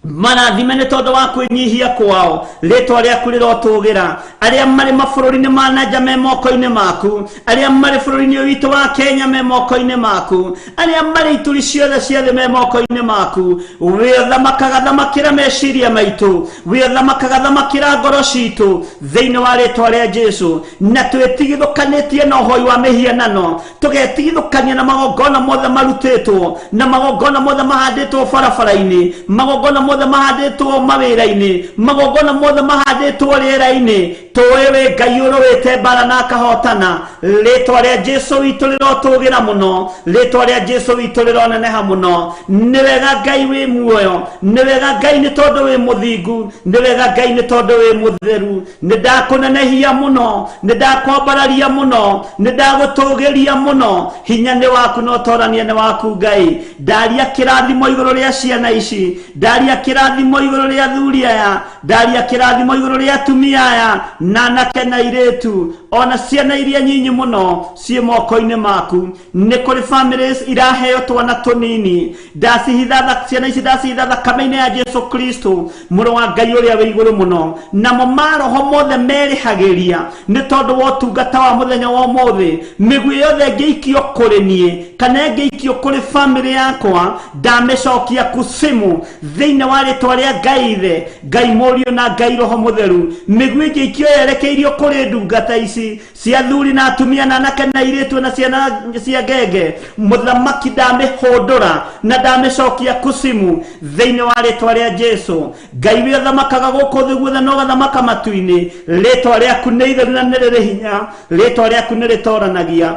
marathime nĩ tondũ wa kwĩnyihia kwao. Rĩtwa rĩaku rĩrotũgĩra. Arĩa marĩ mabũrũri-inĩ ma nanja me moko-inĩ maku, arĩa marĩ bũrũri-inĩ ũyũ witũ wa Kenya me moko-inĩ maku, arĩa marĩ ituri ciothe cia thĩ me moko-inĩ maku. We ũthamakaga thamakĩra meciria maitũ, we ũthamakaga thamakĩra ngoro citũ thĩinĩ wa rĩtwa rĩa Jesu. Na twĩtigithũkanĩtie na ũhoi wa mĩhianano, tũgetigithũkania na magongona mothe marutĩtwo, na magongona mothe mahandĩtwo barabara-inĩ, magongona mothe mahandĩtwo mawĩra-inĩ, magongona mothe mahandĩtwo rĩera-inĩ. Tũĩ wĩ Ngai ũrũĩte mbara na akahotana. Rĩtwa rĩa Jesu witũ rĩrotũgĩra mũno, rĩtwa rĩa Jesu witũ rĩroneneha mũno. Nĩ wega Ngai wĩ muoyo, nĩ wega Ngai nĩ tondũ wĩ mũthingu, nĩ wega Ngai nĩ tondũ wĩ mũtheru. Nĩ ndakũnenehia mũno, nĩ ndakwambararia mũno, nĩ ndagũtũgĩria mũno. Hinya nĩ waku na ũtorania nĩ waku Ngai. Ndaria kĩrathimo igũrũ rĩa ciana ici, ndaria kĩrathimo igũrũ rĩa athuri aya, ndaria kĩrathimo igũrũ rĩa atumia aya na anake na airĩtu, ona ciana iria nyinyi mũno ciĩ moko-inĩ maku. Nĩ kũrĩ families iraheo twana tũnini, ndacihitha ciana ici, ndacihitha thakame-inĩ ya Jesu Kristo mũrũ wa Ngai ũrĩa wĩ igũrũ mũno. Namo maroho mothe merĩhagĩria nĩ tondũ wa ũtungata wa mũthenya wa ũmũthĩ, mĩguĩ yothe ĩngĩikio kũrĩ niĩ kana ĩngĩikio kũrĩ famĩlĩ yakwa, ndamĩcokia kusimu thĩinĩ wa rĩtwa rĩa Ngai Ithe, Ngai Mũriũ na Ngai Roho Mũtheru. Mĩguĩ ĩngĩikio yerekeirio kũrĩ ndungata ici, ici cia thuri na atumia na anake na airĩtu na ciana cia ngenge mũthamaki ndamĩhũndũra na ndamĩcokia kucimu thĩinĩ wa rĩtwa rĩa Jesu. Ngai wĩ ũthamakaga gũkũ thĩ guothe na ũgathamaka matu-inĩ, rĩtwa rĩaku nĩ itheru na nĩ rĩrĩ hinya, rĩtwa rĩaku nĩ rĩtoranagia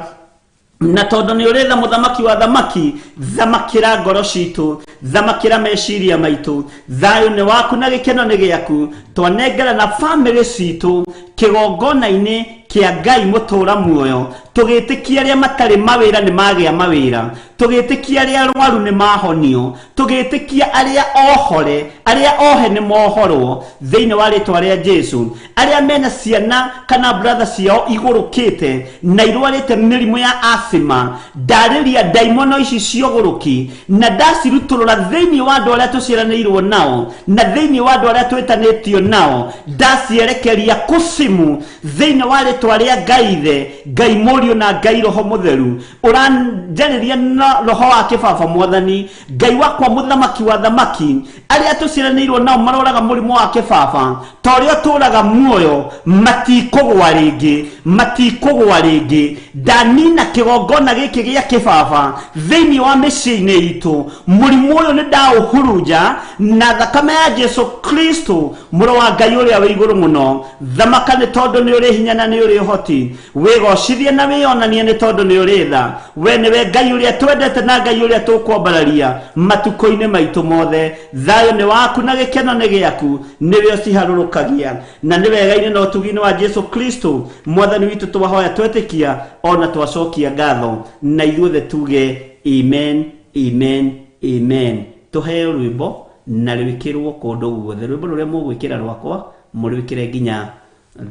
na tondu ni uretha muthamaki wa thamaki, thamakira ngoro citu, thamakira meciria maitu, thayo ni waku na gikeno ni giaku, twanengera na family citu kigongona-ini kia Ngai mutura muoyo, tugitikia aria matari mawira ni magia mawira, tugitikia aria arwaru ni mahonio, tugitikia aria ohore, aria ohe ni mohorwo thiini wa ritwa ria Jesu, aria mena ciana kana brother ciao igurukite na irwarite mirimu ya asthma, ndariria ndaimono ici cioguruki na ndaciruturura thiini wa andu aria tuciaranĩirwo nao na thiini wa andu aria twitanĩtio nao, ndacierekeria kucimu thiini wa ritwa ria Ngai ithe, Ngai Mũriũ na Ngai Roho Mũtheru. Ũranjarĩria na roho wa kĩbaba mwathani Ngai wakwa mũthamaki wa thamaki, arĩa tũciaranĩirwo nao maroraga mũrimũ wa kĩbaba ta ũrĩa ũtũraga muoyo, matikũgwa rĩngĩ, matikũgwa rĩngĩ. Ndanina kĩgongona gĩkĩ gĩa kĩbaba thĩinĩ wa mĩciĩ-inĩ itũ, mũrimũ ũyũ nĩ ndaũhurunja na thakame ya Jesu Kristo mũrũ wa Ngai ũrĩa wĩ igũrũ mũno. Thamaka nĩ tondũ nĩ ũrĩ hinya na nĩ ũrĩ ũhoti, wĩgocithie na wĩonanie nĩ tondũ nĩ ũrĩ tha. We nĩwe Ngai ũrĩa twendete na Ngai ũrĩa tũkwambararia matukũ-inĩ maitũ mothe. Thayũ nĩ waku na gĩkeno nĩ gĩaku, nĩwe ũciharũrũkagia na nĩ wega-inĩ na ũtugi-inĩ wa Jesu Kristo mwathani witũ twahoya twetĩkia ona twacokia ngatho, na ithuothe tuge amen, amen, amen. Tũheo rwĩmbo na rwĩkĩrwo kũndũ guothe, rwĩmbo rũrĩa mũgwĩkĩra rwakwa mũrwĩkĩre nginya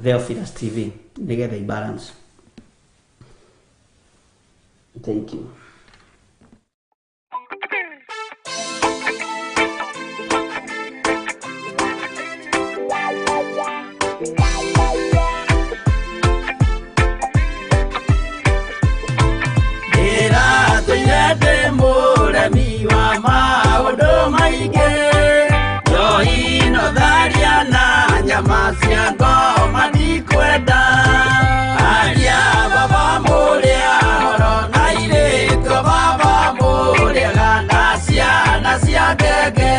Theophilus TV nĩgetha i balance. Thank you. Ndĩratũire ndĩ mũremi wa maũndũ maingĩ, njohi no tharia na nyama cia ngoma ndikwenda, aria baba mũrĩa horo na airĩtu baba mũrĩega na ciana cia ngenge.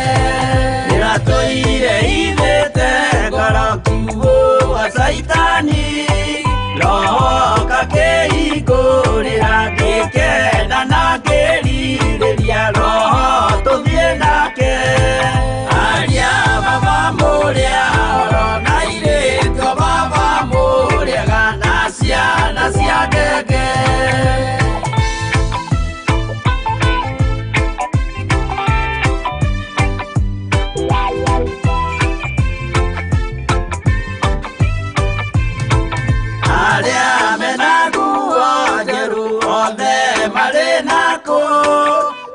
Ndĩratũire ithĩte ngoro kiugũ wa Caitani, roho gakĩhingũrĩra ngĩkena na ngĩrirĩria roho tũthiĩ nake. Aria baba mũrĩa horo na airĩtu baba mũrĩega na ciana cia ngenge. Arĩa mena nguo njerũ othe marĩ nakũ,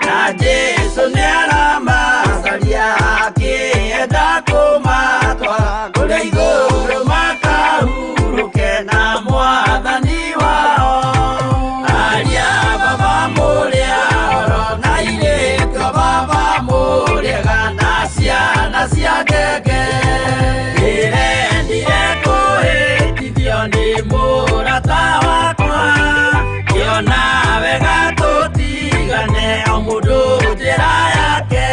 na Jesu nĩaramacaria akĩenda kũmatwara kũrĩa igũrũ makahurũke na mwathani wao. Aria baba mũrĩa horo na airĩtu baba mũrĩega na ciana cia ngenge. Ndĩrendire kũhĩtithio nĩ mũrata wakwa, ngĩona wega tũtigane o mũndũ njĩra yake.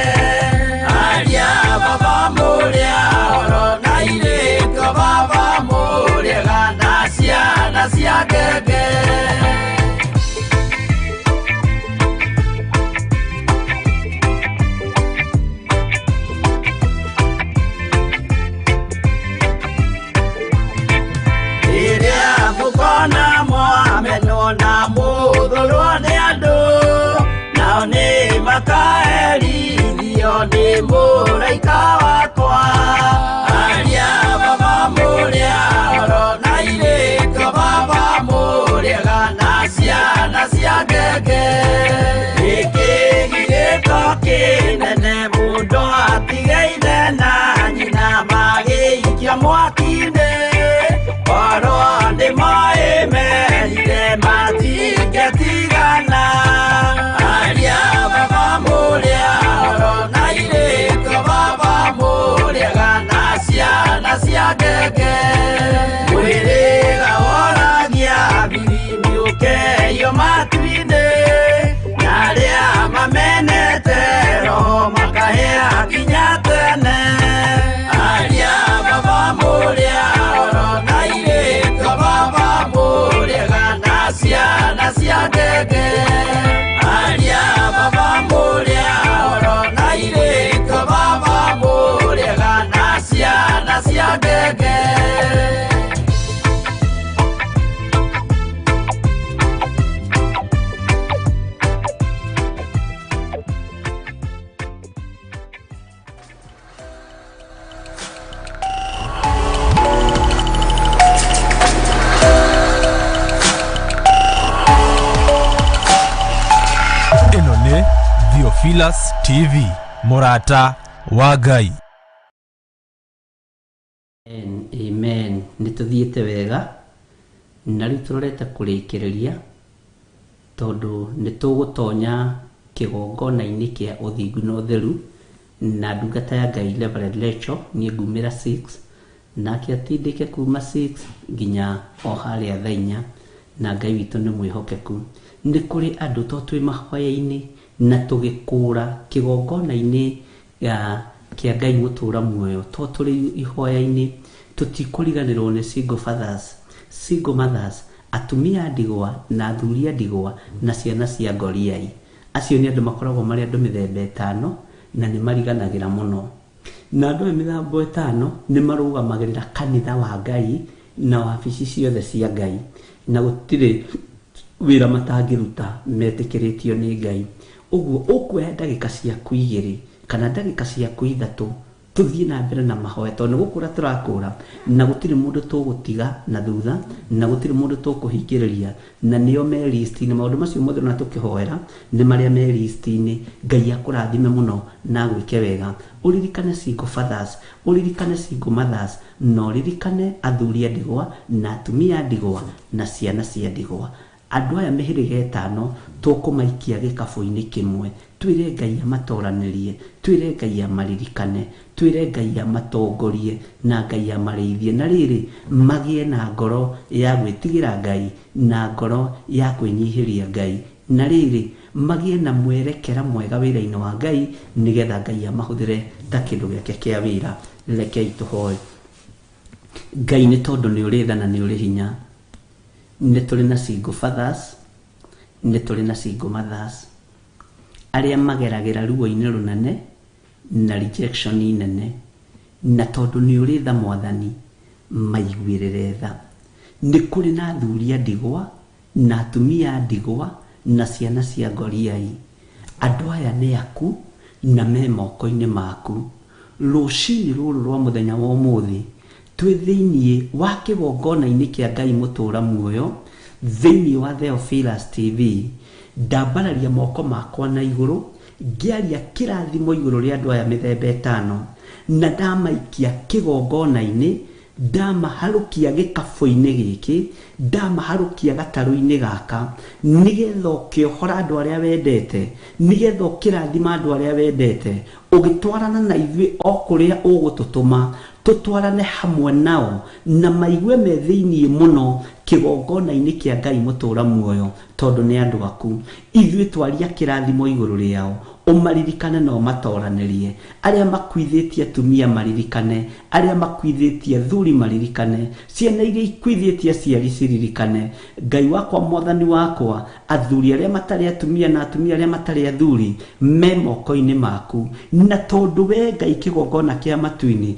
Aria baba mũrĩa horo na airĩtu baba mũrĩega na ciana cia ngenge. Rĩrĩa mũkona mwamenwo na mũthũrwo nĩ andũ, nao nĩ makaherithio nĩ mũraika wakwa. Aria baba mũrĩa horo na airĩtu baba mũrĩega Theophilus TV, mũrata wa Ngai. Amen, amen. Nĩ tũthiĩte wega na rĩu tũrorete kũrĩkĩrĩria tondũ nĩ tũgũtonya kĩgongona-inĩ kĩa ũthingu na ũtheru na ndungata ya Ngai Reverend Rachel niĩ ngumĩra 6 nake atindĩke kuma 6 nginya o harĩa thaa inya na Ngai witũ nĩ mwĩhokeku. Nĩ kũrĩ andũ to twĩ mahoya-inĩ na tũgĩkũra kĩgongona-inĩ kĩa Ngai mũtũra muoyo to tũrĩ ihoya-inĩ tũtikũriganĩrwo nĩ single fathers, single mothers, atumia a ndigwa na athuri a ndigwa na ciana cia ngoriai. Acio nĩ andũ makoragwo marĩ andũ mĩthemba ĩtano na nĩ mariganagĩra mũno. Na andũ aya mĩthemba ĩtano nĩ marũgamagĩrĩra kanitha wa Ngai na wabici ciothe cia Ngai na gũtirĩ wĩra matangĩruta metĩkĩrĩtio nĩ Ngai. Ũguo ũkuoya ndagĩka ciaku igĩrĩ kana ndagĩka ciaku ithatũ tũthiĩ na mbere na mahoya tondũ nĩ gũkũra tũrakũra na gũtirĩ mũndũ tũgũtiga na thutha na gũtirĩ mũndũ tũkũhingĩrĩria na nĩo me list-inĩ. Maũndũ macio mothe ona tũkĩhoera nĩ marĩa me list-inĩ. Ngai akũrathime mũno na agwĩke wega. Ũririkane single fathers, ũririkane single mothers, na ũririkane athuri a ndigwa na atumia a ndigwa na ciana cia ndigwa. Andũ aya mĩhĩrĩga ĩtano tũkũmaikia gĩkabũ-inĩ kĩmwe, twĩre Ngai amatoranĩrie, twĩre Ngai amaririkane, twĩre Ngai amatongorie na Ngai amarĩithie. Na rĩrĩ magĩe na ngoro ya gwĩtigĩra Ngai na ngoro ya kwĩnyihĩria Ngai, na rĩrĩ magĩe na mwerekera mwega wĩra-inĩ wa Ngai nĩgetha Ngai amahũthĩre ta kĩndũ gĩake kĩa wĩra. Rekei tũhoe. Ngai nĩ tondũ nĩ ũrĩ tha na nĩ ũrĩ hinya, nĩ tũrĩ na single fathers, nĩ tũrĩ na single mothers arĩa mageragĩra ruo-inĩ rũnene na rejection nene, na tondũ nĩ ũrĩ tha Mwathani maiguĩrĩre tha. Nĩ kũrĩ na athuri a ndigwa na atumia a ndigwa na ciana cia ngoriai. Andũ aya nĩ aku na me moko-inĩ maku. Rũcinĩ rũrũ rwa mũthenya wa ũmũthĩ twĩ thĩiniĩ wa kĩgongona-inĩ kĩa Ngai mũtũra muoyo thĩiniĩ wa Theophilus TV, ndambararia moko makwa na igũrũ ngĩaria kĩrathimo igũrũ rĩa andũ aya mĩthemba ĩtano na ndamaikia kĩgongona-inĩ, ndamaharũkia gĩkabũ-inĩ gĩkĩ, ndamaharũkia gatarũ-inĩ gaka, nĩgetha ũkĩohora andũ arĩa wendete, nĩgetha ũkĩrathima andũ arĩa wendete, ũgĩtwarana na ithuĩ o kũrĩa ũgũtũtũma, tũtwarane hamwe nao na maigue me thĩiniĩ mũno kĩgongona-inĩ kĩa Ngai mũtũra muoyo, tondũ nĩ andũ aku. Ithuĩ twaria kĩrathimo igũrũ rĩao, ũmaririkane na ũmatoranĩrie. Arĩa makuithĩtie atumia maririkane, arĩa makuithĩtie athuri maririkane, ciana iria ikuithĩtie aciari ciririkane. Ngai wakwa, Mwathani wakwa, athuri arĩa matarĩ atumia na atumia arĩa matarĩ athuri me moko-inĩ maku, na tondũ we Ngai kĩgongona kĩa matu-inĩ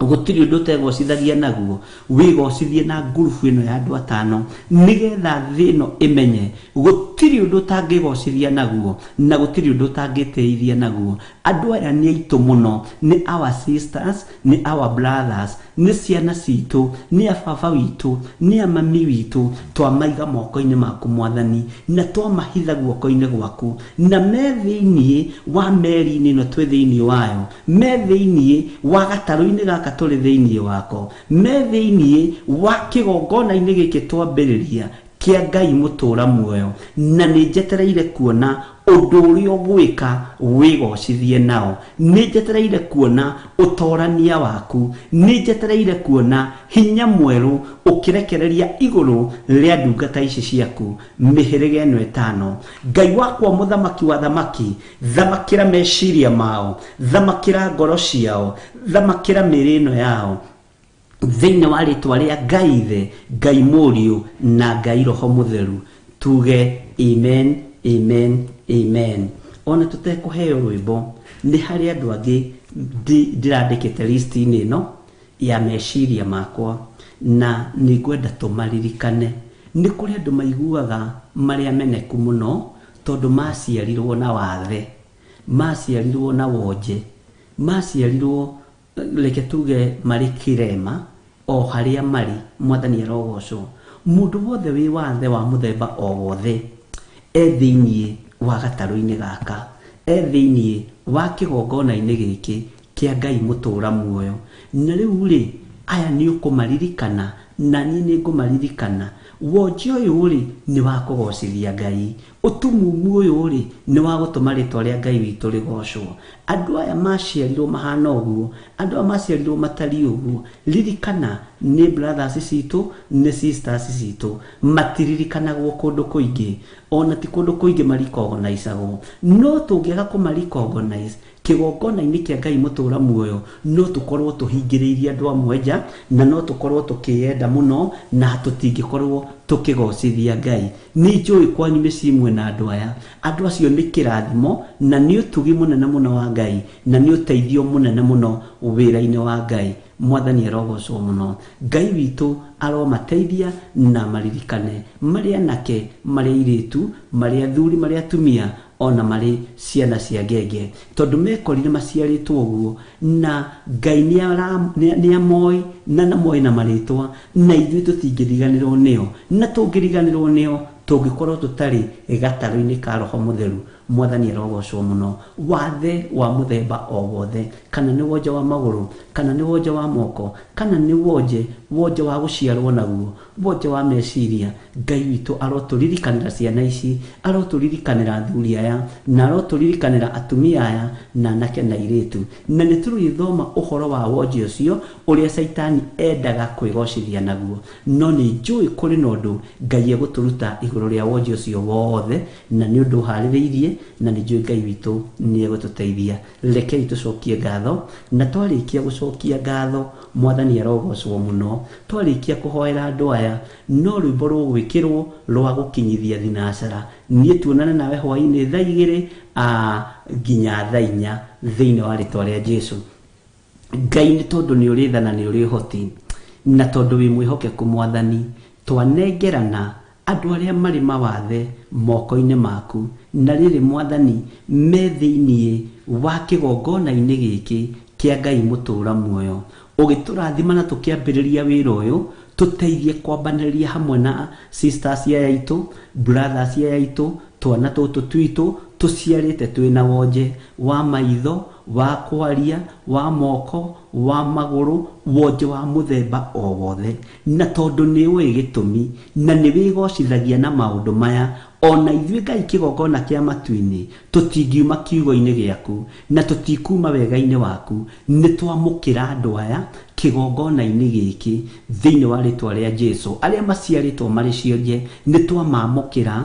gũtirĩ ũndũ ũtegocithagia naguo, wĩgocithie na ngurubu ĩno ya andũ atano nĩgetha thĩ ĩno ĩmenye gũtirĩ ũndũ ũtangĩgocithia naguo na gũtirĩ ũndũ ũtangĩtĩithia naguo. Andũ aya nĩ aitũ mũno, nĩ our sisters, nĩ our brothers, nĩ ciana citũ, nĩ ababa witũ, nĩ amami witũ. Twamaiga moko-inĩ maku Mwathani, na twamahitha guoko-inĩ gwaku, na me thĩiniĩ wa meri-inĩ ĩno twĩ thĩiniĩ wayo, me thĩiniĩ wa gatarũ-inĩ gaka tũrĩ thĩiniĩ wako, me thĩiniĩ wa kĩgongona-inĩ gĩkĩ twambĩrĩria kĩa Ngai mũtũra muoyo, na nĩ njetereire kuona ũndũ ũrĩa ũgwĩka wĩgocithie nao, nĩ njetereire kuona ũtorania waku, nĩ njetereire kuona hinya mwerũ ũkĩrekereria igũrũ rĩa ndungata ici ciaku mĩhĩrĩga ĩno ĩtano. Ngai wakwa mũthamaki wa thamaki, thamakĩra meciria mao, thamakĩra ngoro ciao, thamakĩra mĩĩrĩ ĩno yao thĩinĩ wa rĩtwa rĩa Ngai Ithe, Ngai Mũriũ na Ngai Roho Mũtheru, tuge amen, amen, amen. Ona tũtekũheo rwĩmbo, nĩ harĩ andũ angĩ ndĩrandĩkĩte list-inĩ ĩno ya meciria makwa na nĩ ngwenda tũmaririkane. Nĩ kũrĩ andũ maiguaga marĩ ameneku mũno tondũ maciarirwo na wathe, maciarirwo na wonje, maciarirwo reke tuge marĩ kĩrema o harĩa marĩ. Mwathani arogocwo. Mũndũ wothe wĩ wathe wa mũthemba o wothe e thĩiniĩ wa gatarũ-inĩ gaka, e thĩinĩ wa kĩgongona-inĩ gĩkĩ kĩa Ngai mũtũra muoyo. Na rĩu rĩ, aya nĩ ũkũmaririkana na niĩ nĩ ngũmaririkana. Wonje ũyũ rĩ, nĩ wa kũgocithia Ngai. Ũtumumu ũyũ rĩ, nĩ wa gũtũma rĩtwa rĩa Ngai witũ rĩgocwo. Andũ aya maciarirwo mahana ũguo, andũ aya maciarirwo matariĩ ũguo, ririkana nĩ brothers citũ, nĩ sisters citũ, matiririkanagwo kũndũ kũingĩ, ona ti kũndũ kũingĩ marikogonaicagwo. No tũngĩaga kũmarikogonize kĩgongona-inĩ kĩa Ngai mũtũra muoyo, no tũkorwo tũhingĩrĩirie andũ amwe nja, na no tũkorwo tũkĩyenda mũno, na tũtingĩkorwo tũkĩgocithia Ngai. Nĩ njũĩ kwanyu mĩciĩ mwĩna andũ aya, andũ acio nĩ kĩrathimo na nĩ ũtugi mũnene mũno wa Ngai, na nĩ ũteithio mũnene mũno wĩra-inĩ wa Ngai. Mwathani arogocwo mũno. Ngai witũ aromateithia na maririkane marĩ anake, marĩ airĩtu, marĩ athuri, marĩ atumia, ona marĩ ciana cia ngenge, tondũ mekorire maciarĩtwo ũguo, na Ngai nĩ amoĩ na namoĩ na marĩtwa, na ithuĩ tũtingĩriganĩrwo nĩo, na tũngĩriganĩrwo nĩo tũngĩkorwo tũtarĩ gatarũ-inĩ ka Roho Mũtheru. Mwathani arogocwo mũno. Wathe wa mũthemba o wothe, kana nĩ wonje wa magũrũ, kana nĩ wonje wa moko, kana nĩ wonje wa gũciarwo naguo, wonje wa meciria, Ngai witũ arotũririkanĩra ciana ici, arotũririkanĩra athuri aya, na arotũririkanĩra atumia aya, na anake na airĩtu. Na nĩ tũrĩthoma ũhoro wa wonje ũcio ũrĩa Caitani endaga kwĩgocithia naguo, no nĩ njũĩ kũrĩ na ũndũ Ngai egũtũruta igũrũ rĩa wonje ũcio wothe, na nĩ ũndũ ũharĩrĩirie, na nĩ njũĩ Ngai witũ nĩ egũtũteithia. Rekei tũcokie ngatho, na twarĩkia gũcokia ngatho, Mwathani arogocwo mũno. Twarĩkia kũhoera andũ aya, no rwĩmbo rũgwĩkĩrwo rwa gũkinyithia thinacara. Niĩ tuonane nawe hwaĩ-inĩ thaa igĩrĩ, nginya thaa inya thĩinĩ wa rĩtwa rĩa Jesũ. Ngai nĩ tondũ nĩ ũrĩ tha na nĩ ũrĩ ũhoti, na tondũ wĩ mwĩhokeku Mwathani, twanengerana andũ arĩa marĩ mawathe moko-inĩ maku, na rĩrĩ Mwathani me thĩinĩ wa kĩgongona-inĩ gĩkĩ kĩa Ngai mũtũra muoyo. Ũgĩtũrathima na tũkĩambĩrĩria wĩra ũyũ, tũteithie kwambanĩrĩria hamwe na sisters aya aitũ, brothers aya aitũ, twana tũtũ twitũ tũciarĩte twĩna wonje wa maitho, wa kwaria, wa moko, wa magũrũ, wonje wa mũthemba o wothe. Na tondũ nĩ ũĩ gĩtũmi na nĩ wĩgocithagia na maũndũ maya, ona ithuĩ Ngai kĩgongona kĩa matu-inĩ tũtingiuma kiugo-inĩ gĩaku na tũtikuma wega-inĩ waku. Nĩ twamũkĩra andũ aya kĩgongona-inĩ gĩkĩ thĩinĩ wa rĩtwa rĩa Jesũ. Arĩa maciarĩtwo marĩ cionje nĩ twamamũkĩra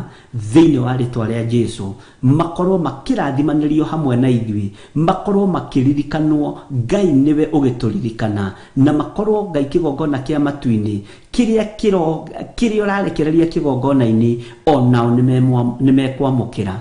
thĩinĩ wa rĩtwa rĩa Jesũ, makorwo makĩrathimanĩrio hamwe na ithuĩ, makorwo makĩririkanwo Ngai nĩwe ũgĩtũririkana, na makorwo Ngai kĩgongona kĩa matu-inĩ kĩrĩa kĩrĩa ũrarekereria kĩgongona-inĩ, onao nĩ mekwamũkĩra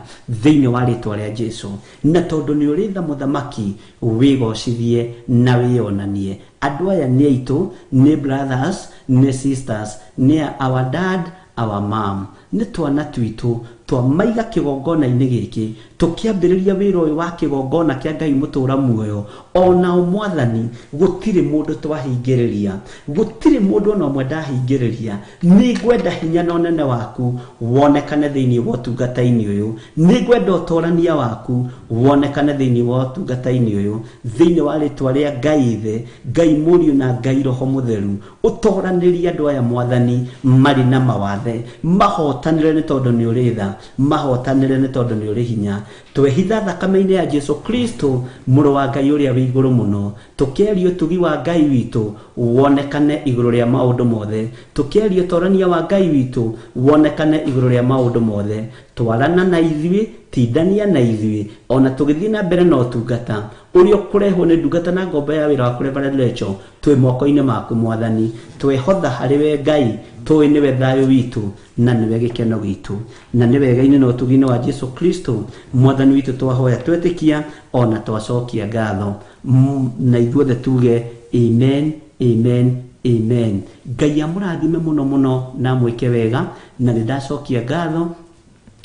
thĩinĩ wa rĩtwa rĩa Jesũ. Na tondũ nĩ ũrĩ tha mũthamaki, wĩgocithie na wĩonanie. Andũ aya nĩ aitũ, nĩ brothers, nĩ sisters, nĩ our dad, our mom, nĩ twana twitũ twamaiga kĩgongona-inĩ gĩkĩ tũkĩambĩrĩria wĩra ũyũ wa kĩgongona kĩa Ngai mũtũra muoyo. Onao Mwathani, gũtirĩ mũndũ twahingĩrĩria, gũtirĩ mũndũ ona ũmwe ndahingĩrĩria. Nĩ ngwenda hinya na ũnene waku wonekane thĩinĩ wa ũtungata-inĩ ũyũ, nĩ ngwenda ũtorania waku wonekane thĩinĩ wa ũtungata-inĩ ũyũ, thĩinĩ wa rĩtwa rĩa Ngai Ithe, Ngai Mũriũ na Ngai Roho Mũtheru. Ũtoranĩrie andũ aya Mwathani marĩ na mawathe, mahotanĩre nĩ tondũ nĩ ũrĩ tha, mahotanĩre nĩ tondũ nĩ ũrĩ hinya. Twehitha thakame-inĩ ya Jesũ Kristo mũrũ wa Ngai ũrĩa wĩ igũrũ mũno, tũkĩaria ũtugi wa Ngai witũ wonekane igũrũ rĩa maũndũ mothe, tũkĩaria ũtorania wa Ngai witũ wonekane igũrũ rĩa maũndũ mothe. Twarana na ithuĩ, tindania na ithuĩ, ona tũgĩthiĩ na mbere na ũtungata ũrĩa ũkũrehwo nĩ ndungata na ngombo ya wĩra waku Reverend Rachel, twĩ moko-inĩ maku Mwathani. Twehotha harĩ we Ngai, tũĩ nĩwe thayũ witũ na nĩwe gĩkeno gitũ, na nĩ wega-inĩ na ũtugi-inĩ wa Jesũ Kristo Mwathani witũ twahoya twetĩkia ona twacokia ngatho, na ithuothe tuge amen, amen, amen. Ngai amũrathime mũno mũno na amwĩke wega, na nĩ ndacokia ngatho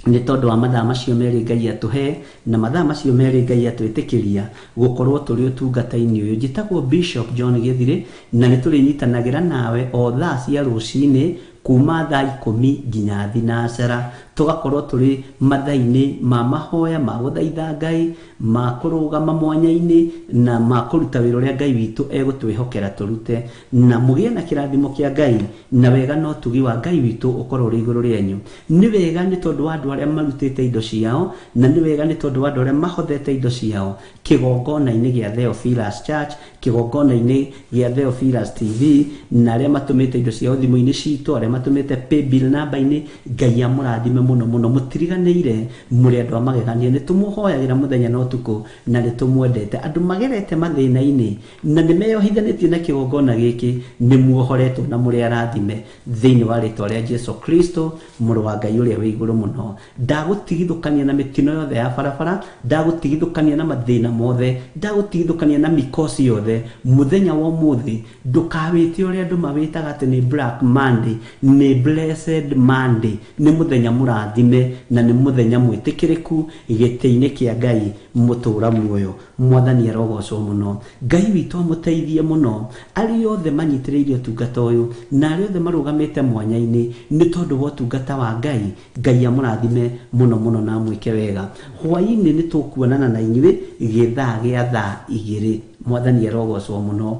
nĩ tondũ wa mathaa macio merĩ Ngai atũhe, na mathaa macio merĩ Ngai atwĩtĩkĩria gũkorwo tũrĩ ũtungata-inĩ ũyũ. Njĩtagwo Bishop John Gĩthirĩ, na nĩ tũrĩnyitanagĩra nawe o thaa cia rũcinĩ Kuma thaa 10 nginya thinacara tũgakorwo tũrĩ mathaa-inĩ ma mahoya, ma gũthaitha Ngai, ma kũrũgama mwanya-inĩ na ma kũruta wĩra ũrĩa Ngai witũ egũtwĩhokera tũrute, na mũgĩe na kĩrathimo kĩa Ngai na wega na ũtugi wa Ngai witũ ũkorwo ũrĩ igũrũ rĩanyu. Nĩ wega nĩ tondũ wa andũ arĩa marutĩte indo ciao, na nĩ wega nĩ tondũ wa andũ arĩa mahothete indo ciao kĩgongona-inĩ gĩa Theophilus Church, kĩgongona-inĩ gĩa Theophilus TV, na arĩa matũmĩte indo ciao thimũ-inĩ citũ, arĩa matũmĩte paybill namba-inĩ. Ngai amũrathime mũno mũno, mũtiriganĩire, mũrĩ andũ a magegania, nĩ tũmũhoyagĩra mũthenya na ũtukũ na nĩ tũmwendete. Andũ magerete mathĩna-inĩ na nĩ meyohithanĩtie na kĩgongona gĩkĩ, nĩ muohoretwo na mũrĩ arathime thĩinĩ wa rĩtwa rĩa Jesu Kristo, mũrũ wa Ngai ũrĩa wĩ igũrũ mũno. Ndagũtigithũkania na mĩtino yothe ya barabara, ndagũtigithũkania na mathĩna mothe, ndagũtigithũkania na mikosi yothe. Mũthenya wa ũmũthĩ ndũkawĩte ũrĩa andũ mawĩtaga atĩ nĩ Black Monday, nĩ Blessed Monday, nĩ mũthenya mũrathime na nĩ mũthenya mwĩtĩkĩrĩku gĩtĩ-inĩ kĩa Ngai mũtũra muoyo. Mwathani arogocwo mũno. Ngai witũ amũteithie mũno, arĩa othe manyitĩrĩire ũtungata ũyũ na arĩa othe marũgamĩte mwanya-inĩ nĩ tondũ wa ũtungata wa Ngai. Ngai amũrathime mũno mũno na amwĩke wega. Hwaĩ-inĩ nĩ tũkuonana na inyuĩ gĩthaa gĩa thaa 2. Mwathani arogocwo mũno.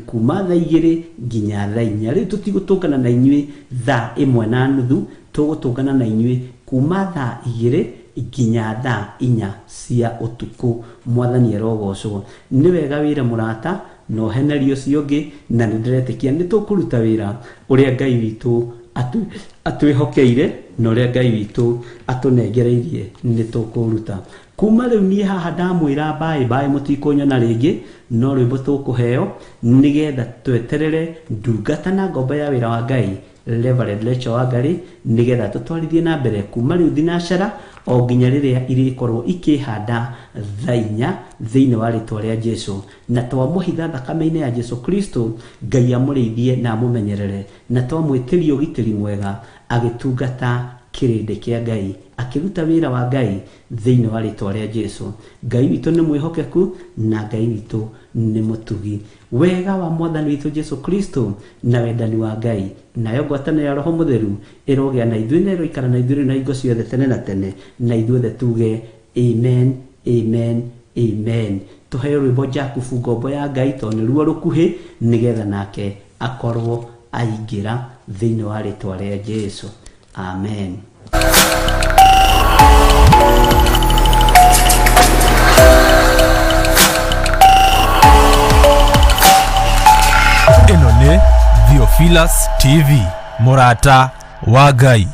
Kuma thaa 2 nginya thaa 4. Rĩu tũtigũtũngana na inyuĩ thaa 1:30, tũgũtũngana na inyuĩ kuma thaa 2 nginya thaa 4 cia ũtukũ. Mwathani arogocwo. Nĩ wega wĩre mũrata na ũhenerie ũcio ũngĩ, na nĩ ndĩretĩkia nĩ tũkũruta wĩra ũrĩa Ngai witũ atwĩhokeire na ũrĩa Ngai witũ atũnengereirie nĩ tũkũruta. Kuma rĩu niĩ haha ndamwĩra bye bye, mũtikũnyona rĩngĩ, no rwĩmbo tũkũheo nĩgetha tweterere ndungata na ngombo ya wĩra wa Ngai Reverend Rachel Wangari, nĩgetha tũtwarithie na mbere kuma rĩu thinacara o nginya rĩrĩa irĩkorwo ikĩhanda thaa 4 thĩinĩ wa rĩtwa rĩa Jesu. Na twamũhitha thakame-inĩ ya Jesu Kristo, Ngai amũrĩithie na amũmenyerere, na twamwĩtĩria ũgitĩri mwega agĩtungata kĩrĩndĩ kĩa Ngai, akĩruta wĩra wa Ngai thĩinĩ wa rĩtwa rĩa Jesu. Ngai witũ nĩ mwĩhokeku na Ngai witũ nĩ mũtugi. Wega wa Mwathani witũ Jesu Kristo na wendani wa Ngai nayo ngwatanĩro ya Roho Mũtheru ĩrogĩa na ithuĩ na ĩroikara na ithuĩ na hingo ciothe tene na tene, na ithuothe tuge amen, amen, amen. Tũheo rwĩmbo Jakubu ngombo ya Ngai tondũ nĩruo rũkuhĩ, nĩgetha nake akorwo aingĩra thĩinĩ wa rĩtwa rĩa Jesu. Amen. Ĩno nĩ Theophilus TV, mũrata wa Ngai.